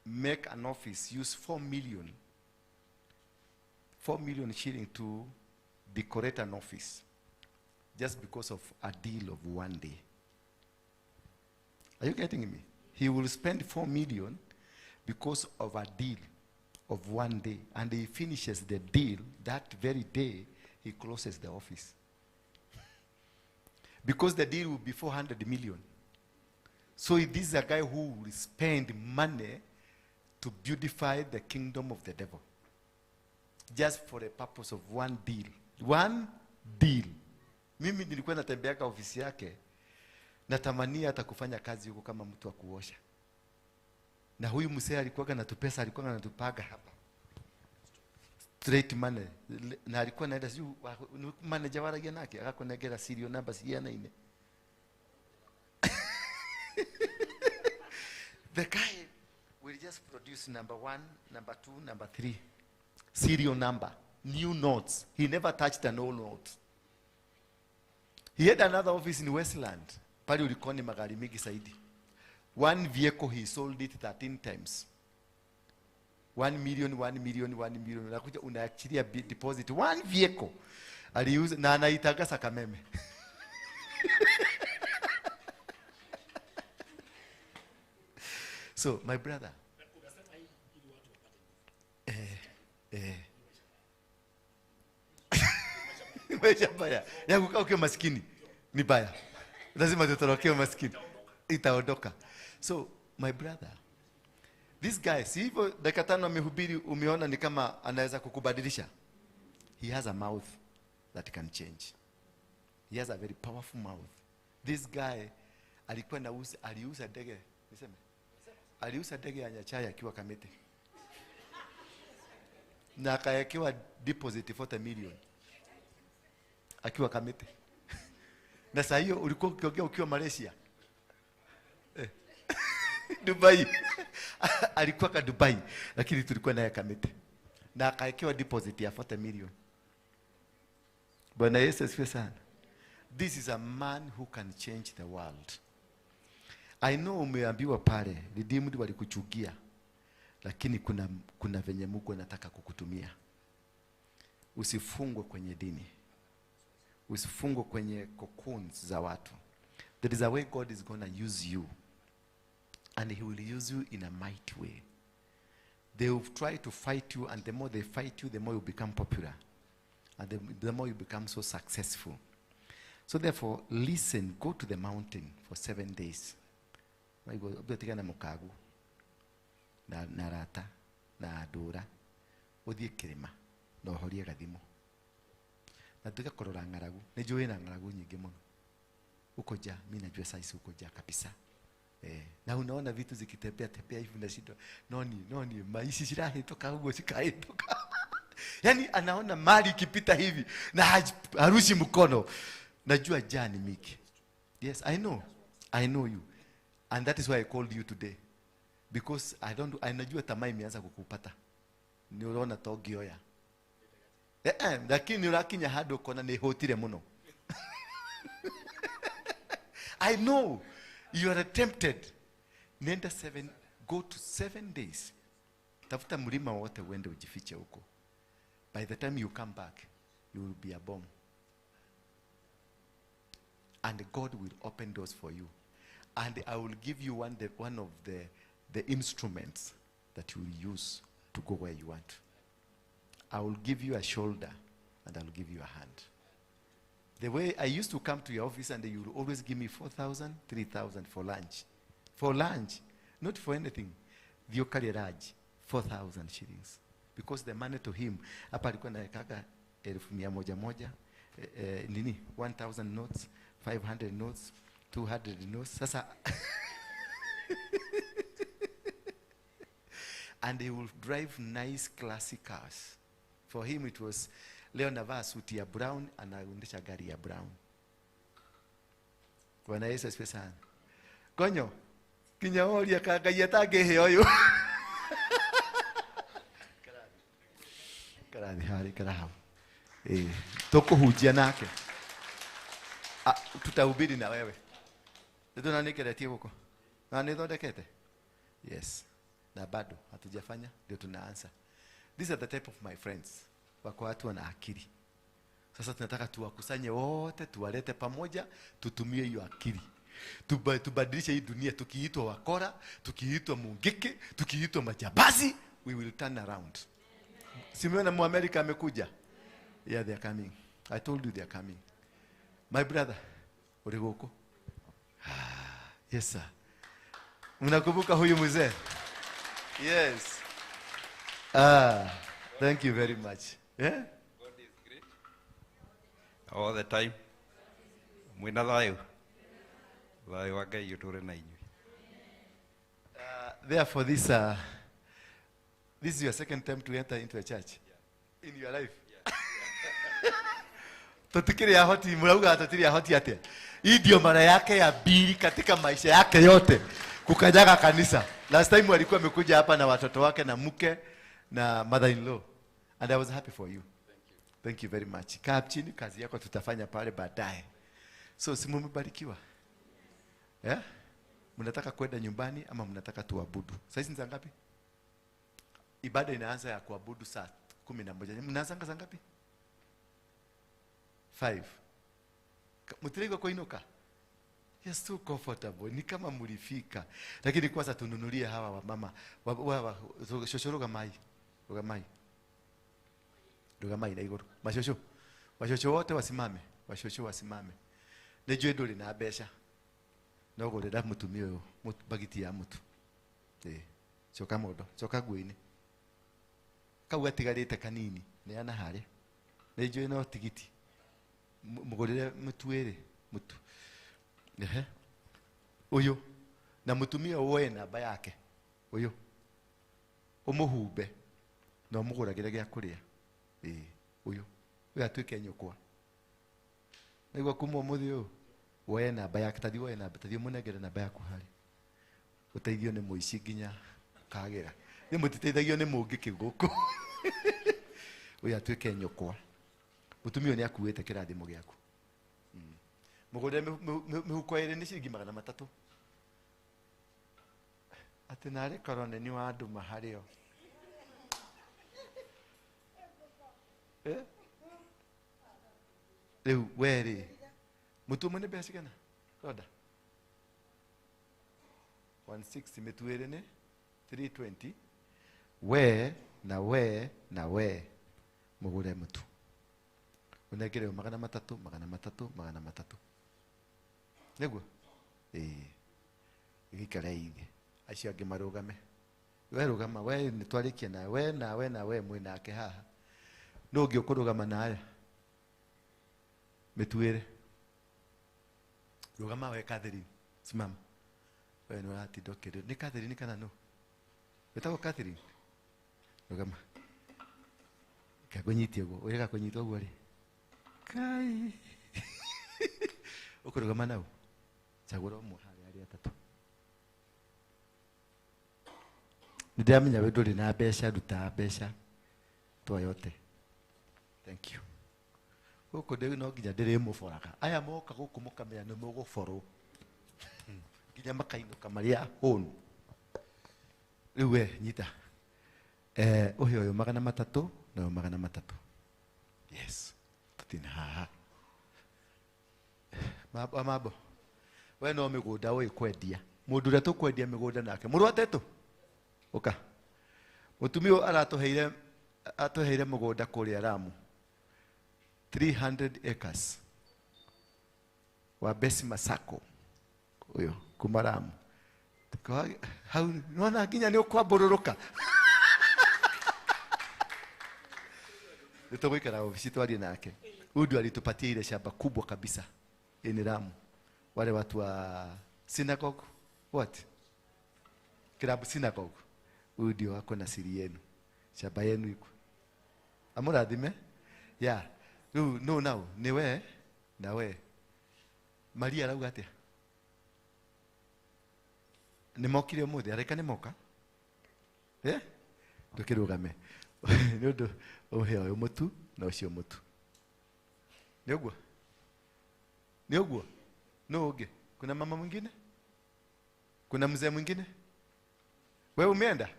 make an office, use 4 million shilling to decorate an office just because of a deal of one day. Are you getting me? He will spend 4 million because of a deal of one day, and he finishes the deal that very day. He closes the office. Because the deal will be 400 million. So this is a guy who will spend money to beautify the kingdom of the devil. Just for the purpose of one deal. One deal. Mimi nilikuwa natembeaka ofisi yake, natamania hata kufanya kazi huko kama mtu wa kuosha. Na huyu mzee alikuwa anatupesa, alikuwa anatupaga hapa. Straight money. Na alikuwa anaenda sio manager waragia nake, akakonegera serial number cigana ine. The guy will just produce number 1, number 2, number 3. Serial number, new notes. He never touched an old note. He had another office in Westland. Pale ulikoni magari mingi zaidi. One vehicle he sold it 13 times. 1 million, 1 million, 1 million. Unakuja unaachilia deposit. One vehicle. Aliuza na anaitangasa Kameme. So, my brother. Maisha baya. Ya kukaa ukiwa maskini ni baya. Lazima tutorokee maskini. Itaondoka. So, my brother, this guy, si hivyo dakika 5 amehubiri, umeona ni kama anaweza kukubadilisha. He has a mouth that can change. He has a very powerful mouth. This guy alikuwa nauza, aliuza ndege, niseme. Aliuza ndege ya Nyachae akiwa Kamete. Na akawekewa deposit 40 million. Akiwa Kamete. Na saa hiyo ulikuwa ukiongea ukiwa Malaysia. Dubai. Alikuwa ka Dubai, lakini tulikuwa naye Kamete. Na akawekewa deposit ya 40 million. Bwana Yesu asifiwe sana. This is a man who can change the world. I know umeambiwa pale Redeemed walikuchukia, lakini kuna venye Mungu anataka kukutumia. Usifungwe kwenye dini. Usifungwe kwenye cocoons za watu. There is a way God is going to use you. And he will use you in a mighty way. They will try to fight you, and the more they fight you, the more you become popular. And the more you become so successful. So therefore, listen, go to the mountain for 7 days. Tigana mukagu na rata na andura uthie kirima na uhorie gathimu na tuge kurora ng'aragu. Nijui na ng'aragu nyingi muno uko ja, mimi najua size uko ja kabisa. Na unaona vitu zikitembea tembea hivi unashindwa noni maisha shirahitoka ugo shikahitoka. Yani anaona mali ikipita hivi na harushi mkono. Najua jani miki. Yes, I know. I know you. And that is why I called you today. Because I don't, I najua tamaa imeanza kukupata. Ni unaona togioya. Lakini urakinya hado kona ni hotire muno. I know you are tempted. Nenda 7, go to 7 days. Tafuta mlima wote uende ujifiche huko. By the time you come back, you will be a bomb. And God will open doors for you. And I will give you one of the instruments that you will use to go where you want. I will give you a shoulder and I will give you a hand. The way I used to come to your office and you will always give me 4,000, 3,000 for lunch. For lunch, not for anything. Raj, 4,000 shillings. Because the money to him, hapa alikuwa anawekaga 1,100 nini, 1,000 notes, 500 notes, 200 notes. Sasa and he will drive nice classic cars. For him it was leo navaa suti ya brown, anaendesha gari ya brown. Bwana Yesu asifiwe sana. Gonyo kinyaoria kangai atangihe uyu. Karathi hari karahau. Tukuhunjia nake. Tutahubiri na wewe. Ndio nani huko? Na nithondekete? Yes. Na bado hatujafanya, ndio tunaanza. These are the type of my friends. Wako watu wana akili. Sasa tunataka tuwakusanye wote, tuwalete pamoja, tutumie hiyo akili. Tubadilishe hii dunia, tukiitwa wakora, tukiitwa mungiki, tukiitwa majambazi, we will turn around. Simeona mu America amekuja. Yeah, they are coming. I told you they are coming. My brother, uri goko? Yes sir. Mnakumbuka huyu mzee? Yes. Thank you very much. Yeah? God is great. All the time. Mwina thayo. Thayo wa Ngai uture na inyuĩ. Therefore this this is your second time to enter into a church. Yeah. In your life. Yeah. Tutikiri ahoti, murauga tutiri ahoti atia. Hii ndio mara yake ya pili katika maisha yake yote kukanyaga kanisa. Last time alikuwa amekuja hapa na watoto wake na mke na mother-in-law. And I was happy for you. Thank you. Thank you very much. Kaa chini, kazi yako tutafanya pale baadaye. So si mmebarikiwa? Yeah? Mnataka kwenda nyumbani ama mnataka tuabudu? Sasa ni saa ngapi? Ibada inaanza ya kuabudu saa 11. Mnaanza saa ngapi? 5. Mtirego kuinuka. Yes, too comfortable. Ni kama mulifika. Lakini kwanza tununulie hawa wamama. Shosho rugamai. Rugamai. Rugamai na iguru. Mashosho. Mashosho wote wasimame. Mashosho wasimame. Nijue nduri na mbeca. No gurira mutumia uyu bagiti ya mutu. Coka mondo, coka nguo-inĩ. Kau gatigarĩte kanini, neana harĩa. Nĩnjũĩ no tigiti. Mũgũrĩre mũtu ĩrĩ, mũtu. Ehe. Ũyũ na mũtumia woe namba yake. Ũyũ. Ũmũhumbe na ũmũgũragĩre gĩa kũrĩa. Ũyũ. Ũyũ atuĩke nyũkwa. Nĩguo kuma ũmũthĩ ũyũ woe namba yake, tathi woe namba, tathi ũmũnengere namba yaku harĩa. Ũteithio nĩ mũici nginya kagera. Nĩ mũtiteithagio nĩ mũngĩkĩ gũkũ. Ũyũ atuĩke nyũkwa. Mũtumia ũyũ nĩ akuĩte kĩrathimo gĩaku. Mũgũrĩre mĩhuko ĩrĩ nĩ ciringi 300. Atĩ narĩ korwo nĩ wandũma harĩ o. Rĩu we rĩ, mũtu ũmwe nĩ mbeca cigana? Roda. 160 mĩtu ĩrĩ nĩ 320. We na we na we mũgũre mũtu. Ũnengere 300, 300, 300. Nĩguo? Gĩikare ithe. Acio angĩ marũgame. We rũgama, we nĩtwarĩkia nawe, we nawe na we mwĩ nake haha. Nũ ũngĩ ũkũrũgama na aya? Mĩtu ĩrĩ. Rũgama we Catherine. Simama. We nĩ ũratinda ũkĩrĩra. Nĩ Catherine kana nũ? Wĩtagwo Catherine? Rũgama. Ngakũnyitie ũguo. Ũreka kũnyita ũguo rĩ? Kai. Ũkũrũgama nau? Chagũra ũmwe harĩa arĩa atatũ. Nĩndĩramenya we ndũrĩ na mbeca, ruta mbeca. Toa yote. Thank you. Gũkũ ndĩ no nginya ndĩrĩmũboraga. Aya moka gũkũ mũkamenya nĩ mũgũborwo. Nginya makainũka marĩ ahũnu. Rĩu we nyita. Ũhe ũyũ 300 na ũyũ 300. Yes. Tũtine haha. Mambo. We no mĩgũnda ũĩ kwendia. Mũndũ ũrĩa tũkwendia mĩgũnda nake. Mũrũ wa Tetũ. Ũka. Mũtumia ũyũ aratũheire atũheire mũgũnda kũrĩa Lamu. 300 acres. Wa Besi Masako. Ũyũ kuma Lamu. Hau nĩwona nginya nĩ ũkwambũrũrũka. Nĩtũgũikara ofici twarie nake. Huyu ndio alitupatia ile shamba kubwa kabisa in Lamu. Wale watu wa synagogue, what? Club synagogue. Huyu ndio wako na siri yenu. Shamba yenu iko. Amurathime? Yeah. Rĩu no now ni we na we. Maria arauga atia? Nĩ mokire ũmũthĩ, areka nĩ moka? Eh? Ndũkĩrũgame. Nĩ ũndũ ũhe ũyũ mũtu na ũcio mũtu. Nĩ ũguo? Nĩ ũguo? No ũngĩ? Kuna mama mwingine? Kuna mzee mwingine? Wewe umeenda?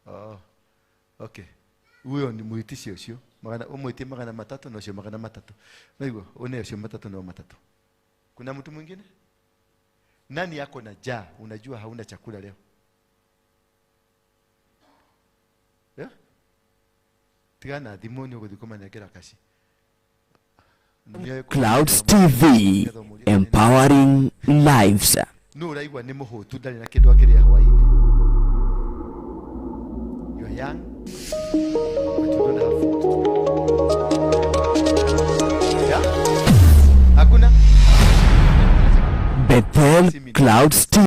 Oh. Okay. Huyo ni muitishe ucio. Magana umuitie 300 na ucio 300. Naigua, une ucio 300 na 300. Kuna mtu mwingine? Nani yako na njaa? Unajua hauna chakula leo. Yeah? Tigana thimũ nĩ ũgũthiĩ kũmanengera kaci. Clouds TV, empowering lives. No ũraigua nĩ mũhũtu ndarĩ na kĩndũ akĩrĩa hwaĩ-inĩ. You're young, but you don't have food. Yeah? Hakuna? Bethel Clouds TV.